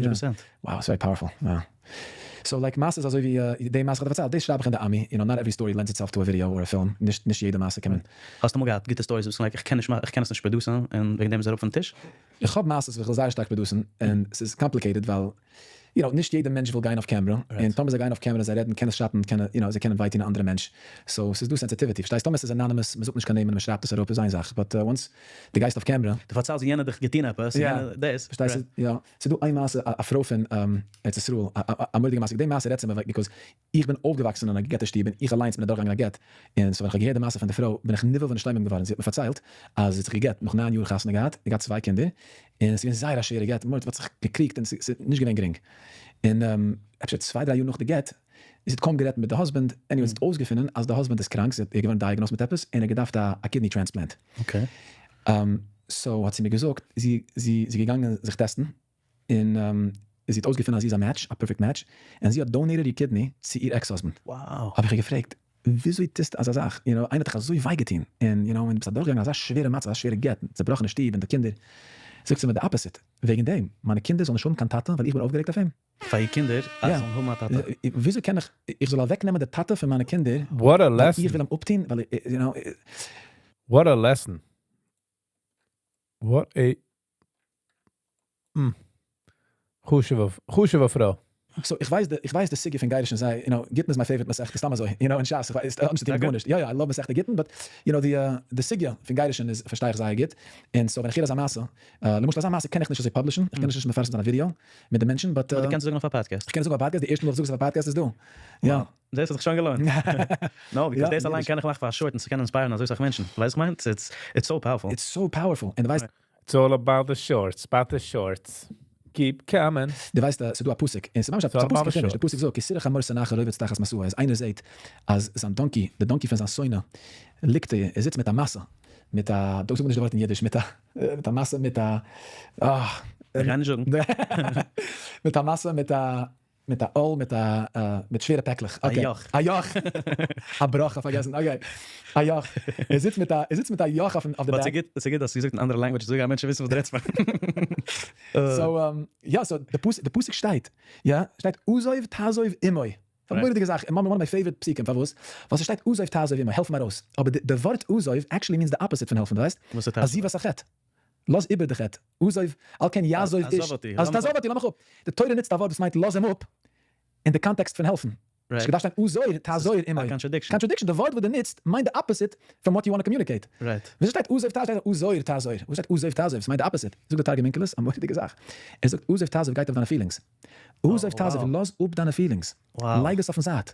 Speaker 4: Wow, it's very powerful. So like מעשה איז אזוי ווי די מעשה איך האב דיר פארציילט, דאס שרייב איך אין די עמי, you know, not every story lends itself to a video or a film, נישט נישט יעדע מעשה קען מען.
Speaker 5: האסט אמאל געהאט גוטע stories וואס like איך קען נישט איך קען עס נישט produce ן און וועגן דעם איז אראפ פון טיש?
Speaker 4: איך האב מעשות וואס איך וויל זייער שטארק produce ן און ס'איז complicated ווייל you know נישט יעדע מענטש וויל גיין אויף קעמרע און טאמער זיי גייען אויף קעמרע און זיי רעדן קען עס שאטן קען you know זיי קענען וויי טון א אנדערע מענטש so ס'איז דא sensitivity פארשטייסט טאמער ס'איז anonymous מ'זאגט נישט קיין נעמען און מ'שרייבט עס אראפ איז איין זאך but once דו גייסט אויף קעמרע.
Speaker 5: דו פארציילסט ווי יענער האט דיך געטון עפעס און יענער דאס.
Speaker 4: פארשטייסט יא ס'איז דא איין מעשה א פרוי פון ארץ ישראל א מורא'דיגע מעשה די מעשה רעדט צו מיר because איך בין אויפגעוואקסן אין א גע'גט'ע שטוב און איך אליינס בין אדורכגעגאנגען א גט, און so ווען איך האב געהערט די מעשה פון די פרוי בין איך נבהל ונשתומם געווארן, זי האט מיר פארציילט אז זי האט זיך גע'גט נאך 9 יאר חתונה געהאט, געהאט צוויי קינדער, און עס איז געווען זייער א שווערע גט, מען האט זיך געקריגט און עס איז נישט געווען גרינג, און אפשר צוויי דריי יאר נאך די גט, זי האט קוים גערעדט מיט די husband, anyway זי האט אויסגעפונען אז די husband איז קראנק, זי האט געווארן diagnosed מיט עפעס און ער האט געדארפט א kidney transplant, so האט זי מיר געזאגט זי איז געגאנגען זיך test ן, און זי האט אויסגעפונען אז זי איז א match, א perfect match, און זי האט donated איר kidney צו איר ex husband. האב איך איר געפרעגט, וויאזוי טוסטו אזא זאך, you know, איינער האט דיך אזוי וויי געטון, און you know, און דו ביסט אדורכגעגאנגען אזא שווערע מצב, אזא שווערע גט, צעבראכענע שטוב און די קינדער. זאגט זי מיר די opposite, וועגן דעם, מיינע קינדער זאלן נישט האבן קיין טאטע ווייל איך בין אויפגערעגט אויף אים.
Speaker 5: פאר איר קינדער אז זאלן האבן א טאטע.
Speaker 4: וויאזוי קען איך, איך זאל אוועקנעמען די טאטע פון מיינע קינדער,
Speaker 3: What a
Speaker 4: ווייל
Speaker 3: lesson.
Speaker 4: איך וויל אים אפטון, ווייל you know.
Speaker 3: What a lesson. What a חשוב'ע פרוי.
Speaker 4: So איך ווייס די, איך ווייס די סוגיא פון גירושין זיי, you know, גיטין איז מיין favorite מסכת, סתם אזוי, you know, אין שס, איך ווייס, האט נישט צו טון מיט גארנישט, יא יא, I love מסכת גיטין, but, you know, די די סוגיא פון גירושין איז פארשטיי איך זייער גוט, און so ווען איך הער אזא מעשה, למשל אזא מעשה קען איך נישט אזוי publish ן, איך קען עס נישט מפרסם זיין א ווידיאו מיט די מענטשן, but.
Speaker 5: אבער דו קענסט זאגן אויף א פאדקעסט.
Speaker 4: איך קען עס זאגן אויף א פאדקעסט, די ערשטע מאל איך זאג עס אויף א פאדקעסט איז דא, יא.
Speaker 5: דאס האט זיך שוין געלוינט. No, because דאס אליין קען איך מאכן פאר א short און ס'קען inspire ן אזוי סאך מענטשן. ווייסט וואס איך מיין? It's so powerful.
Speaker 4: It's so powerful. און דו ווייסט.
Speaker 3: It's all about the shorts, about the shorts. Keep coming.
Speaker 4: דו ווייסט אז ס'דא א פסוק, און ס'איז ממש א פסוק אין חומש, די פסוק זאגט, כי תראה חמור שונאך רובץ תחת משאו, אז איינער זעט אז זיין donkey, די donkey פון זיין שונא, ליגט, ער זיצט מיט א משא, מיט א, דא זאגט מען נישט די ווארט אין אידיש, מיט א, מיט א משא, מיט א, אה.
Speaker 5: איך גיי נישט זאגן.
Speaker 4: מיט א משא, מיט א מיט א עול, מיט א מיט שווערע פעקלעך.
Speaker 5: א יאך.
Speaker 4: א יאך. א בראך, פארגעסן. Okay. א יאך. ער זיצט מיט א, ער זיצט מיט א יאך אויפן אויף די
Speaker 5: But
Speaker 4: back.
Speaker 5: ס'גוט, ס'גוט אז געזאגט אין אנדערע language, אזוי גייען מענטשן וויסן וואס דו רעדסט פון.
Speaker 4: So, יא, so די פסוק, די פסוק שטייט, יא, שטייט עזוב תעזוב עמו. א מורא'דיגע זאך, one of my favorite פסוקים, פארוואס? ווייל ס'שטייט עזוב תעזוב עמו, העלף אים ארויס. אבער די ווארט עזוב actually means די opposite פון העלפן, דו ווייסט?
Speaker 5: וואס איז טייטש?
Speaker 4: עזיבת החטא. לאז איבער די חטא. עזוב, על כן יעזוב איש.
Speaker 5: עזוב אותי.
Speaker 4: אז תעזוב אותי, לאז מיך אפ. די תורה נוצט א ווארט וואס מיינט לאז אים אפ, אין די context פון העלפן. ס'געדארפט שטיין עזוב תעזור עמו.
Speaker 5: א contradiction.
Speaker 4: Contradiction, די ווארט וואס דו נוצט מיינט די opposite from what you want communicate. וויאזוי שטייט עזוב תעזור? שטייט עזור תעזור. וואס שטייט עזוב תעזוב? ס'מיינט די opposite. זאגט דער תרגום אונקלוס א מורא'דיגע זאך. ער זאגט עזוב תעזוב גייט אויף דיינע feelings. עזוב תעזוב, לאז אפ דיינע feelings. לייג עס אויפן זייט.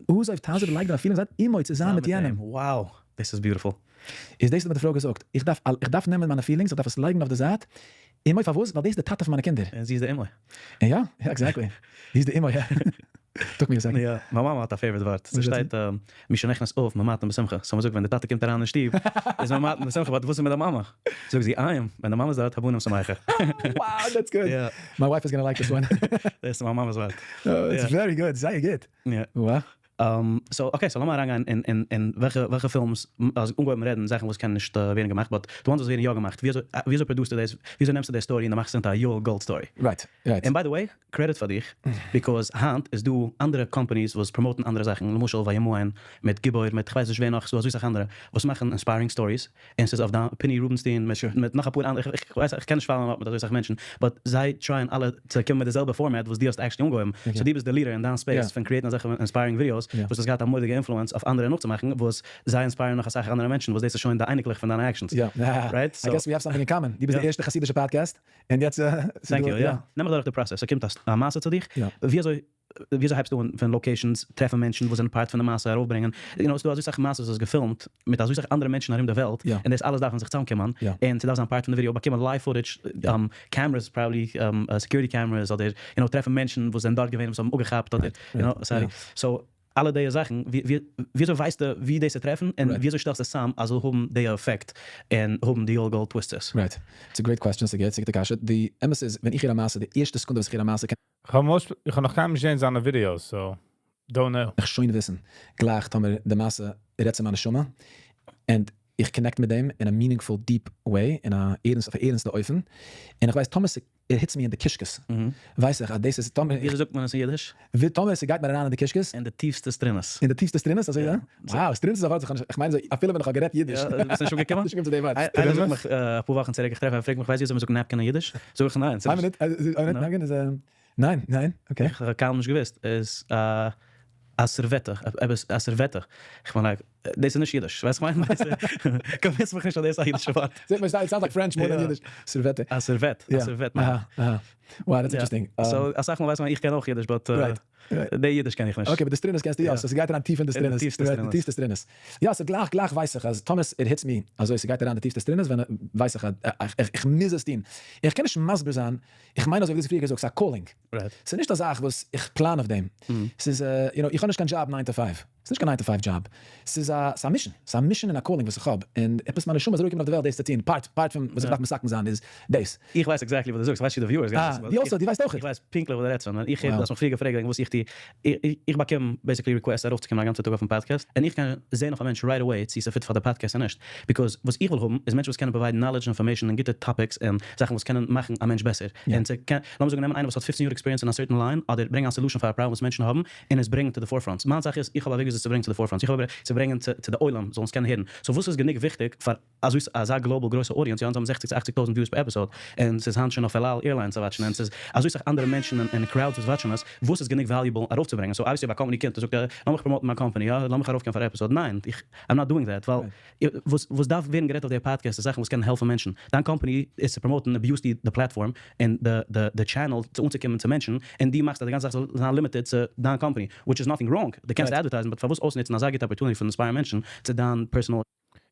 Speaker 4: עזוב תעזוב, לייג דיינע feelings זייט עמו צוזאמען מיט יענעם.
Speaker 5: Wow, דאס איז beautiful.
Speaker 4: איז דאס האט מיר די פרוי געזאגט, איך דארף איך דארף נעמען מיינע feelings, איך דארף עס לייגן אויף די זייט, עמו פארוואס? ווייל דאס איז די טאטע פון מיינע קינדער.
Speaker 5: און זי איז די אמו.
Speaker 4: יא, יא exactly. זי איז די אמו, יא. Took me a second.
Speaker 5: יא, מיין מאמע האט א favorite ווארט. ס'שטייט משנכנס אב ממעטין בשמחה. So מ'זאגט ווען די טאטע קומט אריין אין שטוב איז ממעטין בשמחה, but וואס איז מיט די מאמע? זאגט זי איי, ווען די מאמע איז דארט הבנים שמחה.
Speaker 4: Wow, that's good. My wife is gonna like this one.
Speaker 5: דאס איז מיין מאמע'ס ווארט.
Speaker 4: It's very good, זייער גוט.
Speaker 5: יא.
Speaker 4: Wow.
Speaker 5: So okay, so לאמיר אריינגיין אין אין אין וועלכע וועלכע films, אז אנגעהויבן רעדן זאכן וואס קענען נישט ווערן געמאכט, but די ones וואס ווערן יא געמאכט, ווי אזוי ווי אזוי produce סטו דאס, ווי אזוי נעמסטו די story און דו מאכסט עס into א יואל גאלד story?
Speaker 4: Right, right.
Speaker 5: און by the way, credit פאר דיך, because היינט איז דא אנדערע companies וואס promote ן אנדערע זאכן, למשל וימאן מיט גיבור מיט כ'ווייס נישט ווער נאך, ס'דא אזוי סאך אנדערע וואס מאכן inspiring stories, און ס'איז אויף דיין פיני רובינשטיין מיט מיט נאך אפאר אנדערע, איך ווייס איך קען נישט follow ן up מיט אזוי סאך מענטשן, but זיי try ען אלע צו קומען מיט די זעלבע format וואס דו האסט actually אנגעהויבן, so דו ביסט די leader אין דיין space פון create ן אזעלכע inspiring videos וואס האסט געהאט א מורא'דיגע influence אויף אנדערע נאכצומאכן, וואס זיי inspire ן נאך אסאך אנדערע מענטשן, וואס דאס איז שוין די אייניקלעך פון דיינע actions.
Speaker 4: יא,
Speaker 5: Right?
Speaker 4: I guess we have something in common, דו ביסט די ערשטע חסידישע פאדקעסט, און יעצט
Speaker 5: Thank you, יא. נעם מיך דורך די process, ס'קומט א מעשה צו דיך, ווי אזוי ווי אזוי הייבסטו אן פון locations, טרעפן מענטשן וואס זענען part פון די מעשה ארויפברענגען, you know ס'דא אזוי סאך מעשות וואס איז געפילמט מיט אזוי סאך אנדערע מענטשן ארום די וועלט, און דאס אלעס דארפן זיך צוזאמקומען, און ס'דארף זיין part פון די ווידעא, באקומען live footage, cameras probably, security cameras, אדער you know טרעפן מענטשן וואס זענען דארט געווען וואס האבן אפגעכאפט אדער you know sorry, so אלע די זאכן, ווי אזוי ווייסטו ווי דאס צו טרעפן, און ווי אזוי שטעלסטו עס צאם אז זאל האבן די עפעקט און האבן די יואל גאלד twists?
Speaker 4: Right. It's a great question, ס'איז א גוטע קשיא. די אמת איז, ווען איך הער א מעשה, די ערשטע סעקונדע וואס איך הער א מעשה, קען
Speaker 3: איך האב נאך קיינמאל נישט געזען זיינע videos, so don't know.
Speaker 4: איך שוין וויסן גלייך טאמער די מעשה רעדט צו מיין נשמה, און איך connect מיט דעם אין א meaningful deep way, אין א ערנסט, אויף א ערנסטע אופן, און איך ווייס טאמער it hits me אין די קישקעס, ווייס איך אז דאס איז טאמער.
Speaker 5: וויאזוי זאגט מען עס אין אידיש?
Speaker 4: ווי טאמער ס'גייט מיר אריין אין די קישקעס.
Speaker 5: אין די טיפסטע סטרונעס.
Speaker 4: אין די טיפסטע סטרונעס, אזוי יא? Wow, סטרונעס איז א ווארט וואס איך האב נישט, איך מיין אזוי אפילו ווען איך האב גערעדט אידיש.
Speaker 5: יא, ביסט נישט אנגעקומען?
Speaker 4: נישט אנגעקומען צו די ווארט.
Speaker 5: איינער זאגט מיך אפאר וואכן צוריק, איך טרעף אים, ער פרעגט מיך ווייסט ווי אזוי מ'זאגט napkin אין אידיש? זאג איך ניין.
Speaker 4: איין מינוט, איין מינוט, napkin איז א, ניין, ניין, okay.
Speaker 5: איך האב קיינמאל נישט געוואוסט, איז א א סערוועטע, עפעס א סערוועטע, איך בין like, דאס איז נישט אידיש, ווייסט וואס איך מיין? Convince מיך נישט אז דאס איז א אידישע ווארט.
Speaker 4: זעט מיר, it sounds like French more than אידיש. סערוועטע.
Speaker 5: א סערוועט, א סערוועט מיין איך.
Speaker 4: אהא, אהא. Wow, that's interesting.
Speaker 5: So אסאך מאל ווייסט מען איך קען אויך אידיש, but די אידיש קען איך נישט.
Speaker 4: Okay, but די סטרונעס קענסטו יא, so ס'גייט אריין טיף אין די סטרונעס.
Speaker 5: אין די טיפסטע סטרונעס.
Speaker 4: די טיפסטע סטרונעס. יא, so גלייך גלייך ווייס איך אז טאמער it hits me אזוי ס'גייט אריין די טיפסטע סטרונעס ווען ווייס איך אז איך מוז עס טון. איך קען נישט מסביר זיין, איך מיין אזוי ווי דו האסט פריער געזאגט, ס'איז א calling. ס'איז נישט א זאך וואס איך פלאן אויף דעם. ס'איז, you know, איך האב נישט קיין job nine to five. ס'איז נישט קיין nine to five job. ס'איז א, ס'איז א mission. ס'איז א mission און א calling וואס איך האב. און עפעס מיין נשמה איז אראפגעקומען אויף די וועלט דאס צו טון. Part, part פון וואס איך דארף מתקן זיין איז דאס.
Speaker 5: איך ווייס exactly וואס דו זאגסט, איך ווייס נישט ווי די viewers גייען וויסן.
Speaker 4: אה, דו אויך? דו ווייסט אויך?
Speaker 5: איך ווייס פונקטליך וואס דו רעדסט פון. ווען איך הער, דו האסט מיך פריער געפרעגט וועגן וואס איך טו. איך באקום basically requests ארויפצוקומען א גאנצע טאג אויפן פאדקעסט, און איך קען זען אויף א מענטש right away צו ס'fit פאר די פאדקעסט אדער נישט. Because וואס איך וויל האבן איז מענטשן וואס קענען provide ן knowledge, information און גוטע topics און זאכן וואס קענען מאכן א מענטש בעסער. און צו קען, לאמיר זאגן נעמען איינער וואס האט 15 יאר experience אין א certain line, אדער ברענגען א solution פאר א פראבלעם וואס מענטשן האבן, און עס ברענגען to the forefront. מיין זאך איז, איך האב א וועג וויאזוי עס צו ברענגען to the forefront. איך האב א וועג צו ברענגען צו די עולם זאלן עס קענען הערן. So וואס איז גענוג וויכטיג פאר אזוי אזא global גרויסע audience, יא אונז האבן 60 צו 80 טויזנט views per episode, און ס'איז היינט שוין אויף אל על airlines צו watch ן, און ס'איז אזוי סאך אנדערע מענטשן און crowds וואס watch ן עס, וואס איז גענוג valuable ארויפצוברענגען, so obviously אויב א קאמפאני קומט און זאגט לאמיך promote ן מיין קאמפאני, יא לאמיך ארויפקומען פאר א episode, ניין, איך, I'm not doing that, ווייל וואס וואס דארף ווערן גערעדט אויף די פאדקעסט איז זאכן וואס קענען העלפן מענטשן, דיין קאמפאני איז צו promote ן, abuse ט די platform און די די די channel צו אנצוקומען צו מענטשן, און דו מאכסט אז די גאנצע זאך זאל זיין limited צו דיין קאמפאני, which is nothing wrong, דו קענסט advertise ן, but פארוואס אויסנוצן אזא גוטע opportunity פון inspire ן מענטשן צו דיין personal.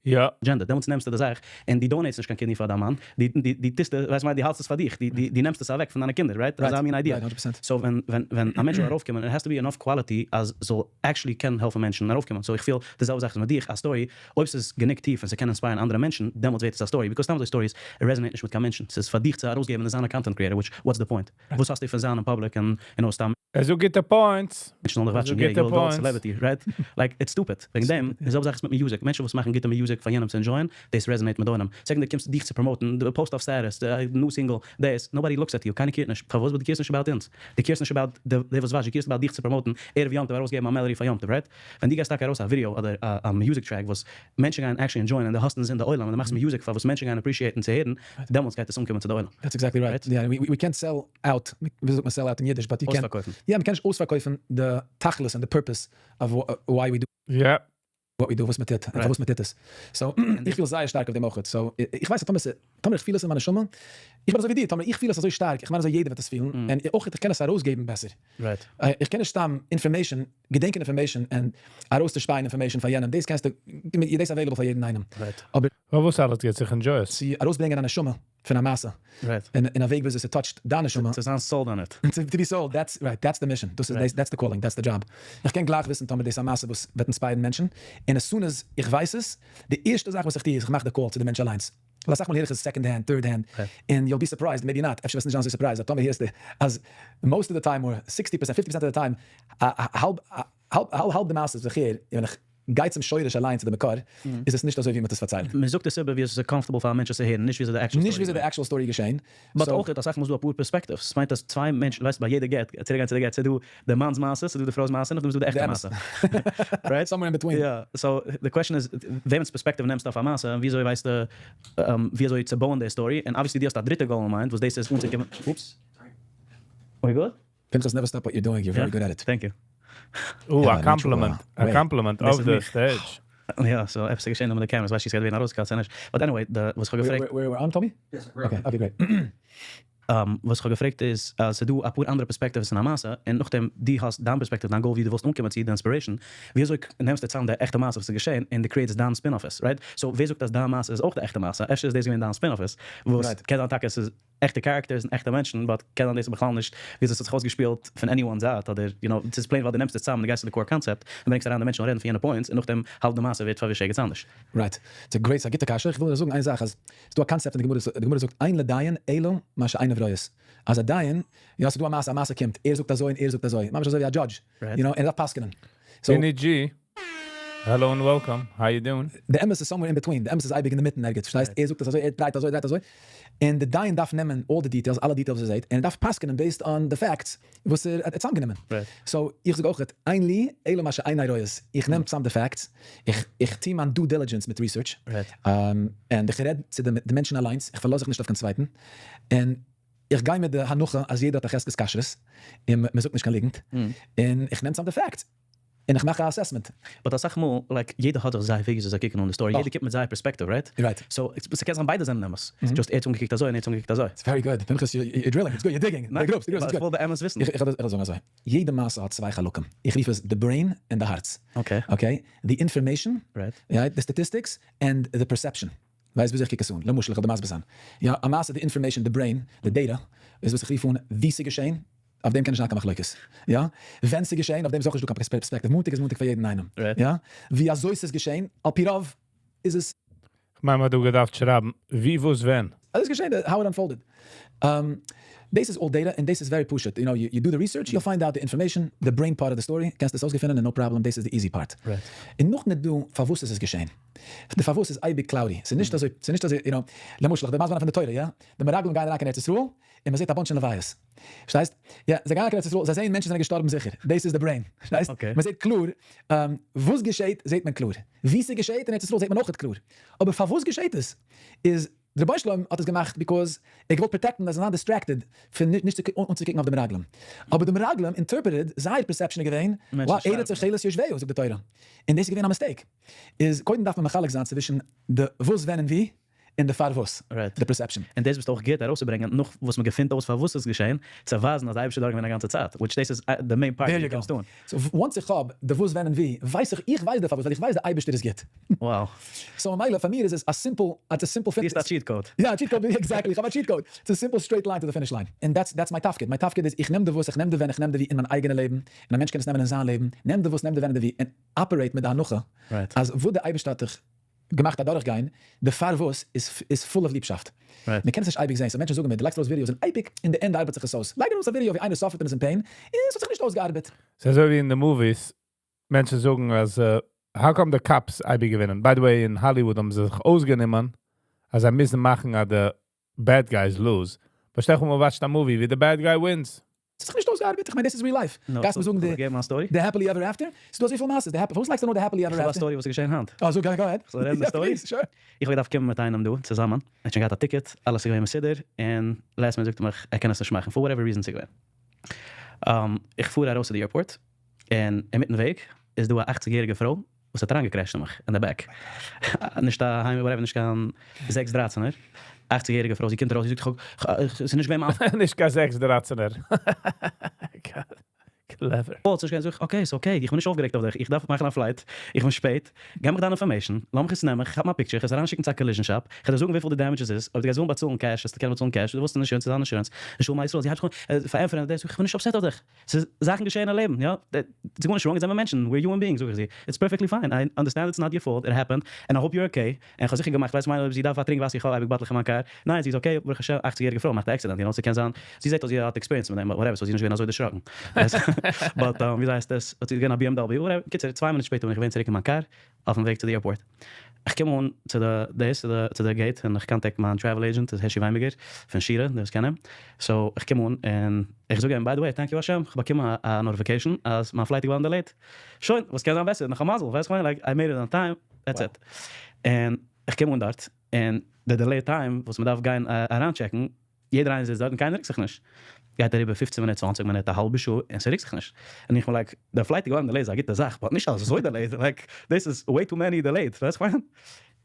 Speaker 3: יא.
Speaker 5: Agenda, דעמאלטס נעמסטו די זאך און דו donate סט נישט קיין kidney פאר דיין מאן, דו דו טוסט ווייסט מיין דו האלטסט עס פאר דיך, דו דו נעמסט עס אוועק פון דיינע קינדער, right? אזא מין idea. So ווען ווען ווען א מענטש זאל ארויפקומען, it has to be enough quality אז זאל actually קענען העלפן מענטשן ארויפקומען, so איך פיל די זעלבע זאך איז מיט דיך, א story אויב ס'איז גענוג טיף און ס'קען inspire ן אנדערע מענטשן, דעמאלטס ווערט עס א story, because סתם אזוי stories resonate נישט מיט קיין מענטשן, ס'איז פאר דיך צו ארויסגעבן און זיין א content creator, which what's the point? וואס האסטו פון זיין אין public און און סתם
Speaker 3: ער זאגט גוטע points.
Speaker 5: מענטשן זאלן דיך
Speaker 3: ער זאגט
Speaker 5: watch ן, yeah
Speaker 3: גוטע
Speaker 5: you'll go
Speaker 3: points.
Speaker 5: Celebrity, right? Like it's stupid. וועגן דעם, די זעלבע זאך איז מיט music, מענטשן וואס מאכן גוטע music פאר יענעם צו enjoy ען, דאס resonate מיט די עולם. Second דו קומסט דיך צו promote ן, דו post אויף status, די new single, דאס, nobody looks at you, קיינער care ט נישט, פארוואס? ווייל דו care סט נישט about אונז, דו care סט נישט about די וואס watch ט, דו care סט about דיך צו promote ן, ערב יום טוב ארויסגעבן א melody פאר יום טוב, right? ווען דו גייסט טאקע ארויס א ווידעא אדער א music track וואס מענטשן גייען actually enjoy ען און דו האסט אינזין די עולם און דו מאכסט music פאר וואס מענטשן גייען appreciate ן צו הערן, דעמאלטס גייט עס אנקומען צו די עולם.
Speaker 4: That's exactly right. Yeah, we can't sell out, ווי זאגט מען sell out אין אידיש, but you can't,
Speaker 5: אויספארקויפן.
Speaker 4: יא, מ'קען נישט אויספארקויפן די תכלית און די purpose of why we do what we do, וואס מ'טוט, און פארוואס מ'טוט עס. So, איך פיל זייער שטארק אויף דעם אויכעט. So, איך ווייס אז טאמער טאמער איך פיל עס אין מיין נשמה, איך בין אזוי ווי דיר, טאמער איך פיל עס אזוי שטארק, איך מיין אזוי יעדער וועט עס פילן, און אויכעט איך קען עס ארויסגעבן בעסער. איך קען נישט סתם information, געדענקען information און ארויסצושפייען information פאר יענעם, דאס קענסטו, דאס איז available פאר יעדן איינעם. אבער.
Speaker 3: פארוואס אלעס געט זיך enjoy עס?
Speaker 4: צו ארויסברענגען א נשמה פון א מעשה, אין א וועג וויאזוי ס' touch ט דיין נשמה.
Speaker 5: צו זיין sold on it.
Speaker 4: To be sold, that's right, that's the mission, דאס איז, that's the calling, that's the job. איך קען גלייך וויסן טאמער דאס איז א מעשה וואס וועט inspire ן מענטשן, און as soon as איך ווייס עס, די ערשטע זאך וואס איך טו איז איך מאך די call צו די מענטש אליינס. ווייל אסאך מאל הער איך עס second hand, third hand, און you'll be surprised, maybe not, אפשר וועסטו נישט זיין אזוי surprised, אבער טאמער הערסטו אז most of the time or 60 percent, 50 percent of the time, האלב האלב די מעשות וואס איך הער, און ווען איך גיי צום שורש אליין צו די מקור, איז עס נישט אזוי ווי מען האט עס פארציילט.
Speaker 5: מען זאגט עס איבער ווי עס איז comfortable פאר א מענטש עס צו הערן, נישט ווי אזוי די actual
Speaker 4: נישט ווי אזוי די actual story איז געשען.
Speaker 5: But אויך אסאך מאל איז דא אפאר perspectives, ס'מיינט אז צוויי מענטשן, ווייסט ביי יעדע גט, צוריק גיין צו די גט, ס'איז דא די מאן'ס מעשה, ס'איז דא די פרוי'ס מעשה, און נאכדעם איז דא די עכטע מעשה. Right?
Speaker 4: Somewhere in between.
Speaker 5: יא, so די question איז, וועמענס perspective נעמסטו אויף א מעשה, און וויאזוי ווייסטו וויאזוי צו בויען די story, און obviously דו האסט א דריטע goal אין mind, וואס דאס איז אנצוקומען, oops. We good?
Speaker 4: פנחס never stop what you're doing, you're very good at it.
Speaker 5: Thank you.
Speaker 3: או, א קאמפלימענט, א קאמפלימענט אויף די stage.
Speaker 5: יא, so עפעס איז געשען דא מיט די cameras, ווייס נישט צו ס'גייט ווערן ארויסגעקאט צו נישט, but anyway, די וואס כ'האב געפרעגט.
Speaker 4: We're on Toby?
Speaker 5: Yes,
Speaker 4: okay, okay great.
Speaker 5: וואס כ'האב געפרעגט איז אז ס'דא אפאר אנדערע perspectives אין א מעשה, און נאכדעם דו האסט דיין perspective, דיין goal ווי דו ווילסט אנקומען צו, די inspiration, ווי אזוי נעמסטו צאם די עכטע מעשה וואס איז געשען און דו create סט דיין spin אויף עס, right? So ווער זאגט אז דיין מעשה איז אויך די עכטע מעשה? אפשר איז דאס געווען דיין spin אויף עס, וואס קען זיין טאקע עס איז עכטע characters און עכטע מענטשן, but קען זיין דאס איז בכלל נישט ווי אזוי ס'האט זיך אויסגעשפילט פון anyone's זייט, אדער you know, ס'איז plain ווייל דו נעמסט עס צאם און דו גייסט צו די core concept און ברענגסט אריין די מענטשן און רעדן פון יענע points און נאכדעם האלב די מעשה ווערט פארווישט ערגעץ אנדערש.
Speaker 4: Right. ס'איז great, ס'איז א גוטע קשיא, איך וויל נאר זאגן איין זאך אז ס'איז דא א קאנצעפט אין די גמרא, די גמרא זאגט אין לדיין אלא מה שעיניו רואות, אז א דיין, יא ס'איז דא א מעשה, א מעשה קומט, ער זאגט אזוי און ער זאגט אזוי, ממש אזוי ווי א judge, you know, און ער דארף פסק'נען. So.
Speaker 3: Benny G, hello and welcome, how you doing?
Speaker 4: די אמת איז somewhere in between, די אמת איז אייביג אינדערמיטן ערגעץ, פארשטייסט? ער זאגט עס אזוי, ער דרייט אזוי, ער דרייט אזוי, און די דיין דארף נעמען all די details, אלע details וואס ער זעט, און ער דארף פסק'נען based on די facts וואס ער האט צוזאמגענומען. So איך זאג אויכעט, אין לי אלא מה שעיני רואות, איך נעם צוזאם די facts, איך איך טוה מיין due diligence מיט research, און איך רעד צו די מענטשן אליינס, איך פארלאז זיך נישט אויף קיין צווייטן, און איך גיי מיט די הנחה אז יעדער האט א חזקת כשרות, און מען זאגט נישט קיין ליגנט, און איך נעם צוזאם די facts. און איך מאך א assessment.
Speaker 5: But אסאך מאל, like, יעדער האט דאך זייער וועג וויאזוי זיי קוקן אן די story, יעדער קומט מיט זייער perspective, right?
Speaker 4: Right.
Speaker 5: So, ס'קען זיין ביידע זענען אמת, just ער האט אנגעקוקט אזוי און ער האט אנגעקוקט אזוי.
Speaker 4: It's very good, פנחס you're drilling, it's good, you're digging, די גרובסט, די גרובסט, it's good.
Speaker 5: איך וויל באמת וויסן.
Speaker 4: איך וועל זאגן אזוי, יעדע מעשה האט צוויי חלקים, איך רוף עס די brain און די הארץ.
Speaker 5: Okay.
Speaker 4: Okay, די information, right, די statistics, and די perception. ווייסט וויאזוי איך קוק עס אן? למשל, איך וועל דיר מסביר זיין. יא, א מעשה, די information, די brain, די data, איז וואס איך רוף אן ווי ס'איז געשען, אויף דעם קען נישט זיין קיין מחלוקת. יא? ווען ס'איז געשען, אויף דעם איז אויך נישטא קיין perspective. מאנטאג איז מאנטאג פאר יעדן איינעם. יא? ווי אזוי ס'איז געשען, על פי רוב איז עס.
Speaker 3: כ'מיין מ'האט דא געדארפט שרייבן ווי וואס ווען.
Speaker 4: אזוי איז געשען, how it unfolded. דאס איז all data און דאס איז very פשוט. You know, you do the research, you'll find out the information, the brain part of the story, קענסט עס אויסגעפינען און no problem, דאס איז די easy part. און נאכדעם איז דא פארוואס עס איז געשען. די פארוואס איז אייביג cloudy. ס'איז נישט אזוי, ס'איז נישט אזוי, you know, למשל, איך בין מסביר פון די תורה, יא? די מרגלים גייען אריין קיין ארץ ישראל, און מען זעט א bunch אין לוויות. פארשטייסט? יא, זיי גייען קיין ארץ ישראל, זיי זעען מענטשן זענען געשטארבן זיכער. דאס איז די brain. פארשטייסט? מען זעט קלאר וואס געשעט זעט מען קלאר. וואו ס'געשעט אין ארץ ישראל זעט מען אויכעט קלאר. אבער פארוואס געשעט עס? איז דער רבונו של עולם האט עס געמאכט because ער האט געוואלט protect ן אז זיי זאלן זיין distracted פון נישט אנצוקוקן אויף די מרגלים. אבער די מרגלים interpreted, זייער perception איז געווען, וואו ארץ אוכלת יושביה זאגט די תורה. און דאס איז געווען א mistake. איז קודם דארף מען מחלק זיין צווישן די וואס ווען און ווי. אין די פארוואס,
Speaker 5: Right.
Speaker 4: די perception.
Speaker 5: און דאס ביסטו אויך גוט ארויסצוברענגען, נאך וואס מען געפינט אויס פארוואס עס איז געשען, צו ווייזן אז די אייבערשטער איז דארט געווען א גאנצע צייט, which דאס איז the main part
Speaker 4: There
Speaker 5: וואס
Speaker 4: you
Speaker 5: דו
Speaker 4: go.
Speaker 5: קומסט אן.
Speaker 4: So once איך האב די וואס ווען און ווי, ווייס איך, איך ווייס די פארוואס, ווייל איך ווייס די אייבערשטער איז גוט.
Speaker 5: Wow.
Speaker 4: So ממילא פאר מיר איז עס א simple, it's a simple
Speaker 5: דו האסט א cheat code.
Speaker 4: יא, א cheat code, exactly, איך האב א cheat code. It's a simple straight line to the finish line. און that's that's מיין תפקיד. מיין תפקיד איז, איך נעם די וואס, איך נעם די ווען, איך נעם די ווי אין מיין אייגענע לעבן, און א מענטש קען עס נעמען אין זיין לעבן, נעם די וואס, נעם די ווען און די ווי, און operate מיט די הנחה,
Speaker 5: Right.
Speaker 4: אז וואס די אייבערשטער האט דיך געמאכט אדורכגיין, די פארוואס איז איז full of ליבשאפט.
Speaker 5: Right.
Speaker 4: מען קען עס נישט אייביג זען, so מענטשן זאגן מיר, דו לייגסט ארויס videos און אייביג אין די ענדע ארבעט זיך עס אויס. לייג ארויס א ווידעא ווי איינער suffer ט און איז אין pain, און עס האט זיך נישט אויסגעארבעט.
Speaker 3: ס'איז אזוי ווי אין די movies, מענטשן זאגן אז, how come the cops אייביג געווינען? By the way, אין Hollywood האבן זיי זיך אויסגענומען, אז זיי מוזן מאכן אז די bad guys lose. But שטעל דיך פאר, watch ט א movie ווי the bad guy wins.
Speaker 4: עס האט זיך נישט אויסגעארבעט, איך מיין דאס איז real life.
Speaker 5: No,
Speaker 4: גייסט מיר זאגן די
Speaker 5: געבן א story?
Speaker 4: די happily ever after? ס'איז דא אזויפיל מעשות, די happy, פארוואס לייגסטו נאר די happily ever
Speaker 5: איך האב א
Speaker 4: after?
Speaker 5: story וואס איז געשען היינט.
Speaker 4: אה, זאג, go ahead.
Speaker 5: זאל איך רעדן די
Speaker 4: Yeah,
Speaker 5: story?
Speaker 4: please, sure.
Speaker 5: איך האב געדארפט קומען מיט איינעם דא צוזאמען. ער האט שוין געהאט א ticket, אלעס איז געווען מסודר, און last minute זאגט ער מיך, ער קען עס נישט מאכן, for whatever reason ס'איז געווען. איך פאר ארויס צו די airport, און אינמיטן וועג איז דא א 80 יעריגע פרוי, וואס האט אריינגע crash ט אין מיך, אין די back. נישט א היים, whatever, נישט קיין זעקס דרייצענער. 80 יעריגע פרוי, זי קומט ארויס, זי זאגט, איך האב, ס'איז נישט געווען מיין
Speaker 3: נישט קיין זעקס דרייצענער. Clever.
Speaker 5: fault, זאג איך, okay, it's okay, איך בין נישט אויפגערעגט אויף דיך, איך דארף מאכן א flight, איך בין שפעט, געב מיך דיין information, לאז מיך עס נעמען, איך האב מיין picture, איך וועל עס אריינשיקן צו א collision shop, איך וועל דיר זאגן וויפיל די damages איז, אויב דו גייסט וועלן באצאלן cash, וועסטו קענען באצאלן cash, דו ווילסט insurance, איז דיין insurance, און שלום ישראל, זי הייבט זיך אן פארענטפערן, דאס, איך בין נישט upset אויף דיך, ס'איז זאכן געשען אין לעבן, יא, ס'איז גארנישט wrong, זענען מיר מענטשן, we're human beings, זאג איך זי, it's perfectly fine, I understand it's not your fault, it happened, and I hope you're okay, און איך האב זיכער געמאכט, ווייסט מיין אויב זי דארף א טרינק וואסער, איך האב אייביג באטלעך אין מיין קאר, ניין זי איז okay, ברוך השם, 80 יעריגע פרוי מאכט א accident, you know, ס'קען זיין, זי זעט אז זי האט experience מיט דעם, whatever, so זי איז נישט געווען אזוי דערשראקן. But ווי הייסט עס, האט זי געווען א BMW, whatever, קיצור, 2 מינוט שפעטער בין איך געווען צוריק אין מיין קאר, אויפן וועג צו די airport. איך קום אן צו די דאס, צו די gate, און איך contact מיין travel agent, דאס איז הערשי וויינבערגער, פון שירה, דער וואס קען אים. So, איך קום אן, און איך זאג אים, by the way, thank you השם, איך באקום א notification, אז מיין flight איז געווארן delayed. שוין, וואס קען זיין בעסער, נאך א מזל, ווייסט איך מיין, like, I made it on time, that's it. און איך קום אן דארט, און די delay time, וואס מען דארף גיין אריינטשעקן, יעדער איינער זיצט דארט און קיינער רוקט זיך נישט. גייט אריבער 15 מינוט, 20 מינוט, א האלבע שעה, און ס'רוקט זיך נישט. און איך בין like, די flight איז געווארן delayed, איז א גוטע זאך, but נישט אזוי delayed, like, this is way too many delayed, ווייסט איך מיין?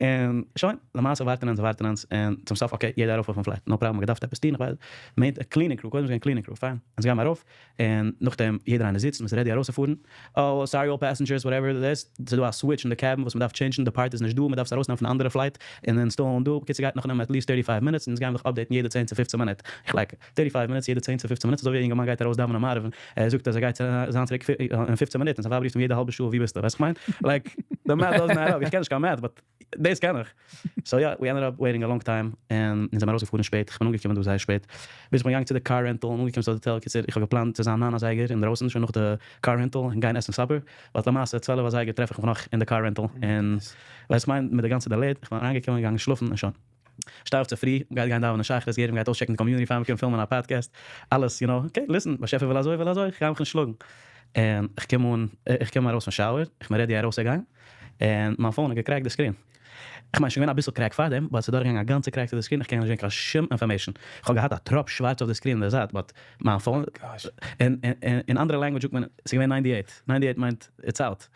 Speaker 5: און שוין, למעשה ווארטן אונז, ווארטן אונז, און צום סוף, okay, יעדער ארויף אויפן flight, no problem, געדארפט עפעס טון, איך ווייס, מיינט א cleaning crew, קודם איז געווען cleaning crew, fine. אונז גייען ארויף, און נאכדעם יעדער איינער זיצט, מ'איז ready ארויסצופארן, oh, sorry all passengers, whatever it is, ס'איז דא א switch אין די cabin וואס מ'דארף change ן, די part איז נישט דא, מ'דארף עס ארויסנעמען פון א אנדערע flight, און install ן דא, בקיצור גייט נאך נעמען at least 35 minutes, און אונז גייען דאך update ן יעדע 10 צו 15 מינוט. איך like, 35 minutes, יעדע 10 צו 15 מינוט, אזוי ווי א יונגערמאן גייט ארויס דאווענען מעריב, ער זאגט אז ער גייט זיין צוריק אין 15 מינוט, און זיין ווייב רופט אים יעדע האלבע שעה, ווי ביסטו, ווייסט איך מיין? Like, the math doesn't add up, איך קען נישט קיין math, but דאס קען איך. So yeah, we ended up waiting a long time, און אונז זענען ארויסגעפארן שפעט, איך בין אנגעקומען דא זייער שפעט. ביז איך בין געגאנגען צו די car rental, און אנגעקומען צו די hotel, קיצור, איך האב געפלאנט צו זיין 9 אזייגער אינדרויסן, שוין נאך די car rental, און גיין עסן supper. But למעשה, 12 אזייגער טרעף איך מיך נאך אין די car rental, און ווייסט מיין, מיט די גאנצע delay, איך בין אריינגעקומען, געגאנגען שלאפן, און שוין. שטיי אויף צופרי, גייט גיין דאווענען שחרית, יעדער גייט אויסטשעקן די community, פאר מיר קומען פילמען א podcast, אלעס, you know, okay, listen, באשעפער וויל אזוי, וויל אזוי, איך גיי מיך נישט שלאגן. און איך קום אן, איך קום ארויס פון shower, איך בין ready ארויסצוגיין, און מיין phone האט גע crack ט די screen. איך מיין, שוין געווען אביסל crack פאר דעם, but ס'איז דורכגעגאנגען א גאנצע crack צו די screen, איך קען נישט זען קיין שום information. איך האב געהאט א טראפ שווארץ אויף די screen אין דער זייט, but מיין phone, אין אנדערע language זאגט מען, ס'איז געווען 98. 98 מיינט, it's out.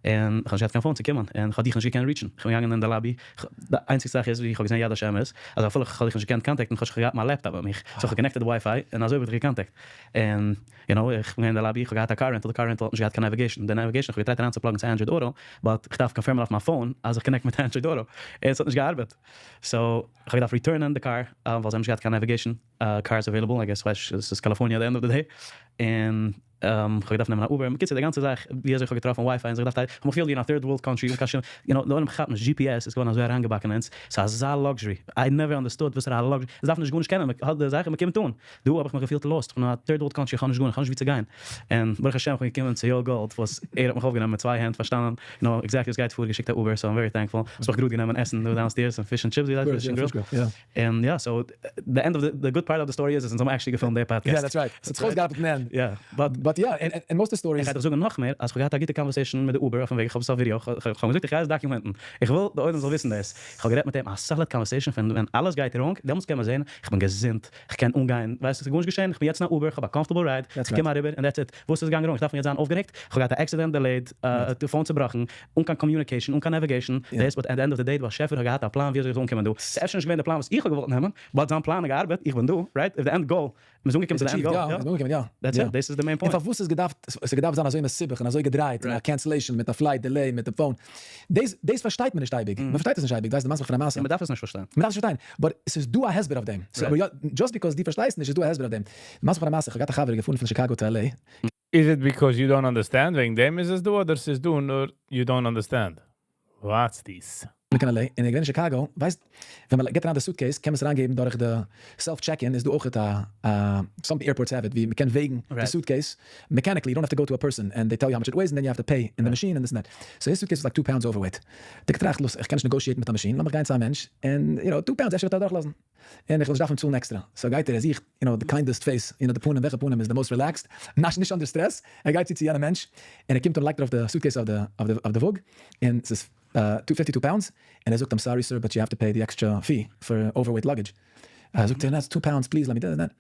Speaker 5: און איך האב נישט געהאט קיין phone צו קומען, און איך האב דיך נישט געקענט reach ן. איך בין געגאנגען אין די lobby, די איינציגסטע זאך איז ווי איך האב געזען יד השם איז, אז אפילו איך האב דיך נישט געקענט contact ן, איך האב שוין געהאט מיין laptop מיט מיך, so איך האב connected WiFi, און אזוי האב איך דיך גע contact. און, you know, איך בין געווען אין די lobby, איך האב געהאט א car rental, די car rental האט נישט געהאט קיין navigation. די navigation, איך האב גע try ט אריינצו plug ן צו Android Auto, but איך דארף confirm ען אויף מיין phone, אז איך connect מיט Android Auto. און עס האט נישט געארבעט. So, איך האב געדארפט return ען די קאר, ווייל זיי האבן נישט געהאט קיין navigation cars available, I guess, ווייסט, עס איז קאליפארניע at the end of the day. און איך האב געדארפט נעמען א Uber. בקיצור, די גאנצע זאך, ווי אזוי איך האב געטראפן WiFi, און זיך געדארפט, איך האב מיך געפילט ווי אין א third world country, אן קיין שום, you know, די עולם כאפט נישט, GPS איז געווארן אזוי אריינגעבאקן אין אונז, ס'איז אזא luxury, I never understood וואס פאר א luxury, עס דארף נישט גארנישט קענען, מען האט די זאך און מען קומט אן. דא האב איך מיך געפילט lost, איך בין אין א third world country, איך האב נישט גארנישט, איך האב נישט וואו צו גיין. און ברוך השם איך בין געקומען צו יואל גאלד, וואס ער האט מיך אויפגענומען מיט צוויי הענט, פארשטאנען, you know, exactly וואס גייט פאר, געשיקט א Uber, so I'm very thankful. האסט מיך גראד גענומען עסן דא downstairs, און fish and chips, ווי הייסט fish and grill? און יא, so, the end of the, the good part of the story is, אז אונז האבן actually געפילמט די podcast.
Speaker 4: Yeah, that's right. ס'האט זיך אויסגעארבעט אין די end.
Speaker 5: Yeah, but
Speaker 4: But But yeah, and most stories.
Speaker 5: איך גיי דיר זאגן נאך מער, אז איך האב געהאט א גוטע conversation מיט די Uber אויפן וועג, איך האב עס אויף ווידעא, איך האב געזאגט איך גיי עס document ן, איך וויל די עולם זאל וויסן דאס, איך האב גערעדט מיט אים א solid conversation פון ווען אלעס גייט wrong, דעמאלטס קען מען זען, איך בין געזונט, איך קען אנגיין, ווייסט עס איז גארנישט געשען, איך בין יעצט אין א Uber, איך האב א comfortable ride, איך קום אריבער און that's it, וואס איז געגאנגען wrong, איך דארף יעצט זיין אויפגערעגט, איך האב געהאט א accident, delayed, די phone צובראכן, אן קיין communication, אן קיין navigation, דאס, but at the end of the day, די באשעפער האט געהאט א פלאן ווי אזוי איך זאל אנקומען דא, ס'איז אפשר נישט געווען די פלאן וואס איך האב געוואלט נעמען, but זיין פלאן האט געארבעט, איך בין דא, right, if the end goal, מ'איז אנגעקומען צו די end goal,
Speaker 4: יא, מ'איז אנגעקומען, יא.
Speaker 5: That's it, דאס איז די main point.
Speaker 4: און פארוואס איז געדארפט, עס האט געדארפט זיין אזוי מסובך און אזוי געדרייט און א cancellation מיט א flight delay מיט די phone, דאס דאס פארשטייט מען נישט אייביג, מען פארשטייט עס נישט אייביג, דו ווייסט די מעשה פון א מעשה.
Speaker 5: און מ'דארף עס נישט פארשטיין.
Speaker 4: מ'דארף עס נישט פארשטיין, but עס איז דא א הסבר אויף דעם, ס'איז אבער יא, just because דו פארשטייסט נישט איז דא א הסבר אויף דעם. די מעשה פון א מעשה, איך האב געהאט א חבר געפארן פון Chicago to LA.
Speaker 3: Is it because you don't understand? וועגן דעם איז עס דא אדער ס'איז דא נאר you don't understand? What's this?
Speaker 4: קיין LA, און ער געווען אין Chicago, ווייסט, ווען מען געבט אריין די suitcase, קען מען עס אריינגעבן דורך די self check-in, איז דא אויך א, some airports have it, ווי מען קען וועגן די suitcase, mechanically, you don't have to go to a person, and they tell you how much it weighs, and then you have to pay in the machine, and this and that. So his suitcase was like 2 pounds overweight. האט ער געטראכט, לאז, איך קען נישט negotiate ן מיט א מאשין, לאמיך גיין צו א מענטש, און, you know, 2 pounds, אפשר וועט ער אדורכלאזן. און איך וועל נישט דארפן צאלן עקסטרא. So גייט ער, ער זוכט, you know, the kindest face, you know, די פנים, וועלכע פנים איז the most relaxed, נישט under stress, ער גייט צו צו יענע מענטש, און ער קומט און לייגט ארויף די suitcase אויף די, אויף די וואג, און ס'איז 252 pounds, און ער זאגט, I'm sorry sir, but you have to pay the extra fee for overweight luggage. זאגט ער, no, it's 2 pounds, please let me do that.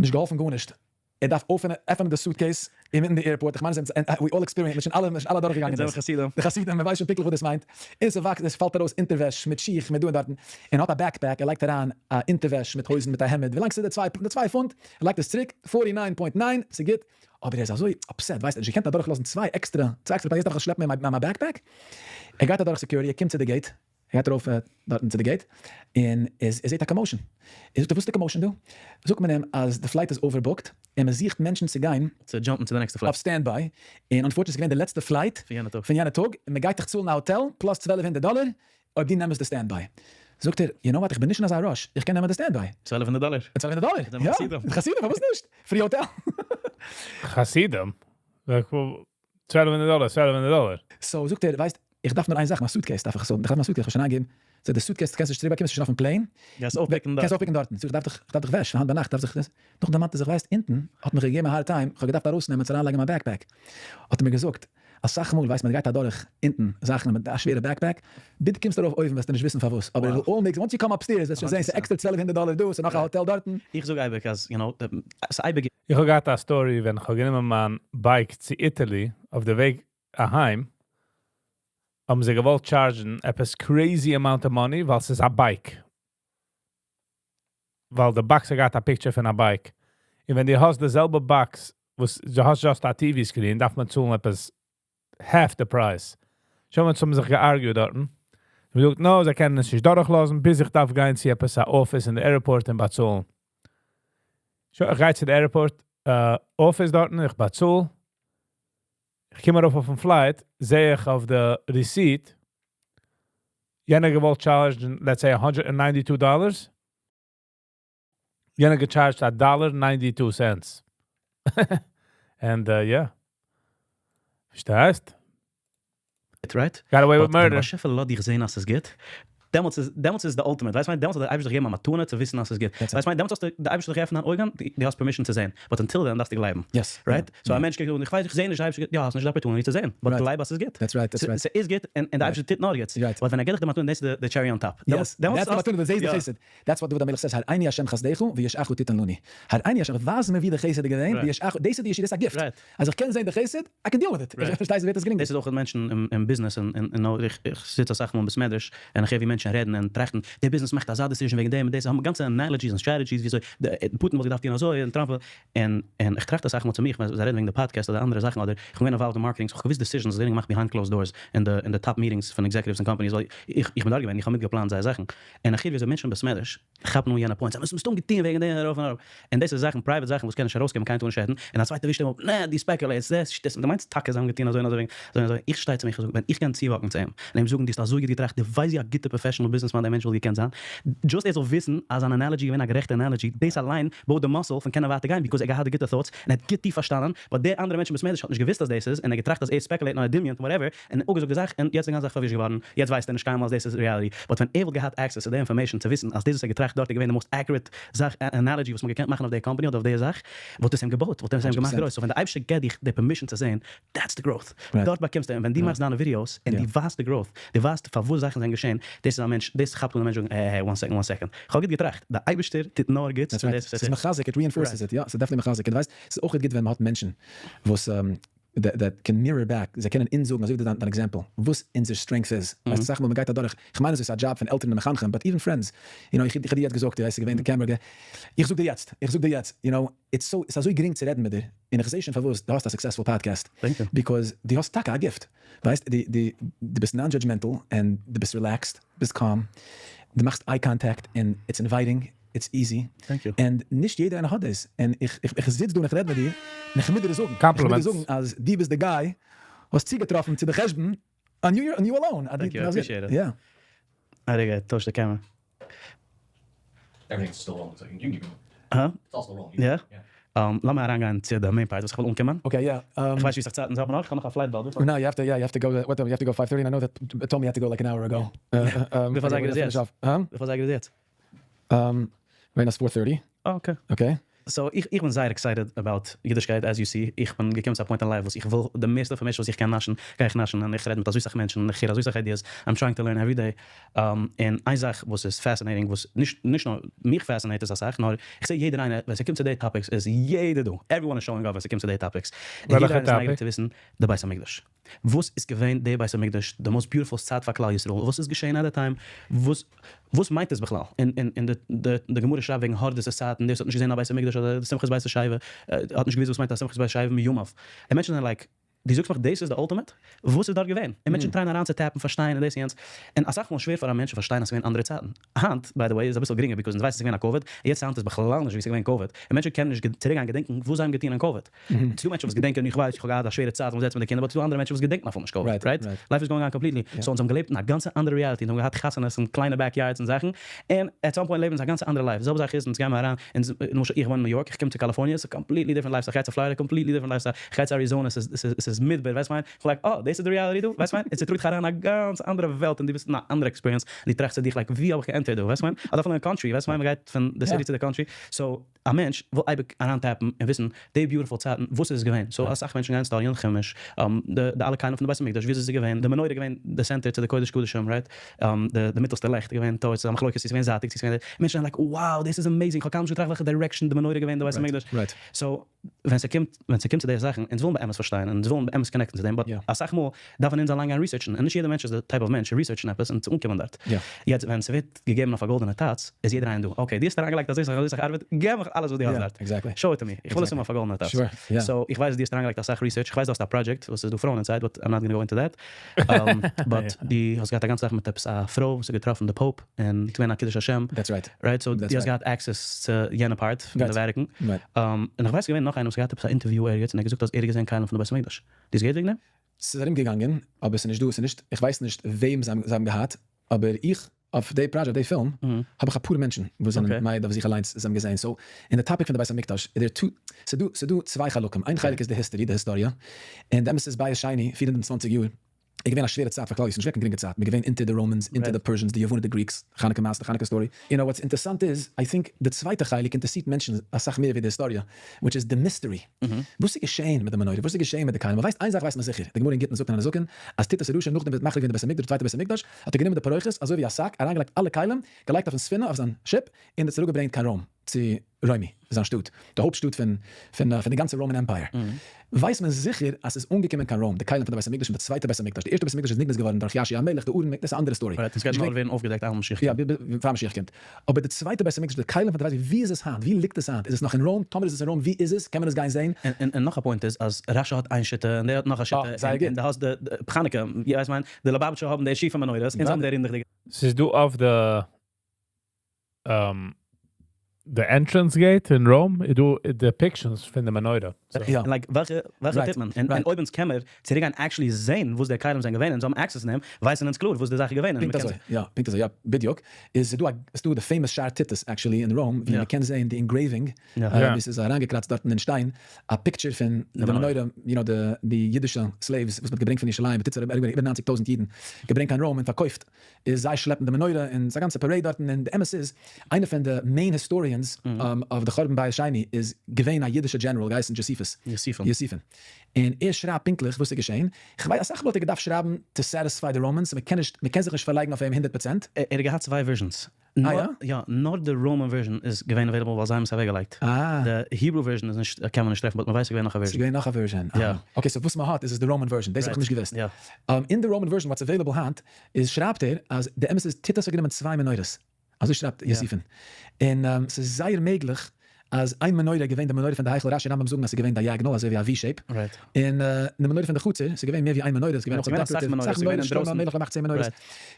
Speaker 4: נישט געהאלפן גארנישט. ער דארף עפענען די suitcase אינמיטן די airport, איך מיין עס זענען, we all experience, מ'איז שוין אלע, מ'איז שוין אלע דורכגעגאנגען דאס.
Speaker 5: חסידים.
Speaker 4: די חסידים, מ'ווייסט שוין פונקטליך וואס דאס מיינט. און ס'וואקסט, עס פאלט ארויס אונטערוועש מיט שיך מיט דא און דארטן, און האט א backpack, ער לייגט אריין א אונטערוועש מיט הויזן מיט א העמד, ווילאנג ס'איז די 2 פונט, ער לייגט עס צוריק, 49.9, ס'גוט, אבער ער איז אזוי upset, ווייסט ער נישט געקענט אדורכלאזן 2 עקסטערע, יעצט דארף איך עס שלעפן אין מיין backpack. ער גייט אדורך security, ער קומט צו די gate, ער גייט ארויף דארטן צו די gate, און ער זעט א commotion. ער זאגט, וואס איז די commotion דא? זאגט מען אים אז די flight איז overbooked, און מען זוכט מענטשן צו גיין
Speaker 5: צו jump ן צו די נעקסטע flight.
Speaker 4: אויף standby, און unfortunately איז געווען די לעצטע flight
Speaker 5: פון יענע טאג.
Speaker 4: פון יענע טאג, און מען גייט דיך צאלן א האטעל plus 1200 דאלער אויב דו נעמסט די standby. זאגט ער, you know what, איך בין נישט אין אזא rush, איך קען נעמען די standby.
Speaker 5: 1200 דאלער.
Speaker 4: 1200 דאלער, יא.
Speaker 5: חסידים.
Speaker 4: חסידים, פארוואס נישט? Free hotel.
Speaker 3: חסידים? 1200 דאלער, 1200 דאלער.
Speaker 4: So זאגט ער, ווייסט, איך דארף נאר איין זאך, מיין suitcase דארף איך האבן, איך דארף מיין suitcase, איך האב שוין איינגעגעבן. So די suitcase קענסט נישט צוריקבאקומען, ס'איז שוין אויפן plane.
Speaker 5: קענסט אויפ pick ן דארט.
Speaker 4: קענסט אויפ pick ן דארטן. So איך דארף דאך, איך דארף דאך וועש, היינט ביינאכט דארף איך דאס. נאך דערמאנט ער זיך, ווייסט, אונטן האט מיך געגעבן א hard time, איך האב געדארפט ארויסנעמען צו אריינלייגן מיין backpack. האט ער מיר געזאגט, אסאך מאל ווייסט מען גייט אדורך אונטן זאכן מיט א שווערע backpack, ביז דו קומסט ארויף אויבן וועסטו נישט וויסן פארוואס, אבער it all makes, once you come upstairs וועסטו שוין זען, ס'איז עקסטער 1200 דאלער דא, ס'איז נאך א האטעל דארטן.
Speaker 5: איך זאג אייביג אז, you know, ס'איז אייביג
Speaker 3: איך האב געהאט א story, ווען איך האב גענומען מיין bike צו Italy, אויף די וועג אהיים, האבן זיי געוואלט charge ן עפעס crazy amount of money, ווייל ס'איז א bike. ווייל די box האט געהאט א picture פון א bike. און ווען דו האסט די זעלבע box, וואס דו האסט just א TV screen, דארף מען צאלן עפעס half the price. שוין מיר האבן זיך גע argue ט דארטן. מיר זאגט, no, זיי קענען עס נישט דורכלאזן, ביז איך דארף גיין צו עפעס א office אין די airport און באצאלן. So, איך גיי צו די airport office דארטן, איך באצאל. איך קום ארויף אויפן flight, זע איך אויף די receipt, יענער געוואלט charge ן, let's say $192. יענער גע charged $1.92. And yeah. פארשטייסט?
Speaker 5: Right?
Speaker 3: Got away with
Speaker 5: But ווען
Speaker 3: murder.
Speaker 5: באשעפער לאזט דיך זען אז עס גוט, דעמאלטס איז the ultimate. ווייסט מיין, דעמאלטס האט דער אייבערשטער געגעבן א מתנה צו וויסן אז עס גוט. ווייסט מיין, דעמאלטס האסטו דער אייבערשטער דיך געעפנט דיין אויגן, דו האסט permission צו זען. But until then דארפסטו גלייבן. Right? So א מענטש קוקט אן, איך ווייס, איך זע נישט, דער אייבערשטער, יא, האסט נישט די opportunity צו זען. But גלייב אז עס איז גוט.
Speaker 4: That's right, that's right.
Speaker 5: ס'איז גוט, און דער אייבערשטער טוט נאר גוטס. But ווען ער גיט דיך די מתנה, דאס איז the cherry on top.
Speaker 4: Yes, that's the מתנה, דאס איז די חסד. That's what דוד המלך says, הראני השם חסדך וישעך תתן לנו. הראני השם, ווייז מיר ווי די חסד איז געווען, וישעך, דאס איז די ישועה, דאס איז א gift. אז איך קען זען די חסד, I can deal with it. איך פארשטיי, ס'ווערט עס גרינגער.
Speaker 5: דאס איז אויך מענטשן אין ביזנעס, און איך זיץ אסאך מאל אין בית מדרש, און איך הער ווי מענטשן רעדן און טראכטן, דער ביזנעס מאכט אזא decision וועגן דעם און דאס, זיי האבן גאנצע analogies און strategies וויאזוי פוטין וואלט געדארפט טון אזוי און טראמפ, און איך טראכט אסאך מאל צו מיך ווען זיי רעדן וועגן די פאדקעסט אדער אנדערע זאכן, אדער איך בין געווען involved אין marketing, so איך האב געוואוסט decisions וואס ווערן געמאכט behind closed doors אין די אין די top meetings פון executives און companies, ווייל איך בין דארט געווען, איך האב מיטגעפלאנט זייער זאכן, און איך הער ווי אזוי מענטשן אין בית מדרש כאפן אן יענע points, זיי האבן מסתם געטון וועגן דעם ארויף און אראפ, און דאס איז זאכן, private זאכן וואס קען נישט ארויסקומען, קיינער טאר נישט רעדן, און א צווייטער ווישט אים אפ, נע, דו speculate סט, דאס שטות, דו מיינסט טאקע זיי האבן געטון אזוי און אזוי וועגן אזוי און אזוי, איך שטיי צו מיך און זאג, ווען איך קען צו walk ן צו אים, און אים זאגן, דו האסט אזוי גוט געטראכט, דו ווייסט ווי א גוטע professional. professional businessman דער מענטש וואלט געקענט זיין. Just ער זאל וויסן אז אן analogy געווען א גערעכטע analogy, דאס אליין בויט די muscle פון קענען ווייטער גיין, because ער געהאט די גוטע thoughts און ער האט גוט טיף פארשטאנען, but דער אנדערע מענטש אין בית מדרש האט נישט געוואוסט אז דאס איז, און ער האט געטראכט אז ער speculate נאר ער דמיונ'ט whatever, און אפגעזאגט די זאך, און יעצט איז די גאנצע זאך פארווישט געווארן, יעצט ווייסט ער נישט קיינמאל אז דאס איז reality, but ווען ער וואלט געהאט access צו די information צו וויסן אז דאס וואס ער האט געטראכט דארט איז געווען די most accurate זאך analogy וואס מ'האט געקענט מאכן אויף די קאמפאני אדער אויף די זאך, וואלט עס אים געבויט, וואלט עס אים געמאכט גרויס, so ווען די אייבערשטער געבט דיך די permission צו זען, that's the growth, דארט באקומסטו, און ווען דו מאכסט דיינע videos און דו ווייזט די growth, דו ווייזט פארוואס זאכן זענען געשען, דאס איז א מענטש, דאס כאפט אן א מענטש זאגן, העי העי, one second, one second, כ'האב גוט געטראכט, די אייבערשטער טוט נאר גוטס און דאס וואס ער
Speaker 4: ס'איז
Speaker 5: טוט.
Speaker 4: מחזק, it reinforces it, יא, ס'איז definitely מחזק, און דו ווייסט, ס'איז אויך גוט ווען מ'האט מענטשן וואס that can mirror back, זיי קענען אונז זאגן, אזוי ווי דיין example, וואס אונזער strength איז, ווייסט אסאך מאל מ'גייט אדורך, כ'מיין אז עס איז א דזשאב פון עלטערן און מחנכים, but even friends, you know, איך האב דיר יעצט געזאגט, ס'איז געווען די קעמערע, איך זאג דיר יעצט, איך זאג דיר יעצט, you know, it's so, ס'איז אזוי גרינג צו רעדן מיט דיר, און איך זע שוין פארוואס דו האסט א successful podcast, because דו האסט טאקע א gift, ווייסט, דו ביסט non-judgmental, און דו ביסט relaxed, ביסט calm, דו מאכסט eye contact, און it's inviting, it's easy, און נישט יעדער איינער האט דאס, און איך זיץ דא און איך רעד מיט דיר, און איך מוז דיר זאגן, איך מוז דיר זאגן אז דו ביסט די guy וואס צוגעטראפן צו די חשבון, on you on you alone.
Speaker 5: Thank you, I appreciate it.
Speaker 4: Yeah.
Speaker 5: א רגע, טויש די camera.
Speaker 7: Everything's still rolling, so you can keep going.
Speaker 5: הא?
Speaker 7: It's all still rolling.
Speaker 5: Yeah? לאמיר אריינגיין צו די main part וואס איך וויל אנקומען.
Speaker 4: Okay, yeah.
Speaker 5: איך ווייס נישט ווי סאך צייט אונז האבן נאך, איך האב נאך א flight באלד.
Speaker 4: No, you have to, yeah, you have to go, what, you have to go 5:30, I know that told me you had to go like an hour ago.
Speaker 5: וויפיל אזייגער איז יעצט? וויפיל אזייגער איז יעצט?
Speaker 4: Right now it's 4:30.
Speaker 5: Okay.
Speaker 4: Okay.
Speaker 5: So איך איך בין זייער excited about אידישקייט as you see, איך בין געקומען צו א point אין life וואס איך וויל די מערסטע information וואס איך קען נאשן, גיי איך נאשן, און איך רעד מיט אזוי סאך מענטשן, און איך הער אזוי סאך ideas, I'm trying to learn every day, און איין זאך וואס איז fascinating וואס נישט נישט נאר מיך fascinate עס אסאך, נאר איך זע יעדער איינער ווען ס'קומט צו די topics איז יעדער דא, everyone is showing up ווען ס'קומט צו די topics, און יעדער
Speaker 3: וועלכע
Speaker 5: איינער איז נייגעריג
Speaker 3: topic?
Speaker 5: צו וויסן די בית המקדש. וואס איז געווען די בית המקדש, די most beautiful צייט פאר כלל ישראל, וואס איז געשען at the time, וואס וואס מיינט עס בכלל, און און און די די די גמרא שרייבט וועגן הורדוס'ס צייטן, דער וואס האט נישט געזען א בית המקדש אדער די שמחת בית השואבה, האט נישט געוואוסט וואס מיינט א שמחת בית השואבה מימיו, און מענטשן זענען like, דו זאגסט מיך דאס איז די ultimate? וואס איז דארט געווען? און מענטשן try ען אריין צו tap ן, פארשטיין און דאס און יענץ, און אסאך מאל שווער פאר א מענטש צו פארשטיין אז ס'איז געווען אנדערע צייטן. היינט by the way איז אביסל גרינגער because אונז ווייסן ס'איז געווען א קאוויד, און יעצט היינט איז בכלל נישט ווי ס'איז געווען קאוויד, און מענטשן קענען נישט צוריקגיין געדענקן וואס זיי האבן געטון אין קאוויד. ס'דא מענטשן וואס געדענקען, איך ווייס איך האב געהאט א שווערע צייט און זעצן מיט די קינדער, but ס'דא אנדערע מענטשן וואס געדענקן אפילו נישט קאוויד, right? Life is going on completely. So אונז האבן געלעבט אין א גאנצע אנדערע reality, אונז האבן געהאט חתונות און קליינע backyards און זאכן, און at some point לעבן אונז א גאנצע אנדערע life. די זעלבע זאך איז, אונז גיימער אריין, אונז, למשל איך וואוין אין ניו יארק, איך קום צו קאליפארניע, ס'איז completely different lifestyle, איך גיי צו פלארידע, completely different lifestyle, איך גיי צו אריזאנע, ס'איז ס'איז מדבר, ווייסט מיין? איך like, אה, דאס איז די reality דא, ווייסט מיין? און ס'טראגט דיך אריין א גאנץ אנדערע וועלט און דו ביסט אין א אנדערע experience, און דו טראכסט צו דיך like, ווי האב איך גע enter ט דא, ווייסט מיין? אדער אפילו אין country, ווייסט מיין? מ'גייט פון די city צו די country, so א מענטש וויל אייביג אריין tap ן און וויסן די beautiful צייטן וואס איז געווען, so אסאך מענטשן גייען study ען חומש, די די אלע כלים פון די בית המקדש ווי אזוי ס'איז געווען, די מנורה איז געווען די center צו די קודש קדשים right, די מיטעלסטע לעכט איז געווען טויט, ס'איז א מחלוקת צו ס'איז געווען זייטיג צו ס'איז געווען, מענטשן זענען like wow דאס איז amazing כ'האב קיינמאל נישט געטראכט וועלכע direction די מנורה איז געווען אין די בית המקדש, so ווען ס'קומט ווען ס'קומט צו די זאכן, אונז ווילן באמת פארשטיין, אונז ווילן באמת connect ן צו דעם, but אסאך מאל דארפן אונז אליין גיין research ן, און נישט יעדער מענטש איז די type of מענטש research ן עפעס און צו אנקומען דארט. יעצט ווען ס'ווערט געגעבן אויף א גאלדענע טאץ, איז יעדער איינער דא, okay דו האסט אריינגעלייגט אזוי סאך אזוי סאך ארבעט, געב מיך אלעס וואס דו האסט דארט, show it to me, איך וויל עס האבן אויף א גאלדענע טאץ. So איך ווייס דו האסט אריינגעלייגט אסאך research, איך ווייס דו האסט א project וואס איז דא פרויען inside, but I'm not gonna go into that, but דו האסט געהאט א גאנצע זאך מיט עפעס א פרוי וואס האט געטראפן די Pope און ס'איז געווען א קידוש השם, right? So דו האסט געהאט access צו יענע part פון די Vatican, און איך ווייס ס'איז געווען נאך איינער וואס האט געהאט עפעס א interview ערגעץ און ער האט געזאגט אז ער האט געזען כלים פון די בית המקדש, דו האסט געהערט וועגן דעם?
Speaker 4: ס'איז ארום געגאנגען, אבער ס'איז נישט דא, ס'איז נישט, איך ווייס נישט וועם זיי האבן געהאט, אבער איך, אויף די project, די פילם, האב איך אפאר מענטשן וואס זענען מעיד אויף זיך אליינס, זיי האבן געזען, so, אין די topic פון די בית המקדש, איז דער two, ס'איז דא, ס'איז דא צוויי חלקים, איין חלק איז די history, די היסטאריע, און די אמת איז בית שני, 420 יאר, איז געווען א שווערע צייט פאר כלל ישראל, נישט געווען קיין גרינגע צייט, מ'איז געווען אונטער די Romans, אונטער די Persians, די יוונים, די Greeks, חנוכה מעשה, די חנוכה story. You know what's אינטערסאנט איז, I think די צווייטע חלק אינטערסירט מענטשן אסאך מער ווי די היסטאריע, which איז די mystery. וואס איז געשעהן מיט די מנורה? וואס איז געשעהן מיט די כלים? מ'ווייסט איין זאך ווייסט מען זיכער, די גמרא אין גיטין זאגט אין נזקין, אז טיטוס הרשע נאכדעם וועט מחריב געווען די בית המקדש, די צווייטע בית המקדש, האט ער גענומען די פרוכת אזוי ווי א שק, אריינגעלייגט אלע כלים, געלייגט אויפן ספינה אויף זיין ship, און עס אראפגעברענגט קיין רוים, צו רוימי, זיין שטאט, די הויפט שטאט פון פון די גאנצע Roman Empire, ווייסט מען זיכער אז ס'איז אנגעקומען קיין רוים די כלים פון די בית המקדש און די צווייטע בית המקדש, די ערשטע בית המקדש איז נגנז געווארן דורך יאשיה המלך, די ארון, דאס איז א אנדערע story.
Speaker 5: Right, עס גייט נאר ווערן אויפגעדעקט איינמאל משיח
Speaker 4: יא,
Speaker 5: קומט.
Speaker 4: פאר משיח קומט. אבער די צווייטע בית המקדש, די כלים פון די בית, ווי איז עס היינט? ווי ליגט עס היינט? איז עס נאך אין רוים? טאמער איז עס אין רוים, ווי איז עס? קען מען עס גיין זען?
Speaker 5: און נאך א point איז אז רשי האט איין שיטה און דער האט נאך א שיטה, און דו האסט די חנוכה, ווייסט מיין, די ליובאוויטשער האבן די שיפע מנורות, אונז האבן די רינדעכדיגע.
Speaker 3: ס'איז דא אויף די. The entrance gate in Rome איז דא depictions פון די מנורה. So.
Speaker 4: יא.
Speaker 5: און like וועלכע וועלכע טוט מען? און אויב אונז קען מיר צוריק גיין actually זעהן וואס די כלים זענען געווען און זיי האבן access צו דעם, ווייסן אונז קלאר וואס די זאך איז געווען און
Speaker 4: פונקט
Speaker 5: מ'קען
Speaker 4: אזוי, יא, פונקט אזוי, יא, בדיוק. איז דא א, ס'דא די famous שער טיטוס actually אין Rome, ווי מ'קען זעהן די engraving, ווי ס'איז אריינגעקראצט דארטן אין שטיין, א picture פון די מנורה, you know, די אידישע slaves וואס מ'האט געברענגט פון ירושלים, בקיצור איבער 90,000 אידן, געברענגט קיין Rome און פארקויפט. איז זיי שלעפן די מנורה און ס'איז א גאנצע parade דארטן, און די אמת איז איינער פון די main historians אויף די חורבן בית שני איז געווען א אידישע general געהייסן Josephus, יוסיפון, און ער שרייבט פונקטליך וואס איז געשען, כ'ווייס אסאך מאל האט ער געדארפט שרייבן to satisfy די Romans, מ'קען נישט מ'קען זיך נישט פארלייגן אויף אים 100%.
Speaker 5: ער האט געהאט צוויי versions.
Speaker 4: אה יא?
Speaker 5: יא, נאר די Roman version איז געווען available ווייל זיי האבן עס אוועקגעלייגט. די Hebrew version איז נישט, קען מען נישט טרעפן but מ'ווייסט ס'איז געווען נאך א version.
Speaker 4: ס'איז געווען נאך א version?
Speaker 5: יא.
Speaker 4: Okay, so וואס מ'האט איז איז די Roman version, דאס האב איך נישט געוואוסט. אין די Roman version what's available היינט איז שרייבט ער אז די אמת איז טיטוס האט גענומען צוויי מנורות, אזוי שרייבט יוסיפון, און ס'איז זייער מעגליך אז איין מנורה איז געווען די מנורה פון די היכל, רש"י רמב"ם זאגן אז ס'איז געווען diagonal אזוי ווי א V shape, און די מנורה פון די חצר, ס'איז געווען מער ווי איין מנורה, ס'איז געווען אויך decorative, אסאך מנורות, שלמה המלך האט געמאכט 10 מנורות.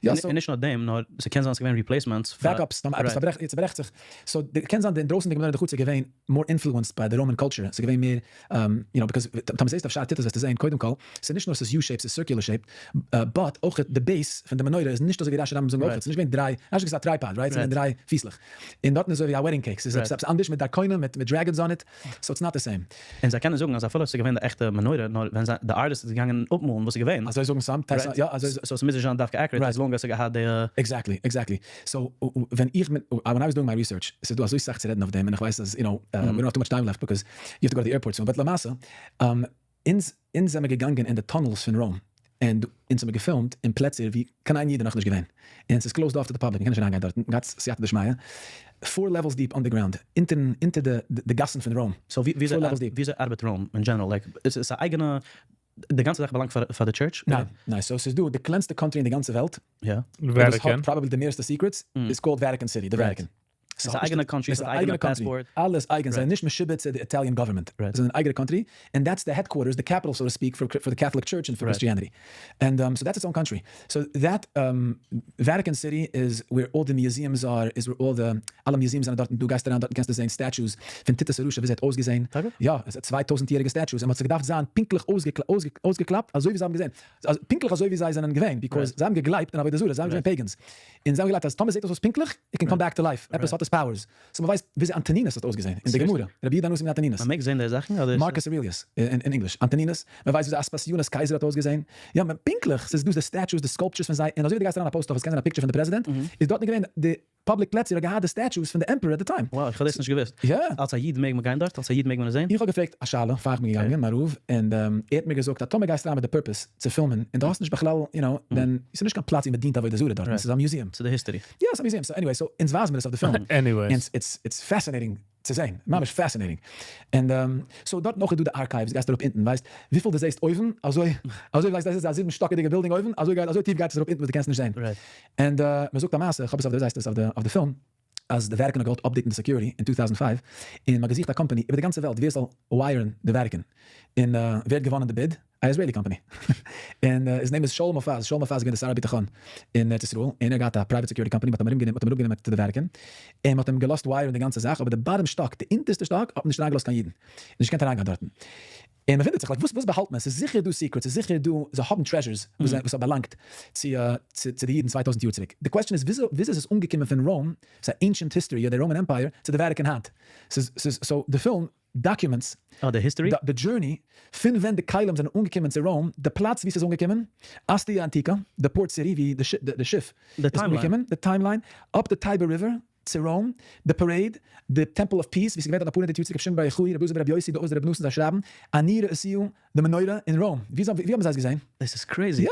Speaker 5: יא so. און נישט נאר דעם, נאר ס'קען זיין ס'איז געווען replacements
Speaker 4: פאר. Backups, טאמער עפעס פארברעכט, צוברעכט זיך. So קען זיין די אינדרויסענדיגע מנורה אין די חצר איז געווען more influenced by די Roman culture, ס'איז געווען מער, you know, because טאמער זעסטו אויף שער טיטוס וועסטו זען קודם כל, ס'איז נישט נאר ס'איז U shape ס'איז circular shape, but אויך די base פון די מנורה איז נישט אזוי ווי רש"י רמב"ם זאגן אויך, ס'איז נישט געווען דריי, רש"י זאגט ס'איז א tripod, right? ס'איז געווען דריי פיסלעך. און דארטן איז אזוי ווי א wedding cake, ס'איז עפעס אנדערש מיט דרקונים מיט dragons on it, so it's not the same.
Speaker 5: און זיי קענען זאגן אז אפילו ס'איז געווען די עכטע מנורה, נאר ווען זיי, די ארטיסט איז געגאנגען אפמאלן וואס איז געווען.
Speaker 4: אזוי זאגן some, טייל, יא אזוי.
Speaker 5: So ס'מוז נישט זיין דווקא accurate as long as ס'האט געהאט די.
Speaker 4: Exactly, exactly. So ווען איך בין, when I was doing my research, ס'איז דא אזוי סאך צו רעדן אויף דעם, און איך ווייס אז, you know, we don't have too much time left because you have to go to the airport soon, but למעשה, אונז אונז זעמער געגאנגען אין די tunnels פון Rome, און אונז האמיר געפילמט אין פלעצער ווי קיין איין איד איז נאכנישט געווען, און ס'איז closed off to the public, מ'קען נישט אריינגיין דארטן, גאט'ס סייעתא דשמיא, four levels deep underground, אונטערן אונטער די די גאסן פון Rome,
Speaker 5: so
Speaker 4: four levels deep.
Speaker 5: וויאזוי ארבעט Rome אין general? Like עס איז א אייגענע, די גאנצע זאך באלאנגט פאר די church?
Speaker 4: ניין, ניין, so ס'איז דא די קלענסטע country אין די גאנצע וועלט,
Speaker 5: יא.
Speaker 4: וואס האט probably די מערסטע secrets, איז called Vatican City, די Vatican.
Speaker 5: ס'איז א אייגענע country, ס'האט א אייגענע passport.
Speaker 4: אלעס אייגען, זיי זענען נישט משועבד צו די Italian government, זיי זענען אייגענע country, און that's the headquarters, the capital so to speak, פאר די Catholic Church און פאר Christianity, and so that's its own country, so that Vatican City איז where all the museums are, איז where all the, אלע museums זענען דארטן, דו גייסט אריין דארטן קענסטו זעהן statues פון טיטוס הרשע ווי זיי האט אויסגעזעהן, יא, 2000 יעריגע statues, און מ'האט זיך געדארפט זיין פונקטליך אויסגעקלאפט אזוי ווי זיי האבן געזעהן, פונקטליך אזוי ווי זיי זענען געווען, because זיי האבן געגלייבט אין עבודה זרה, זיי זענען געווען pagans, און זיי האבן געגלייבט אז טאמער זעט עס אויס פונקטליך, it can come back to life, עפעס האט עס powers, so מ'ווייסט וויאזוי אנטונינוס האט אויסגעזען אין די גמרא, רבי יהודה הנשיא מיט אנטונינוס.
Speaker 5: מ'מעג זען די זאכן אדער?
Speaker 4: Marcus Aurelius, אין English, אנטונינוס, מ'ווייסט וויאזוי אספסיונוס קייזער האט אויסגעזען, יא, פונקטליך, ס'איז דא די statues, די sculptures פון זיי, און אזוי ווי דו גייסט אריין א post office קענסט זען א picture פון די פרעזידענט, איז דארטן געווען די public פלעצער האט געהאט די statues פון די emperor at the time.
Speaker 5: Wow, איך האב דאס נישט געוואוסט.
Speaker 4: יא.
Speaker 5: אלס א איד מעג מען גיין דארט? אלס א איד מעג מען עס זען?
Speaker 4: איך האב געפרעגט א שאלה פאר איך בין געגאנגען מיין רב, און ער האט מיר געזאגט אז טאמער גייסטו אריין מיט די purpose צו פילמען און דו האסט נישט בכלל, you know, then ס'איז נישט קיין פלאץ ווי מ'דינט עבודה זרה דארטן, ס'איז א museum.
Speaker 5: ס'איז די history.
Speaker 4: יא, ס'איז א museum. So anyway, so אונז ווייזן מיר עס אויף די פילם.
Speaker 3: Anyways.
Speaker 4: און it's fascinating צו זען, ממש fascinating. און so דארטן אויך איז דא די archives, גייסט אראפ אונטן, ווייסט וויפיל דו זעסט אויבן, אזוי אזוי ווייסט דאס איז א זיבן שטאקעדיגע building אויבן, אזוי גייט אזוי טיף גייט עס אראפ אונטן וואס דו קענסט נישט זען. און מען זאגט א מעשה, איך האב עס אויף די וויאזוי הייסט עס אויף די פילם, אז די Vatican האט געוואלט update ן די security אין 2005, און מען האט געזוכט א קאמפאני איבער די גאנצע וועלט ווער זאל wire ן די Vatican, און ווער האט געוואנען די bid? א Israeli company, און his name איז שאול מופז, שאול מופז איז געווען די שר הביטחון אין ארץ ישראל, און ער האט געהאט א private security company, מען האט אים ארומגענומען, מען האט אים אראפגענומען צו די Vatican, און מען האט אים געלאזט wire ן די גאנצע זאך, אבער די bottom שטאק, די אונטערשטע שטאק, האט מען נישט אריינגעלאזט קיין אידן, נישט געקענט אריינגיין דארטן. און מ'וואונדערט זיך, like וואס וואס באהאלט מען? ס'איז זיכער דא secrets, ס'איז זיכער דא, זיי האבן treasures וואס וואס האט באלאנגט צו צו די אידן 2000 יאר צוריק. די question איז וויאזוי וויאזוי איז עס אנגעקומען פון Rome, ס'איז א ancient history, יא די Roman Empire, צו די Vatican היינט? ס'איז ס'איז so די פילם documents
Speaker 5: אה די history?
Speaker 4: די journey פון ווען די כלים זענען אנגעקומען צו Rome, די פלאץ ווי ס'איז אנגעקומען, Ostia Antica, די port city ווי די שיף איז אנגעקומען, די timeline, up די Tiber River, צו Rome, די parade, די Temple of Peace, ווי ס'איז געווען דארט אפאר הונדערט יאר צוריק רבי שמעון בר יוחאי, רבי אלעזר ברבי יוסי, די אבות דרבי נתן זיי שרייבן, אני ראיתיה די מנורה אין Rome, ווי האבן זיי עס געזען?
Speaker 5: דאס איז crazy.
Speaker 4: יא!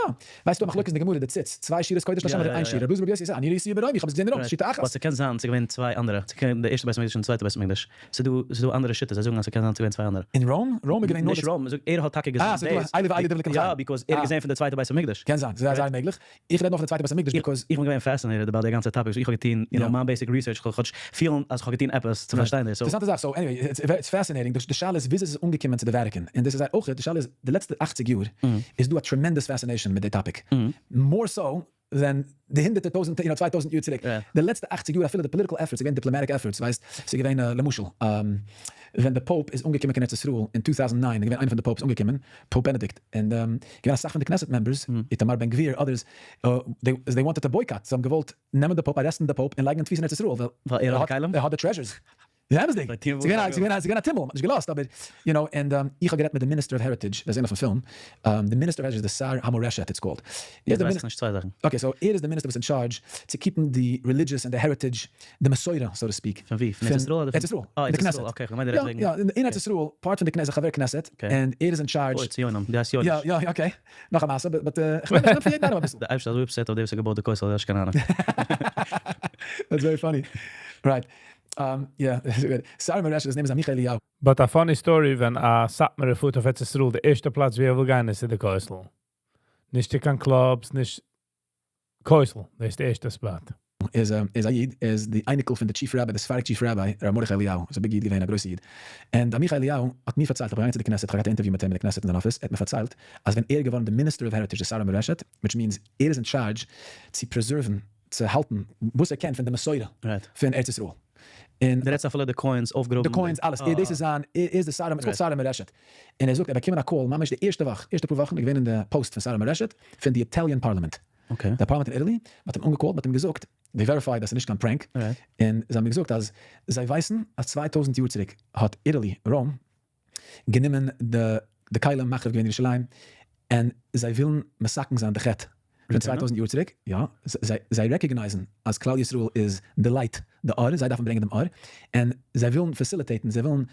Speaker 4: ווייסטו א מחלוקת אין די גמרא, די ציץ, צוויי שורות קודש לשם אדער איין שורה, רבי אלעזר ברבי יוסי זאגט אני ראיתיה ברומי, איך האב עס געזען אין Rome, שיטה אחת.
Speaker 5: But ס'קען זיין ס'איז געווען צוויי אנדערע, ס'קען די ערשטע בית המקדש און די צווייטע בית המקדש, ס'איז דא ס'איז דא אנדערע שיטות, זיי זאגן אז ס'קען זיין ס'איז געווען צוויי אנדערע.
Speaker 4: אין Rome? Rome איז געווען נאר די.
Speaker 5: נישט Rome, מ'זאגט ער האט טאקע געזען
Speaker 4: אה, ס'איז דא אלו ואלו דברי כלכלה.
Speaker 5: יא, because ער האט געזען פון די צווייטע בית המקדש.
Speaker 4: קען זיין, ס'איז זייער מעגליך. איך רעד נאר פון די צווייטע בית המקדש because.
Speaker 5: איך בין געווען fascinated about די גאנצע topic, so איך האב געטון you know מיין basic research, כ'זאל כאטש פילן אז כ'האב געטון עפעס צו פארשטיין דאס.
Speaker 4: אינטערעסאנטע זאך, so anyway, it's fascinating, די שאלה איז וויאזוי ס'איז אנגעקומען צו די Vatican, און דאס איז אויך, די שאלה איז, די לעצטע 80 יאר איז דא א tremendous fascination מיט די topic, more so. ווען די הונדערטער טויזענט, you know, 2000 יאר צוריק, די לעצטע 80 יאר אפילו די political efforts איז געווען diplomatic efforts, ווייסט, ס'איז געווען למשל ווען די Pope איז אנגעקומען קיין ארץ ישראל אין 2009 איז געווען איינער פון די Popes אנגעקומען, Pope Benedict, און געווען אסאך פון די Knesset members, איתמר בן גביר, others, they wanted to boycott, זיי האבן געוואלט נעמען די Pope, arrest ן די Pope און לייגן אין תפיסה אין ארץ ישראל,
Speaker 5: ווייל ער האט די כלים?
Speaker 4: ער האט די treasures. אמת'דיג, ס'איז געווען א טומל, מ'האט נישט געלאזט, אבער, you know, און איך האב גערעדט מיט די Minister of Heritage, וועסט זען אויפן פילם, די Minister of Heritage איז די שר המורשת it's called.
Speaker 5: יעצט ווייס איך נישט צוויי זאכן.
Speaker 4: Okay, so ער איז די מיניסטער וואס אין charge צו keep ן די religious און די heritage, די מסורה, so to speak.
Speaker 5: פון ווי? פון ארץ ישראל אדער פון?
Speaker 4: ארץ ישראל,
Speaker 5: אה,
Speaker 4: די
Speaker 5: ארץ ישראל,
Speaker 4: כנסת.
Speaker 5: Okay, כ'מיין די רעדסט וועגן.
Speaker 4: יא, יא, אין ארץ ישראל, part פון די כנסת, חבר כנסת, און ער איז אין charge.
Speaker 5: אוי, ציונים, דו הייסט יואליש.
Speaker 4: יא, יא, okay, נאך א מעשה, but כ'נעם פון יעדן איינעם אביסל.
Speaker 5: די אייבערשטער איז אזוי upset אויף די וואס האט געבויט די כותל, די אשכנזים.
Speaker 4: That's very funny. Right. Yeah, שר מורשת, his name is עמיחי אליהו.
Speaker 3: But a funny story, ווען א סאטמארער פארט אויף ארץ ישראל, די ערשטע פלאץ וואו ער וויל גיין איז צו די כותל. נישט צו קיין clubs, נישט כותל, דאס איז די ערשטע spot.
Speaker 4: איז א איד, ער איז די אייניקל פון די chief rabbi, די ספרדיק chief rabbi, ר' מרדכי אליהו, איז א big איד געווען, א גרויסע איד. און עמיחי אליהו האט מיר פארציילט, איך בין געגאנגען צו די כנסת, איך האב געהאט א interview מיט אים אין די כנסת אין זיין אפיס, ער האט מיר פארציילט אז ווען ער איז געווארן די Minister of Heritage, די שר המורשת, which means ער איז אין charge צו preserve ן, צו האלטן וואס ער קען פון די מסורה פון ארץ ישראל. און
Speaker 5: דו רעדסט אפילו די coins אויפגראבן.
Speaker 4: די coins אלעס, ער דאס איז זיין, ער איז די שר, it's called שר המורשת. און ער זאגט ער האט באקומען א call ממש די ערשטע וואך, ערשטע פאר וואכן איז געווען אין די post פון שר המורשת פון די Italian parliament. די parliament אין Italy, מען האט אים אנגע call ט, מען האט אים געזאגט, they verified אז ס'איז נישט קיין prank, און זיי האבן אים געזאגט אז זיי ווייסן אז 2000 יאר צוריק האט Italy, Rome, גענומען די כלים מחריב געווען ירושלים, און זיי ווילן מתקן זיין די חטא פון 2000 יאר צוריק, יא, זיי recognize ן אז כלל ישראל איז די light, די אור, זיי דארפן ברענגען דעם אור, און זיי ווילן facilitate ן, זיי ווילן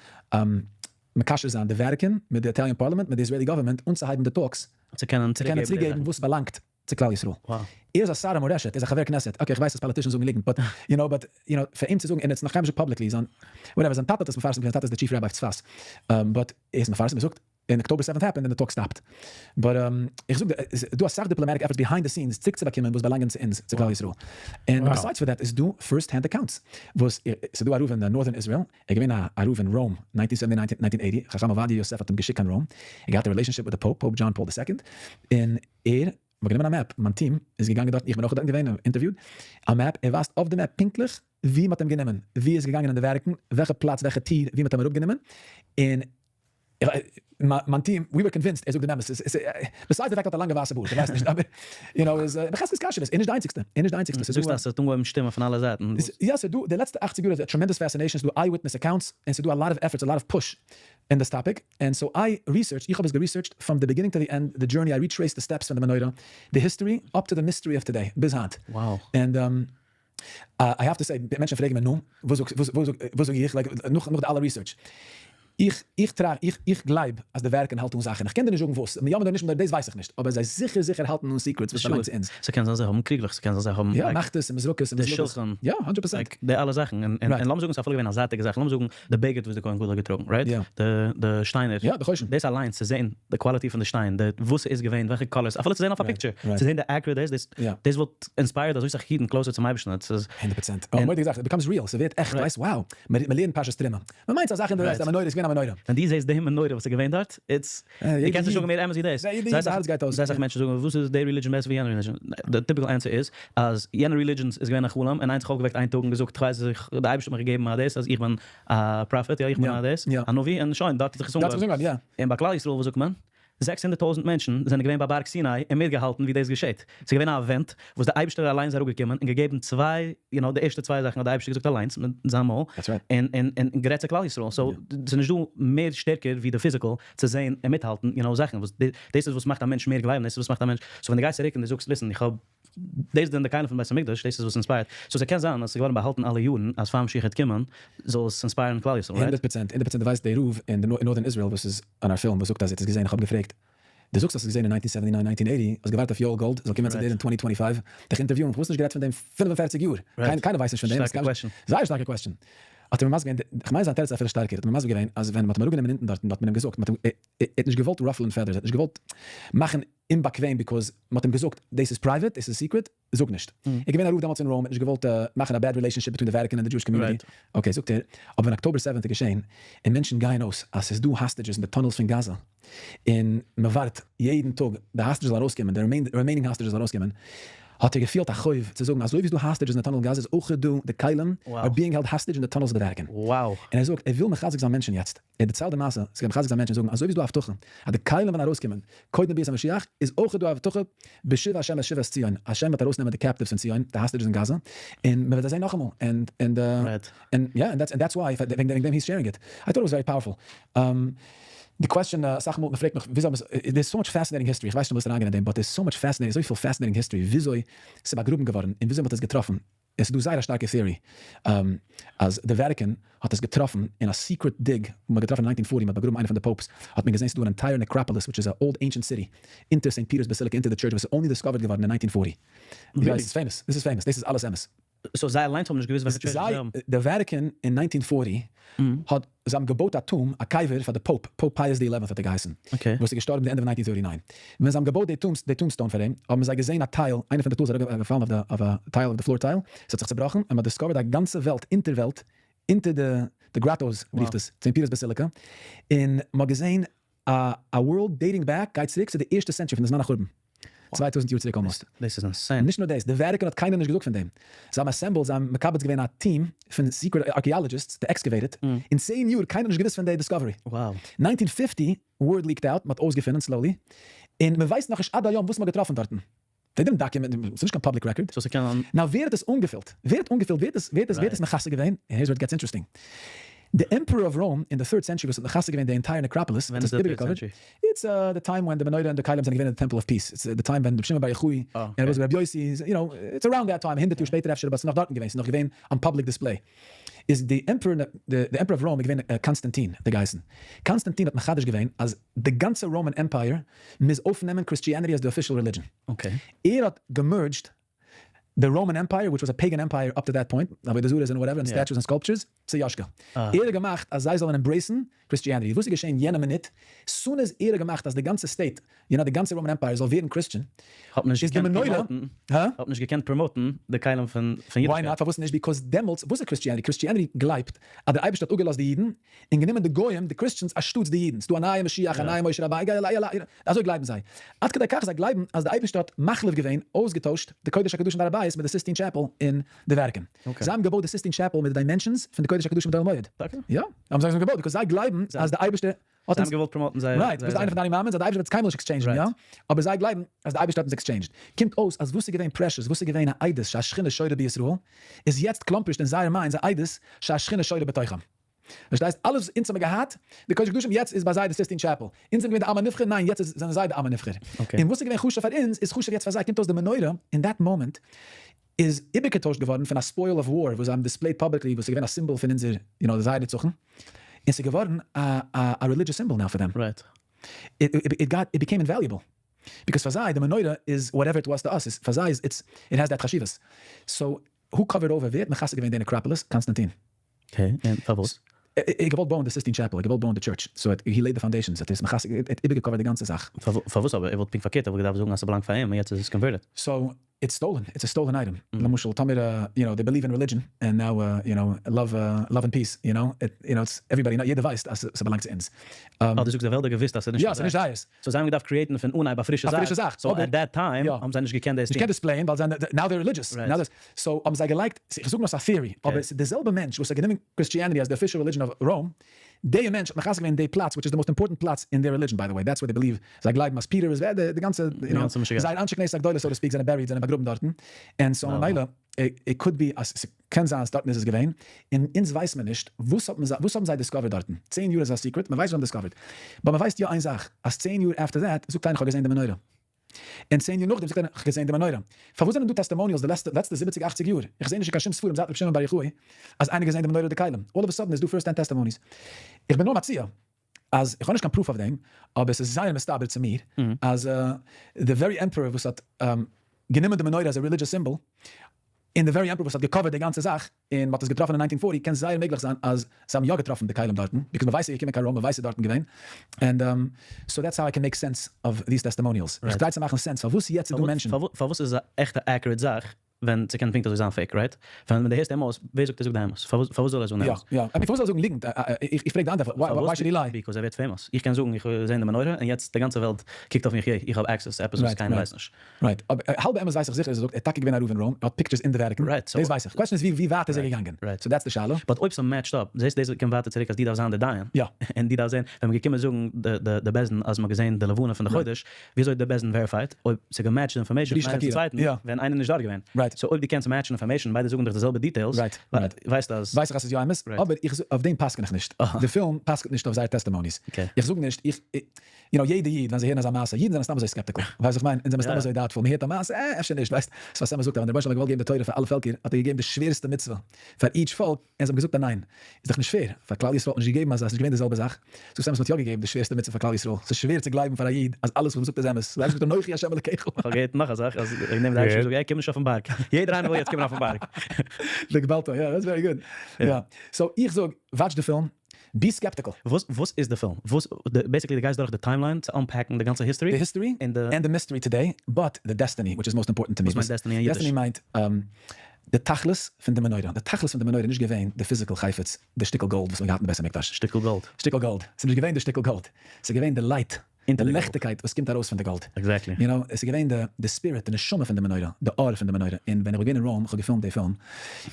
Speaker 4: מקשר זיין די Vatican מיט די Italian parliament, מיט די Israeli government, אנצוהייבן די talks,
Speaker 5: צו קענען
Speaker 4: צוריקגעבן וואס באלאנגט צו כלל ישראל. ער איז א שר המורשת, ער איז א חבר כנסת, okay איך ווייס אז politicians זאגן ליגנט, but you know, but you know, פאר אים צו זאגן, און ער האט עס נאך קיינמאל נישט געזאגט publicly, זיין, whatever, זיין טאטע האט עס מפרסם געווען, זיין טאטע איז די chief rabbi אויף צפת, but ער איז מפרסם, ער זאגט, אין October 7 happened and the talk stopped. But איך זאג דיר, עס איז דא אסאך diplomatic efforts behind the scenes צוריקצובאקומען וואס באלאנגען צו אונז, צו כלל ישראל. און besides for that איז דא first hand accounts וואס, ס'איז דא א רב אין northern Israel, ער איז געווען א רב אין Rome 1979, 1980, חכם עובדיה יוסף האט אים געשיקט קיין Rome, ער האט געהאט א relationship מיט די Pope, Pope John Paul the Second, און ער האט גענומען א map, מיין team איז געגאנגען דארטן, איך בין אויך דארטן געווען און interviewed, א map, ער ווייזט אויף די map פונקטליך ווי מען האט אים גענומען, ווי ער איז געגאנגען אין די Vatican, וועלכע פלאץ, וועלכע טיר, ווי מען האט אים אראפגענומען, און מיין team, we were convinced, ער זאגט דעם אמת, besides the fact ער האט א לאנגע ווייסע בארד, איך ווייס נישט, אבער, you know, איז בחזקת כשרות, ער איז נישט די איינציגסטע, ער איז נישט די איינציגסטע, ס'איז דא.
Speaker 5: זאגסט אז ס'האט אנגעהויבן שטימען פון אלע זייטן.
Speaker 4: יא, ס'איז דא, די לעצטע 80 יאר איז א tremendous fascination, ס'איז דא eyewitness accounts, און ס'איז דא a lot of efforts, a lot of push אין this topic, און so I research, איך האב עס גע research ט from the beginning to the end, the journey, I retrace the steps פון די מנורה, די history, up to the mystery of today, ביז היינט. און I have to say, מענטשן פרעגן מיר, נו, וואס זאג איך, like, נאך די אלע research, איך טראכט, איך גלייב אז די Vatican האלט אן זאכן, איך קען דיר נישט זאגן וואס, יא אדער נישט, דאס ווייס איך נישט, אבער זיי זיכער זיכער האלטן אן secrets וואס באלאנגט צו אונז.
Speaker 5: ס'קען זיין זיי האבן קריגלעך, ס'קען זיין זיי האבן
Speaker 4: יא, מחתות און מזרקות און
Speaker 5: די שולחן,
Speaker 4: יא, 100%.
Speaker 5: Like די אלע זאכן, און לאמיר זאגן ס'איז אפילו געווען א זייטיגע זאך, לאמיר זאגן די בגד וואס די כהן גדול האט געטראגן, right? די שטיינער,
Speaker 4: יא, די חושן.
Speaker 5: דאס אליינס צו זען די quality פון די שטיין, די וואס ס'איז געווען, וועלכע colors, אפילו צו זען אויף א picture, צו זען די accurate דאס, דאס וואלט inspired אזוי סאך אידן closer צום אייבערשטן, עס איז.
Speaker 4: 100%. א מורא'דיגע זאך, it becomes real, ס'ווערט עכט, ווייסט, wow, מ'לערנט פרשת תרומה, מ'מיינט ס'איז א זאך אין די וועלט, א מנורה איז געווען א מנורה.
Speaker 5: ווען דו זעסט די מנורה וואס איז געווען דארט, it's, דו קענסט נישט זאגן מער אמת ווי דאס. זייער סאך מענטשן זאגן, וואס איז די religion בעסער ווי יענע religion? די typical answer איז, אז יענע religions איז געווען א חלום, און איינס האט זיך אויפגעוועקט איין טאג און געזאגט, כ'ווייס איך, די אייבערשטער האט מיך געגעבן א דאס אז איך בין א prophet, יא איך בין א דאס, א נביא, און שוין, דארט האט זיך עס אנגעהויבן. און ביי כלל ישראל וואס זאגט מען? 600,000 מענטשן זענען געווען ביי בארג סיני און מיטגעהאלטן ווי דאס געשעט. ס'איז געווען א event וואס דער אייבערשטער אליינס איז אראפגעקומען און געגעבן צוויי, you know, די ערשטע צוויי זאכן האט דער אייבערשטער געזאגט אליינס מיט זיין מויל, און און און גערעדט צו כלל ישראל. So ס'איז נישט דא מער שטערקער ווי די physical צו זען און מיטהאלטן, you know, זאכן וואס דאס איז וואס מאכט א מענטש מער גלייבן, דאס איז וואס מאכט א מענטש, so ווען דו גייסט צוריק און דו זאגסט listen איך האב דאס זענען די כלים פון בית המקדש, דאס איז וואס inspire ט, so ס'קען זיין אז ס'איז געווארן באהאלטן אלע יארן אז פאר משיח העט קומען זאל עס inspire ן כלל ישראל, right?
Speaker 4: 100%, 100%, דו ווייסט די רב אין די northern Israel וואס איז אין א פילם וואס זאגט אז ער האט עס געזען, איך האב געפרעגט, דו זאגסט האסט עס געזען אין 1979, 1980, האסט געווארט אויף יואל גאלד זאל קומען צו דיר אין 2025 דיך interview ען, פארוואס נישט גערעדט פון דעם 45 יאר? קיינער ווייסט נישט פון דעם, זייער שטארקע question. האט ער מיר מסביר געווען, כ'מיין זיין תירוץ איז אפילו שטארקער, האט ער מיר מסביר געווען אז ווען מ'האט אים אראפגענומען אונטן דארטן האט מען אים געזאגט, מ'האט אים, ער האט נישט געוואלט ruffle ען feathers, ער האט נישט געוואלט מאכן אומבאקוועם because מ'האט אים געזאגט דאס איז private, דאס איז secret, זאג נישט. ער איז געווען א רב דעמאלטס אין Rome, ער האט נישט געוואלט מאכן א bad relationship between די Vatican און די Jewish community. Okay זאגט ער, אבער ווען October seventh איז געשען, און מענטשן גייען אויס אז ס'איז דא hostages אין די tunnels פון Gaza, און מ'ווארט יעדן טאג די hostages זאל ארויסקומען, די remaining hostages זאל ארויסקומען, האט ער געפילט א חוב צו זאגן אזוי ווי ס'דא hostages אין די tunnel אין Gaza איז אויך דא די כלים are being held hostage אין די tunnels of the Vatican.
Speaker 5: Wow.
Speaker 4: און ער זאגט ער וויל מחזק זיין מענטשן יעצט, ער דערציילט די מעשה, ס'גייט מחזק זיין מענטשן זאגן אזוי ווי ס'דא א הבטחה אז די כלים וועלן ארויסקומען קודם ביאת המשיח איז אויך דא א הבטחה בשוב השם את שבת ציון, השם וועט ארויסנעמען די captives פון ציון, די hostages אין Gaza, און מ'וועט זיי זען נאכאמאל, and and and yeah and that's and that's why וועגן דעם he's sharing it, I thought it was very powerful. די question, אסאך מאל מ'פרעגט מיך וויאזוי האט מען עס, there's so much fascinating history, איך ווייס נישט אויב ווילסט אריינגיין אין דעם, but there's so much fascinating, אזויפיל fascinating history וויאזוי ס'איז באגראבן געווארן און וויאזוי מ'האט עס געטראפן, עס איז דא זייער א שטארקע theory אז די Vatican האט עס געטראפן אין א secret dig וואס מ'האט געטראפן אין 1940, מ'האט באגראבן איינע פון די popes, האט מען געזען ס'איז דא אן entire necropolis which is a old ancient city אונטער Saint Peter's Basilica אונטער די church וואס איז only discovered געווארן אין 1940. יא עס איז famous, דאס איז famous, דאס איז אלעס אמת.
Speaker 5: So זיי אליינס האבן נישט געוואוסט וועלכע church זיי האבן.
Speaker 4: די Vatican אין 1940 האט זיי האבן געבויט א tomb א קבר פאר די pope, Pope Pius the Eleventh האט ער געהייסן, וואס איז געשטארבן די ענדע פון 1939. ווען זיי האבן געבויט די tombstone פאר אים, האבן זיי געזען א tile, איינע פון די tiles איז אראפגעפאלן אויף די אויף א tile אויף די floor tile, עס האט זיך צעבראכן, און מען האט discovered א גאנצע וועלט, אונטערוועלט, אונטער די grottos רופט עס, Saint Peter's Basilica, און מען האט געזען א א world dating back גייט צוריק צו די ערשטע century פון די זמן החורבן, 2000 יאר צוריק almost.
Speaker 5: דאס איז insane.
Speaker 4: נישט נאר דאס, די Vatican האט קיינעם נישט געזאגט פון דעם. זיי האבן assembled, זיי האבן מקבץ געווען א team פון secret archaeologists to excavate it, אין 10 יאר קיינער האט נישט געוואוסט פון די discovery. 1950 word leaked out, מען האט אויסגעפונען slowly, און מען ווייסט נאכנישט עד היום וואס מען האט געטראפן דארטן. זיי didn't document, ס'איז נישט קיין public record.
Speaker 5: So ס'קען.
Speaker 4: Now ווער האט עס אנגעפילט? ווער האט אנגעפילט? ווער האט עס ווער האט עס ווער האט עס מכסה געווען? And here's where it gets interesting. די emperor of Rome אין די third century וואס האט מכסה געווען די entire necropolis,
Speaker 5: ווען איז די third century?
Speaker 4: It's the time when די מנורה און די כלים זענען געווען אין די Temple of Peace. It's the time ווען רבי שמעון בר יוחאי און רבי יוסי, you know, it's around that time, 100 יאר שפעטער אפשר, אבער ס'איז נאך דארטן געווען, ס'איז נאך געווען on public display. איז די emperor, די emperor of Rome איז געווען קאנסטאנטין האט ער געהייסן. קאנסטאנטין האט מחדש געווען אז די גאנצע Roman Empire מוז אויפנעמען Christianity as די official religion. ער האט גע merged די Roman Empire which was a pagan empire up to that point, עבודה זרה'ס און whatever און statues און sculptures, צו יאשקע. ער האט געמאכט אז זיי זאלן embrace ן Christianity. וואס איז געשען יענע מינוט? Soon as ער האט געמאכט אז די גאנצע state, you know די גאנצע Roman Empire זאל ווערן Christian,
Speaker 5: האט מען נישט
Speaker 4: איז די
Speaker 5: געקענט
Speaker 4: מנורה,
Speaker 5: promote ן,
Speaker 4: הא?
Speaker 5: האט מען נישט געקענט promote ן די כלים פון
Speaker 4: Why
Speaker 5: אידישקייט.
Speaker 4: not? פארוואס נישט? Because דעמאלטס, וואס איז Christianity? Christianity גלייבט אז דער אייבערשטער האט אפגעלאזט די אידן און גענומען די גוים, די Christians, אנשטאטס די אידן. ס'דא א נייע משיח, א נייע משה רבינו, אזוי גלייבן זיי. עד כדי כך זיי גלייבן אז דער אייבערשטער האט מחליף געווען, אויסגעטוישט, די קודש הקדשים די הר הבית מיט די Sistine Chapel אין די Vatican. זיי האבן געבויט די Sistine Chapel מיט די dimensions פון די קודש הקדשים מיט אוהל מועד.
Speaker 5: טאקע?
Speaker 4: יא, האבן זיי עס געבויט, because זיי גלייבן אז דער אייבערשטער האט
Speaker 5: זיי
Speaker 4: אונז
Speaker 5: האבן געוואלט promote ן זייער
Speaker 4: Right, דאס איז איינע פון די אני מאמינ'ס אז די אייבערשטער וועט עס קיינמאל נישט exchange ן, יא? אבער זיי גלייבן אז די אייבערשטער האט אונז exchanged. קומט אויס אז וואס איז געווען precious, וואס איז געווען א עדות שהשכינה שורה בישראל, איז יעצט קלאמפערשט אין זייער minds א עדות שהשכינה שורה בתוכם. פארשטייסט? אלעס וואס אונז האבן געהאט, די קודש הקדשים, יעצט איז ביי זיי די Sistine Chapel. אונז זענען געווען די עם הנבחר, ניין יעצט איז זענען זיי די עם הנבחר. און וואס איז געווען חשוב פאר אונז, איז חשוב יעצט פאר זיי. קומט אויס די מנורה אין that moment איז איבערגעטוישט געווארן פון א spoil of war וואס זיי האבן displayed publicly וואס איז געווען א symbol פון אונזער you know זייער נצחון, און ס'איז געווארן א א religious symbol now פאר דעם. It got it became invaluable because פאר זיי די מנורה איז whatever it was to us איז פאר זיי איז it's it has that חשיבות. So who covered over ווער האט מכסה געווען די necropolis? קאנסטאנטין.
Speaker 5: Okay, און פארוואס?
Speaker 4: ער האט געוואלט בויען די Sistine Chapel, ער האט געוואלט בויען די church, so he laid the foundations, האט ער עס מכסה, ער האט איבערגע cover ט די גאנצע זאך.
Speaker 5: פארוואס אבער? ער וואלט פונקט פארקערט, ער וואלט געדארפט זאגן אז ס'באלאנגט פאר אים און יעצט איז עס converted.
Speaker 4: So it's stolen, it's a stolen item, למשל טאמער you know they believe in religion and now you know love love and peace you know you know it's everybody נאו יעדער ווייסט אז ס'באלאנגט צו אונז.
Speaker 5: אה דו זאגסט די וועלט האט געוואוסט אז ס'איז נישט
Speaker 4: יא ס'איז נישט זייערס.
Speaker 5: So זיי האבן געדארפט create ן פון אנהייב א פרישע
Speaker 4: זאך. א פרישע זאך.
Speaker 5: So at that time האבן זיי נישט געקענט דאס טון.
Speaker 4: נישט געקענט display ען ווייל זיי now they're religious. So האבן זיי געלייגט, איך זאג נאר ס'איז א theory, אבער ס'איז די זעלבע מענטש וואס האט גענומען Christianity as די official religion of Rome, די מענטש האט מחזק געווען די פלאץ which איז די most important פלאץ אין their religion by the way, that's what they believe, זיי גלייבן אז פיטער איז די גאנצע, יו נאו, זייער אנשי כנסת הגדולה so to speak זענען buried זענען באגראבן דארטן, און so ממילא it could be אז ס'קען זיין אז דארטן איז עס געווען, און אונז ווייסט מען נישט וואס האט מען וואס האבן זיי discovered דארטן, 10 יאר איז א secret, מ'ווייסט וואס זיי האבן discovered, but מ'ווייסט יא איין זאך, אז 10 יאר after that זאגט איינער כ'האב געזען די מנורה. און 10 יאר נאכדעם זאגט איינער, כ'האב געזען די מנורה. פארוואס זענען דא testimonials די לעצטע לעצטע זיבעציג אכציג יאר? איך זעה נישט אין קיין שום ספרים זייט רבי שמעון בר יוחאי אז איינער געזען די מנורה די כלים. All of a sudden איז דא first hand testimonies. איך בין נאר מציע אז, איך האב נישט קיין proof אויף דעם, אבער עס איז זייער מסתבר צו מיר אז די very emperor וואס האט גענומען די מנורה as a religious symbol, און די very emperor וואס האט גע cover ט די גאנצע זאך, און מ'האט עס געטראפן אין 1940, קען זייער מעגליך זיין אז זיי האבן יא געטראפן די כלים דארטן, because מ'ווייסט ס'איז געקומען קיין Rome, מ'ווייסט ס'איז דארטן געווען, and so that's how I can make sense of these testimonials. איך try צו מאכן sense פארוואס יעצט איז דא מענטשן.
Speaker 5: פארוואס איז א עכטע accurate זאך? ווען ס'קען פונקט אזוי זיין fake, right? ווען דו הערסט אים אויס, ווער זאגט ער זאגט די אמת? פארוואס זאל ער זאגן די
Speaker 4: יא,
Speaker 5: אמת?
Speaker 4: יא. אבער פארוואס זאל ער זאגן ליגנט? איך פרעג די אנדערע, why should he lie?
Speaker 5: Because ער ווערט famous. איך קען זאגן איך האב געזען די מנורה און יעצט די גאנצע וועלט קוקט אויף מיך יעי, איך האב access צו עפעס וואס קיינער ווייסט נישט.
Speaker 4: Right. אבער האלב אמת ווייס איך זיכער אז ער זאגט ער איז טאקע געווען א רב אין Rome, ער האט pictures אין די Vatican, דאס ווייס איך. Question איז ווי ווייט איז ער געגאנגען? So that's די שאלה.
Speaker 5: But אויב ס' match ט אפ, זעסט דאס קומט ווייטער צוריק אז דו דארפסט זיין די דיין, און דו דארפסט זען, ווען מ'איז געקומען זאגן די בית דין אז מ'האט געזען די לבנה פון די חודש, וויאזוי האט די בית דין verified אויב ס'איז גע match ט information פון איינעם צום צווייטן ווען איינער איז נישט דארט געווען? So אויב דו קענסט match ן information ביידע זאגן דיך די זעלבע details, ווייסטו אז.
Speaker 4: ווייס איך אז ס'איז יא אמת, אבער איך אויף דעם פסק'ן איך נישט. די פילם פסק'נט נישט אויף זייער testimonies. איך זאג נישט, איך, you know, יעדע איד ווען זיי הערן אזא מעשה, אידן זענען סתם אזוי skeptical, ווייסט וואס איך מיין, אונז זעמיר סתם אזוי doubtful, מ'הערט א מעשה, אה, אפשר נישט, ווייסט, שפת אמת זאגט אז ווען דער רבונו של עולם האט געוואלט געבן די תורה פאר אלע פעלקער, האט ער געגעבן די שווערסטע מצוה פאר each פאלק, און זיי האבן געזאגט א ניין, איז דאך נישט fair, פאר כלל ישראל האט מען נישט געגעבן אזא, ס'איז נישט געווען די זעלבע זאך, זאגסט אמת מ'האט יא געגעבן די שווערסטע מצוה פאר כלל ישראל, ס'איז שווער צו גלייבן פאר א איד אז אלעס וואס מ'זאגט איז אמת, זיי האבן געזאגט אנכי השם אלקיך.
Speaker 5: כ'האב געהערט נאך א זאך אז וועגן דעם די אייבערשטער זאגט ער קום נישט אויפן בארג, יעדער איינער וויל יעצט קומען אויפן בארג.
Speaker 4: והגבלת, יא, that's very good, יא, so איך זאג watch די פילם, be skeptical.
Speaker 5: וואס איז די פילם? וואס, basically די גייסט דורך די timeline צו unpack ן די גאנצע history?
Speaker 4: די history and די mystery today, but די destiny which is most important to me.
Speaker 5: וואס מיינט destiny אין אידיש?
Speaker 4: Destiny מיינט די תכלית פון די מנורה. די תכלית פון די מנורה איז נישט געווען די physical חפץ, די שטיקל גאלד וואס מ'האט געהאט אין בית המקדש.
Speaker 5: שטיקל גאלד.
Speaker 4: שטיקל גאלד. ס'איז נישט געווען די שטיקל גאלד. ס'איז געווען די light, די ליכטיגקייט וואס קומט ארויס פון די גאלד.
Speaker 5: Exactly.
Speaker 4: You know, עס איז געווען די spirit, די נשמה פון די מנורה, די אור פון די מנורה. און ווען איך בין געווען אין Rome, איך האב געפילמט די פילם, און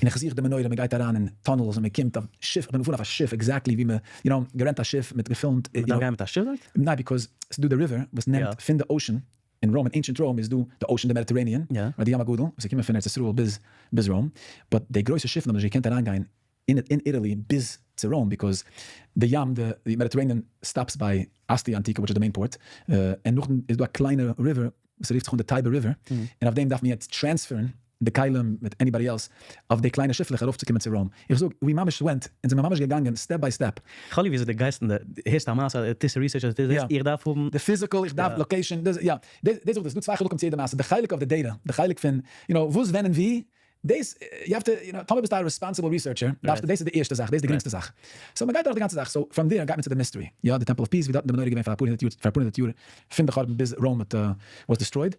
Speaker 4: איך זוך די מנורה, מען גייט אריין אין tunnels און מען קומט אויף שיף, איך בין געפארן אויף א שיף exactly ווי מען, you know, גערענט א שיף, מען האט געפילמט.
Speaker 5: מען דארף גיין מיט א שיף דארט?
Speaker 4: ניין, because ס'איז דא די river וואס נעמט פון די ocean, אין Rome, אין ancient Rome איז דא די ocean, די Mediterranean, אדער די ים הגדול, וואס איז געקומען פון ארץ ישראל ביז Rome, but די גרויסע שיפן האבן נישט געקענט אריינגיין אין Italy ביז צו Rome because די ים די Mediterranean stops ביי Ostia Antica which איז די main port, און נאכדעם איז דא א קליינע river וואס רופט זיך אן די Tiber River, און אויף דעם דארף מען יעצט transfer ן די כלים מיט anybody else אויף די קליינע שיפלעך ארויפצוקומען צו Rome, איך זאג ווי ממש went, אונז זעמיר ממש געגאנגען step by step.
Speaker 5: כ'האב ליב וויאזוי די גייסט און די הערסט א מעשה, טוסט research אדער טוסט דאס, איך דארף האבן.
Speaker 4: די physical, איך דארף location, דאס יא, דאס זאג איך, ס'דא צוויי חלקים צו יעדע מעשה, די חלק אויף די data, די חלק פון you know וואס ווען און ווי, דאס, you have to, you know, טאמער ביסטו א responsible researcher, דארפסטו, דאס איז די ערשטע זאך, דאס איז די גרינגסטע זאך. So מ'גייט דורך די גאנצע זאך, so from there גייט מען צו די mystery, יא, די Temple of Peace, ווי דארטן די מנורה געווען פאר אפאר הונדערט יאר, פאר אפאר הונדערט יאר, פון די חורבן ביז Rome האט, was destroyed,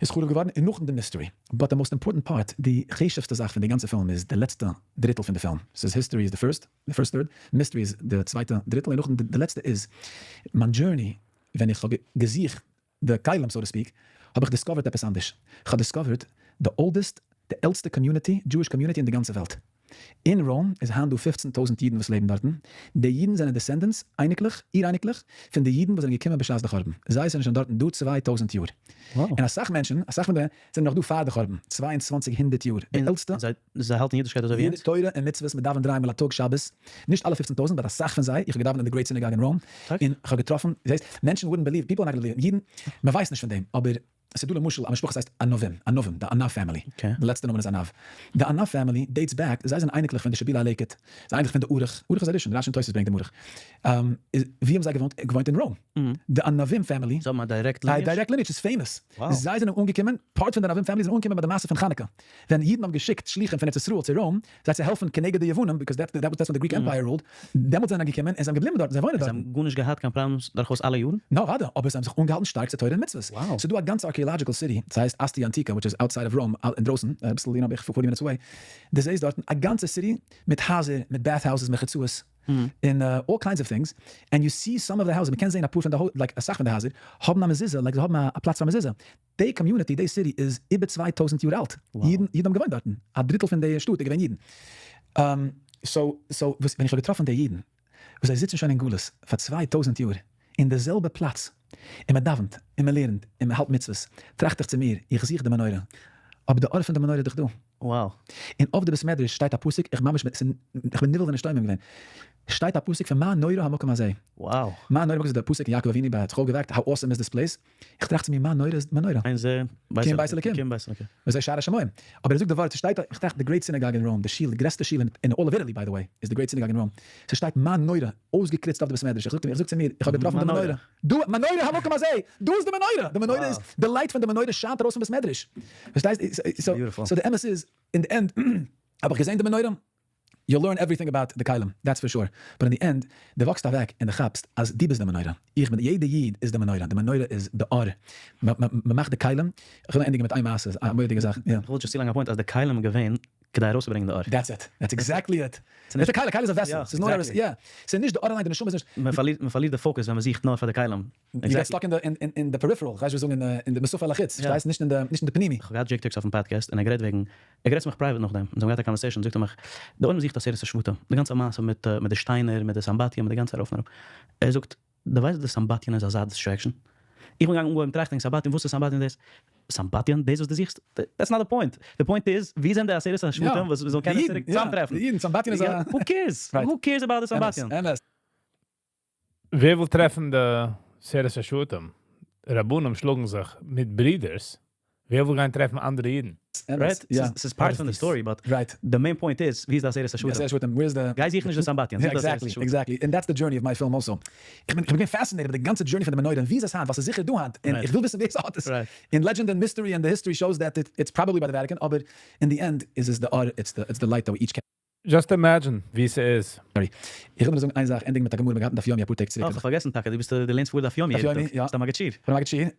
Speaker 4: איז חרוב געווארן, און נאכדעם די mystery. But די most important part, די חשוב'סטע זאך פון די גאנצע פילם איז די לעצטע דריטל פון די פילם, ס'איז history איז די first, די first third, mystery איז די צווייטע דריטל, און נאכדעם די לעצטע איז מיין journey ווען איך האב געזוכט די כלים so to speak, האב איך discovered עפעס אנדערש, כ'האב discovered די oldest, די עלטסטע community, Jewish community אין די גאנצע וועלט. אין Rome איז היינט דא 15 טויזנט אידן וואס לעבן דארטן, די אידן זענען descendants, אייניקלעך, איר אייניקלעך, פון די אידן וואס זענען געקומען בשעת די חורבן, זיי זענען שוין דארטן דא 2000 יאר. און אסאך מענטשן, אסאך פון די, זענען נאך דא פאר די חורבן, 2200 יאר, די עלטסטע.
Speaker 5: זיי האלטן אידישקייט אזוי ווי אונז?
Speaker 4: תורה און מצוות, מען דאווענט דריי מאל א טאג שבת, נישט אלע 15 טויזנט, but אסאך פון זיי, איך האב געדאווענט אין די Great Synagogue אין Rome, און איך האב געטראפן, זעסט, מענטשן wouldn't believe, people are not gonna believe, אידן, מען ווייסט נישט פון דעם, אבער עס איז דא למשל א משפחה וואס הייסט ענבים, ענבים, די ענב family, די לעצטע נאמען איז ענב, די ענב family dates back, זיי זענען אייניקלעך פון די שבילי הלקט, זיי אייניקלעך פון די ערוך, ערוך איז א ראשון, רש"י און תוס' ברענגט דעם ערוך, ווי האבן זיי געוואוינט? געוואוינט אין Rome, די ענבים family,
Speaker 5: זיי האבן א direct lineage?
Speaker 4: א direct lineage איז famous, זיי זענען אנגעקומען, part פון די ענבים family זענען אנגעקומען ביי די מעשה פון חנוכה, ווען אידן האבן געשיקט שלוחים פון ארץ ישראל צו Rome זיי צו העלפן כנגד די יוונים, because that's when the Greek Empire ruled, דעמאלטס זענען זיי געקומען און זיי האבן געבליבן דארטן, זיי וואוינען דארטן.
Speaker 5: זיי האבן גארנישט געהאט קיין problems דורכאויס אלע יארן?
Speaker 4: נא אוודאי, אבער זיי האבן זיך אנגעהאלטן שטארק צו תורה און מצוות. ס'איז דא א גאנצע archaeological city, ס'הייסט Ostia Antica, which is outside of Rome, אינדרויסן, אביסל you know בערך forty minutes away, דו זעסט דארטן א גאנצע city מיט הייזער, מיט bath houses, מרחצאות, און all kinds of things, and you see some of the houses, מ'קען זען אפאר פון די, like אסאך פון די הייזער, האבן א מזוזה, like זיי האבן א פלאץ פאר מזוזה. די community, די city איז איבער 2000 יאר אלט, אידן אידן האבן געוואוינט דארטן, א דריטל פון די שטאט איז געווען אידן. So so וואס ווען איך האב געטראפן די אידן וואס זיי זיצן שוין אין גלות פאר 2000 יאר אין די זעלבע פלאץ, און מען דאווענט און מען לערנט און מען האלט מצוות, טראכט איך צו מיר, איך זוך די מנורה, אבער די אור פון די מנורה איז דאך דא.
Speaker 5: Wow.
Speaker 4: און אויף די בית מדרש שטייט א פסוק, איך ממש איך בין נבהל ונשתומם געווען, שטייט א פסוק פון מה נורא המקום הזה.
Speaker 5: Wow.
Speaker 4: מה נורא המקום הזה, דער פסוק אין יעקב אבינו ביי האט זיך אויפגעוועקט, how awesome is this place, איך טראכט צו מיר מה נורא איז מנורה.
Speaker 5: אין זה
Speaker 4: בית בית אלקים.
Speaker 5: קים בית אלקים.
Speaker 4: וזה שער השמים. אבער ער זאגט די ווארט, ס'שטייט איך טראכט די Great Synagogue אין Rome, די שיל, די גרעסטע שיל אין all of Italy by the way, איז די Great Synagogue אין Rome. ס'שטייט מה נורא, אויסגעקריצט אויף די בית מדרש. איך זאג צו מיר, איך זאג צו מיר, איך האב געטראפן די מנורה. דא, מה נורא המקום הזה! דא איז די מנורה! די מנורה איז, די light פון די מנורה שיינט ארויס פון בית מדרש. פארשטייסט? So, so די אמת איז, אין די end, האב איך געזען די מנורה. You learn everything about די כלים, that's for sure, but in the end, דו וואקסט אוועק און דו כאפסט אז דו ביסט די מנורה, איך בין, יעדע איד איז די מנורה, די מנורה איז די אור, מ'מאכט די כלים, איך וויל ענדיגן מיט איין מעשה, א מורא'דיגע זאך, יא.
Speaker 5: איך וויל just צולייגן א point אז די כלים איז געווען כדי ארויסצוברענגען די אור.
Speaker 4: That's it, that's exactly it. נישט די כלי, כלי איז א vessel, ס'איז נאר א, יא, ס'איז נישט די אור אליין, די נשמה איז נישט.
Speaker 5: מען פארלירט די focus ווען מען זוכט נאר פאר די כלים.
Speaker 4: You get stuck אין די peripheral, כ'ווייס נישט ווי זאגן, אין די מסוף אל החוץ, פארשטייסט? נישט אין די, נישט אין די פנימי.
Speaker 5: כ'האב געהאט Jake Turx אויפן פאדקעסט און ער גערעדט וועגן, ער גערעדט צו מיך private נאכדעם, אונז האבן געהאט א conversation, זאגט ער מיך, די עולם זוכט עשרת השבטים, די גאנצע מעשה מיט מיט די שטיינער, מיט די סמבטיון, מיט די גאנצע ארויף און אראפ, ער זאגט, דו ווייסט די סמבטיון איז אזא distraction? איך בין געגאנגען אנגעהויבן טראכטן וועגן סמבטיון, וואס איז סמבטיון דאס? סמבטיון? דאס וואס דו זוכסט? That's not the point, די point איז, ווי זענען די עשרת השבטים וואס מ'זאל קענען צוריק צוזאמטרעפן?
Speaker 4: די אידן, סמבטיון איז א.
Speaker 5: Who cares? Who cares about די סמבטיון?
Speaker 4: אמת.
Speaker 3: ווער וויל טרעפן די עשרת השבטים? רבנים שלאגן זיך מיט ברידערס, ווער וויל גיין טרעפן אנדערע אידן?
Speaker 5: Right? ס'איז part פון די story, but די main point איז, ווי איז די עשרת השבטים? גיי זוך נישט די סמבטיון, זוך די עשרת השבטים.
Speaker 4: Exactly, and that's the journey of my film also. איך בין געווען fascinated מיט די גאנצע journey פון די מנורה און ווי איז עס היינט, ווייל ס'איז זיכער דא היינט, און איך וויל וויסן ווער ס'האט עס. און legend and mystery and די history shows that it's probably ביי די Vatican, אבער אין די end איז עס די אור, it's the light that we each
Speaker 3: Just imagine ווי ס'איז.
Speaker 4: Sorry. איך וויל נאר זאגן איין זאך, ענדיגן מיט א גמרא מיר געהאט אין דף יומי אפאר טעג צוריק.
Speaker 5: אה, כ'האב פארגעסן טאקע, דו ביסט דו לערנסט פאר דף יומי
Speaker 4: דף
Speaker 5: יעדן
Speaker 4: יומי,
Speaker 5: טאג,
Speaker 4: יא.
Speaker 5: ביסט א מגיד שיעור.
Speaker 4: כ'בין א מגיד שיעור,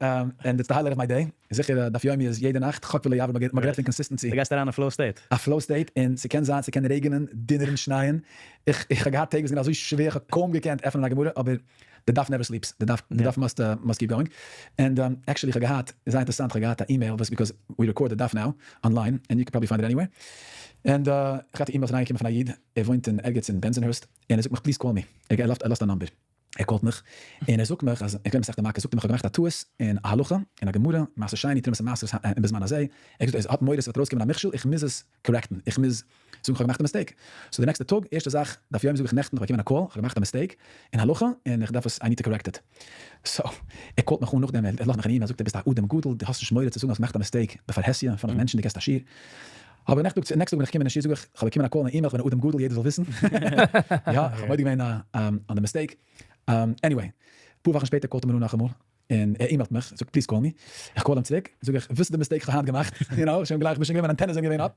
Speaker 4: and it's the highlight of my day. זיכער דף יומי איז יעדע נאכט, חק ולא יעבור, מ'האט גערעדט פון consistency.
Speaker 5: דו גייסט אריין אין flow state.
Speaker 4: א flow state, און ס'קען זיין ס'קען רעגענען, דונערן, שנייען, איך איך האב געהאט טעג וואס איז געווען אזוי שווער כ'האב קוים געקענט עפענען א גמרא, אבער די דף never sleeps, די דף די דף must must keep going, and actually כ'האב געהאט, זייער אינטערעסאנט, כ'האב געהאט א אימעיל וואס because we record די דף now online and you can probably find it anywhere, and איך האט א אימעיל אריינגעקומען פון א איד, ער וואוינט אין ערגעץ אין Bensonhurst, און ער זאגט מיך please call me, ער לאזט א number, ער call ט מיך, און ער זאגט מיך אז, איך בין מסכת מכות, זאגט ער מיך כ'האב געמאכט א טעות אין א הלכה, אין א גמרא, מעשר שני, תרומת המעשר אין בזמן הזה, ער זאגט ער האט מורא ס'וועט ארויסקומען א מכשול, איך מוז עס correct ן, איך מוז זאגן כ'האב געמאכט א mistake. So די נעקסטע טאג, ערשטע זאך, דף יומי זאג איך נעכטן, כ'האב באקומען א call, כ'האב געמאכט א mistake אין הלכה, און איך דארף עס, I need to correct it. So, ער call ט מיך אן נאכדעם, ער לאזט מיך אין אימעיל, זאגט ער ביסט א אדם גדול, דו האסט נישט מורא צו זאגן האסט געמאכט א mistake, בפרהסיא, אין front of מענטשן, דו געסט א שיעור. אבער נעקסטע טאג בין איך געקומען אין שיעור זאג איך, כ'האב באקומען א call אין אימעיל, כ'בין א אדם גדול, יעדער זאל וויסן. יא, כ'האב מודה געווען אן די mistake. Anyway, אפאר וואכן שפעטער call ט ער מיר אן נאכאמאל, און ער אימעילט מיך, זאגט please call me, איך call אים צוריק, זאג איך, וואס איז די mistake איך האב היינט געמאכט, you know, שוין גלייך, כ'בין שוין געווען, מיין antennas זענען געווען up,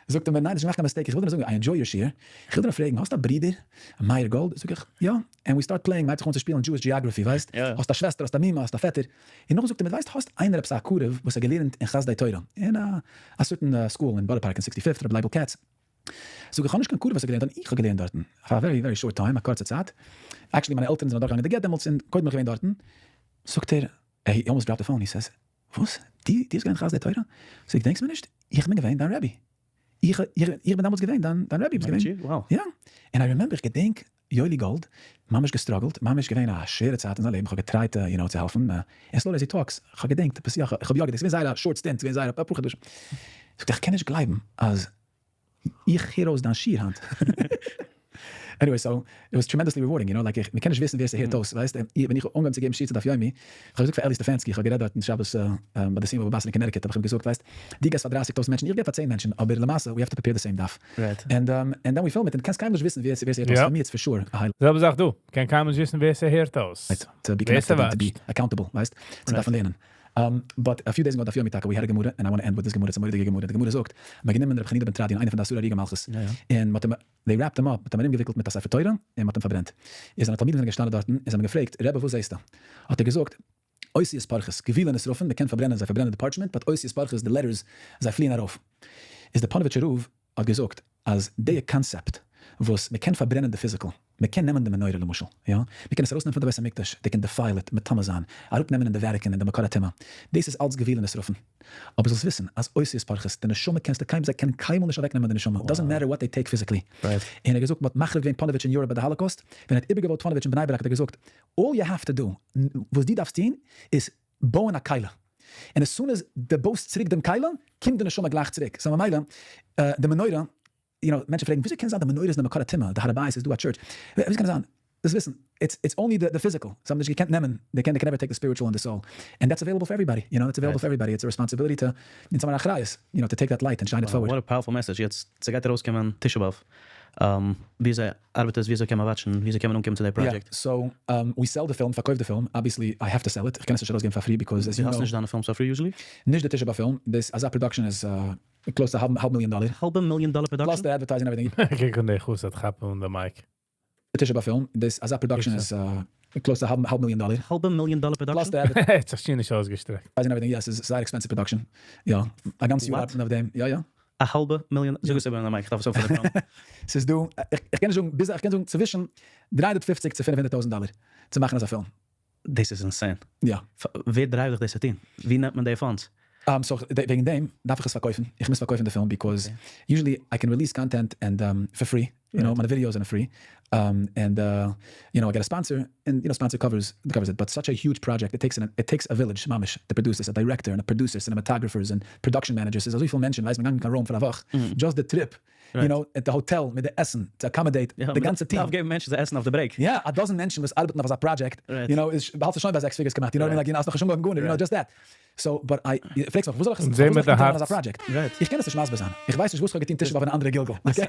Speaker 4: זאגט ער מיר, ניין, האסט נישט געמאכט קיין mistake, איך וויל דיר נאר זאגן, I enjoy your שיעור, איך וויל דיר נאר פרעגן, האסט א ברודער, מאיר גאלד? זאג איך, יא, and we start playing, מ'הייבט זיך אן צו שפילן Jewish geography, ווייסט, האסט א שוועסטער, האסט א מומע, האסט א פעטער, און נאכדעם זאגט ער מיר, ווייסט, האסט איינער עפעס א קרוב וואס האט געלערנט אין חסדי תורה, אין א certain school אין בארא פארק אין sixty fifth, רבי לייבל קעץ, זאג איך, כ'האב נישט קיין קרוב וואס האט געלערנט דארטן, איך האב געלערנט דארטן, פאר א very very short time, א קורצע צייט, actually מיינע עלטערן זענען אדורכגעגאנגען די גט דעמאלטס און קודם בין איך געווען דארטן, זאגט ער, he almost dropped the phone, he says, וואס? דו האסט געלערנט חסדי תורה? זאג איך, געדענקסט מיר נישט? איך בין געווען דיין רבי, איך איך בין דעמאלטס געווען דיין דיין רבי, ביסט געווען, יא, און I remember, איך געדענק יואלי גאלד, ממש גע struggle ט, ממש געווען א שווערע צייט אין זיין לעבן, איך האב גע try ט you know צו העלפן, און slowly as he talks, איך האב געדענקט עפעס, יא, איך האב יא געדענקט, ס'איז געווען זייער א short stint, ס'איז געווען זייער אפאר חדשים, זאגט ער איך קען נישט גלייבן אז איך הער אויס דיין שיעור היינט. Anyway so, it was tremendously rewarding, you know, like איך, מ'קען נישט וויסן ווער ס'הערט אויס, ווייסט, ווען איך האב אנגעהויבן צו געבן שיעור צו דף יומי, איך האב געזאגט פאר אלי סטעפאנסקי, איך האב גערעדט דארטן שבת ביי די סיום בבא בתרא אין קאנעטיקוט, האב איך אים געזאגט, ווייסט, דו געבסט פאר דרייסיג טויזנט מענטשן, איך געב פאר צען מענטשן, אבער למעשה we have to prepare the same דף. And and then we film it, און קענסט קיינמאל נישט וויסן ווער ס'הערט אויס, פאר מיר it's for sure א highlight.
Speaker 3: זעלבע זאך דא, קען קיינמאל נישט וויסן ווער ס'הערט אויס.
Speaker 4: To be connected and to be accountable, ווייסט, צו דארפן לערנען. But a few days ago דף יומי טאקע we had א גמרא, and I want end with this גמרא, ס'איז א מורא'דיגע גמרא, די גמרא זאגט, מ'האט גענומען רבי חנינא בן תרדיון איינער פון די עשרה הרוגי מלכות, און מ'האט אים, they wrapped him up, מ'האט אים ארומגעוויקלט מיט א ספר תורה, און מ'האט אים פארברענט. איז זיינע תלמידים זענען געשטאנען דארטן, און זיי האבן געפרעגט, רבי וואס זעסטו? האט ער געזאגט, אותיות פורחות, גווילין נשרפין, מ'קען פארברענען, זיי פארברענען די parchment, but אותיות פורחות, די letters, זיי פליען ארויף. איז דער פאנאוויטשער רב האט געזאגט אז די קאנצעפט וואס מ'קען פארברענען די physical, מ'קען נעמען די מנורה למשל, יא, מ'קען עס ארויסנעמען פון די בית המקדש, they can defile it, מטמא זיין, אראפנעמען אין די Vatican אין די מקור הטומאה, דאס איז אלץ גווילין נשרפין. אבער זאלסט וויסן אז אותיות פורחות, די נשמה קענסטו קיינמאל, זיי קענען קיינמאל נישט אוועקנעמען די נשמה, doesn't matter what they take physically. און ער האט געזאגט מ'האט מחריב געווען פאנאוויטש אין Europe ביי די Holocaust, ווען ער האט איבערגעבויט פאנאוויטש אין בני ברק האט ער געזאגט, all you have to do, וואס דו דארפסט טון איז בויען א כלי, און as soon as דו בויסט צוריק דעם כלי, קומט די נשמה גלייך צוריק, so ממילא די מנורה, you know, מענטשן פרעגן וויאזוי קען זיין די מנורה איז אין די מקור הטומאה, די הר הבית איז דא א church, וויאזוי קען עס זיין? דאס וויסן, it's it's only the physical, זיי האבן נישט געקענט נעמען, they can never take the spiritual and the soul, and that's available for everybody, you know, that's available for everybody, it's a responsibility to, אונז האבן אן אחריות, you know, to take that light and shine it forward.
Speaker 5: What a powerful message, יעצט ס'גייט ארויסקומען תשעה באב, וויאזוי ארבעט עס, וויאזוי קען מען watch ן, וויאזוי קען מען אנקומען צו די project?
Speaker 4: So we sell די פילם, פארקויף די פילם, obviously I have to sell it, איך קען עס נישט ארויסגעבן פאר free because as you
Speaker 5: דו האסט
Speaker 4: know.
Speaker 5: נישט דיינע films פאר free usually?
Speaker 4: נישט די תשעה באב פילם, דאס אזא production איז. Close to האלב מיליאן דאלער.
Speaker 5: האלבע מיליאן דאלער
Speaker 4: Plus
Speaker 5: production?
Speaker 4: the advertising everything.
Speaker 3: קוק אן די חסיד כאפן אן די mic.
Speaker 4: תשעה באב פילם, דאס אזא production איז close to האלב מיליאן דאלער.
Speaker 5: האלבע מיליאן דאלער
Speaker 4: Plus
Speaker 5: production?
Speaker 4: the advertising
Speaker 3: ער האט זיך שוין נישט אויסגעשטרעקט.
Speaker 4: everything, yes, איז זייער expensive production. יא, א גאנץ יאר
Speaker 5: What?
Speaker 4: ארבעטן אויף דעם. יא יא.
Speaker 5: א האלבע מיליאן? זאג עס איבער אין די mic, איך דארף עס אויך פאר די promo.
Speaker 4: ס'איז דא, איך קען נישט זאגן, ביז איך קען זאגן צווישן 350 צו 500 טויזנט דאלער צו מאכן אזא פילם.
Speaker 5: דאס איז insane.
Speaker 4: יא.
Speaker 5: ווער דרייווט דיך דאס צו טון? ווי נעמט מען די funds?
Speaker 4: So וועגן דעם דארף איך עס פארקויפן, איך מוז פארקויפן די פילם because usually I can release content and for free, you know, מיינע videos זענען free, and you know I get a sponsor and you know sponsor covers covers it, but such a huge project it takes it takes a village ממש to produce this, א director און א producer, cinematographers און production managers, ס'איז אזויפיל מענטשן, ווייסט מען געגאנגען קיין רוים פאר א וואך, just די trip, you know, די האטעל מיט די עסן צו accommodate די גאנצע טיעם.
Speaker 5: מ'דארף געבן מענטשן צו עסן אויף די break.
Speaker 4: יא, א dozen מענטשן וואס ארבעטן אויף אזא project, you know, איז האלטסטו שוין ביי זעקס figures כמעט, you know what I mean, like, האסט נאכנישט אנגעהויבן גארנישט, you know, just that. So, but I, פרעגסט מיך, וואס זאל איך
Speaker 3: און זעהן מיט די
Speaker 4: טון
Speaker 3: הארץ.
Speaker 4: אזא project? איך קען עס נישט מסביר זיין. איך ווייס נישט וואס איך האב געטון תשעה באב אין א אנדערע גלגול. Okay?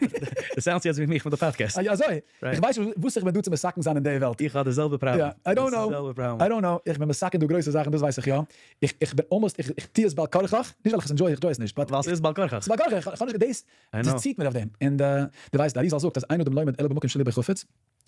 Speaker 5: דו sound סט יעצט ווי מיך מיט די פאדקעסט.
Speaker 4: יא, אזוי. איך ווייס נישט וואס איך בין דא צו מתקן זיין אין די וועלט.
Speaker 5: איך האב די זעלבע פראבלעם.
Speaker 4: יא, I don't know. I don't know. איך בין מתקן דא גרויסע זאכן, דאס ווייס איך יא. איך איך בין almost, איך טו עס בעל כרחך, נישט ווייל איך עס enjoy, איך enjoy עס נישט, but.
Speaker 5: ווייל ס'איז בעל כרחך.
Speaker 4: ס'איז בעל כרחך, איך האב נישט דאס, דאס ציט מיר אויף דעם. און דו ווייסט, די אריזל זאגט אז אין אדם לומד אלא במקום שליבו חפץ.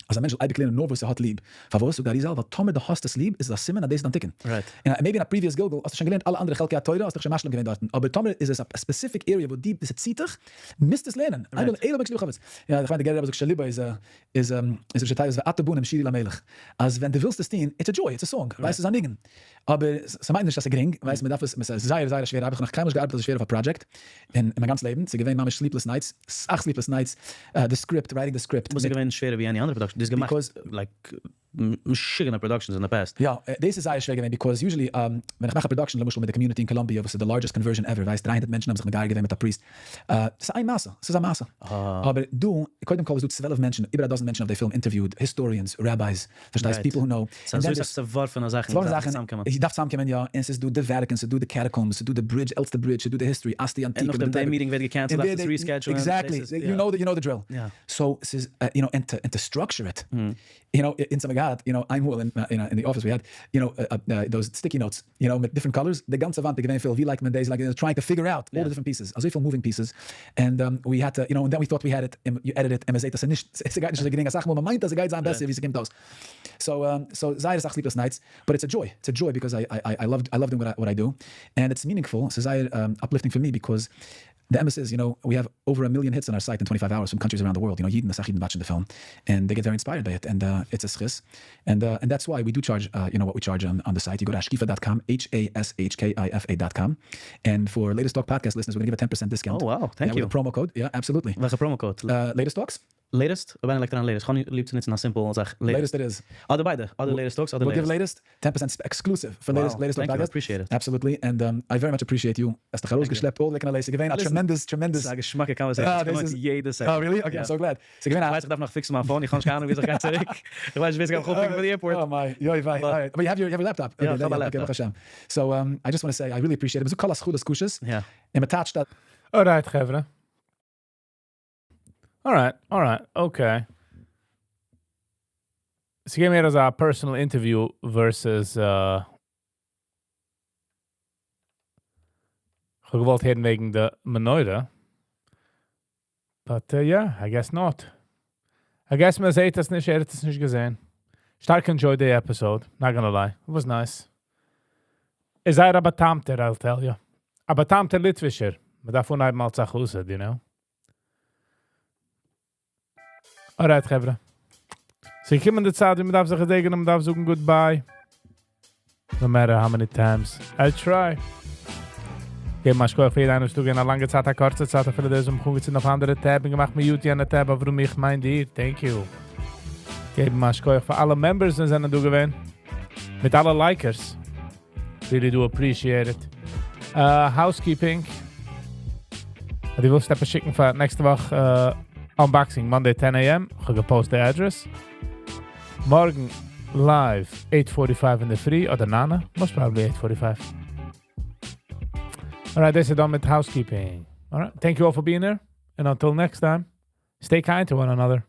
Speaker 4: אז א מענטש זאל אייביג לערנען נאר וואס ער האט ליב. פארוואס? זאגט די אריזל, ווייל טאמער דו האסט עס ליב איז עס א סימן אז דאס איז דיין תיקון. און maybe אין א previous גלגול האסטו שוין געלערנט אלע אנדערע חלקי התורה, האסט דיך שוין משלים געווען דארטן, אבער טאמער איז עס א specific area וואס דו ס'ציט דיך, מוזטו עס לערנען. איינמאל אלא במקום שליבו חפץ. יא, איך מיין די גערער רבי זאגט שליבו איז איז איז ראשי תיבות ועתה בנים שירו למלך. אז ווען דו ווילסט עס טון, it's a joy, it's a song, ווייסט ס'איז א ניגון. אבער ס'מיינט נישט אז ס'איז גרינג, ווייסט מ'דארף עס, ס'איז זייער זייער א שווערע ארבעט, כ'האב נאך קיינמאל נישט געארבעט אזוי שווער אויף א project אין מיין גאנץ לעבן, ס'איז געווען ממש sleepless nights, סאך sleepless nights, די script, writing די script.
Speaker 5: וואס איז געווען שווערער ווי any אנדערע production? דו האסט געמאכט like משוגענע productions אין די past.
Speaker 4: יא, דאס איז זייער שווער געווען because usually ווען איך מאך א production למשל מיט די community אין קאלאמביע וואס איז די largest conversion ever, ווייסט 300 מענטשן האבן זיך מגייר געווען מיט א priest, ס'איז איין מעשה, ס'איז א מעשה. אבער דא, קודם כל איז דא 12 מענטשן, איבער א dozen מענטשן אויף די פילם interviewed, historians, rabbis, פארשטייסט, people who know.
Speaker 5: ס'איז אזוי סאך צעווארפענע זאכן וואס דארפן צוזאמקומען.
Speaker 4: עס דארף צוזאמקומען יא, און ס'איז דא די Vatican, ס'איז דא די catacombs, ס'איז דא די bridge, עלטסטע bridge, ס'איז דא די history, אסתי
Speaker 5: און
Speaker 4: אנטיקע,
Speaker 5: נאכדעם די meeting ווערט גע cancel ט דארפסטו עס reschedule ן.
Speaker 4: Exactly, you know you know the drill. So ס'איז, you know, און to structure it, you know, אונז האבן געהאט, you know, איינמאל אין די אפיס we had, you know, those sticky notes, you know, מיט different colors, די גאנצע וואנט איז געווען פיל, ווי לייגט מען דאס, like trying to figure out all the different pieces, אזויפיל moving pieces, and we had to, you know, און then we thought we had it, און you edit it, און מ'זעט אז ס'איז נישט, ס'גייט נישט אזוי גרינג, אסאך מאל מ'מיינט אז ס'גייט זיין בעסער ווי ס'קומט אויס. So so זייער אסאך sleepless nights, but it's a joy, it's a joy because I I love I love doing what I do, and it's meaningful, ס'איז זייער uplifting פאר מיר because די אמת איז, you know, we have over a million hits on our site in 25 hours from countries around the world, you know, אידן, אסאך אידן watch ן די פילם, and they get very inspired by it, and it's א זכות, and and that's why we do charge you know what we charge on די site, you go to hashkifa dot com, H A S H K I F A dot com, and for Latest Talk podcast listeners we're gonna give a ten percent discount.
Speaker 5: Oh wow, thank you.
Speaker 4: With promo code, יא, absolutely.
Speaker 5: וועלכע promo code?
Speaker 4: Latest Talks.
Speaker 5: Latest? אויב איינער לייגט אריין latest, כ'האב ליב צו נוצן א simple זאך.
Speaker 4: Latest it is.
Speaker 5: אדער ביידע, אדער Latest Talks אדער
Speaker 4: We'll give
Speaker 5: latest.
Speaker 4: Latest, 10% exclusive פאר latest latest
Speaker 5: Thank you, appreciate it.
Speaker 4: Absolutely, and I very much appreciate you. האסט דיך ארויסגעשלעפט all the way קיין LA, ס'איז געווען א tremendous tremendous.
Speaker 5: ס'איז א געשמאקע conversation, איך גענויט יעדע second.
Speaker 4: Oh really? Okay, I'm so glad. ס'איז געווען א.
Speaker 5: איך ווייס איך דארף נאך fix ן מיין phone, איך האב נישט קיין אהנונג וויאזוי איך גיי צוריק. איך ווייס נישט ווער ס'גייט מיך אויפ pick ן פון די airport.
Speaker 4: Oh my, יוי וויי, alright. But you have your you have your laptop.
Speaker 5: יא, איך האב א laptop.
Speaker 4: Okay, ברוך השם. So I just want to say I really appreciate it. מ'זאגט כל הזכות קושיות.
Speaker 5: יא.
Speaker 4: און מ'טייטשט אז.
Speaker 3: Alright חברה. Alright, alright, okay. ס'געווען מער אזא personal interview versus כ'האב געוואלט הערן וועגן די מנורה. But yeah, I guess not. I guess מען זעהט עס נישט, ער האט עס נישט געזעהן. שטארק enjoyed די episode, not gonna lie, it was nice. איז זייער א באטאמטער, I'll tell you. א באטאמטער ליטווישער. מען דארף אנהייבן אלס א חסיד, you know. Alright חברה. ס'איז געקומען די צייט ווי מען דארף זיך געזעגענען, מען דארף זאגן goodbye. No matter how many times I try. געבן א שכוח פאר יעדע איינער וואס איז דא געווען א לאנגע צייט, א קורצע צייט, אפילו דאס האבן אנגעצינדן אויף אנדערע tab און געמאכט mute יענע tab, אברהם איך מיין דיר, thank you. געבן א שכוח פאר אלע members וואס זענען דא געווען. מיט אלע likers. Really do appreciate it. Housekeeping. אז דו ווילסט עפעס שיקן פאר נעקסטע וואך unboxing Monday 10 AM. איך האב גע post די address. מארגן live eight forty five אינדערפרי אדער ניינע, most probably eight forty five. Alright, דאס איז done מיט housekeeping. Alright, thank you all for being here. And until next time, stay kind to one another.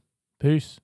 Speaker 3: Peace.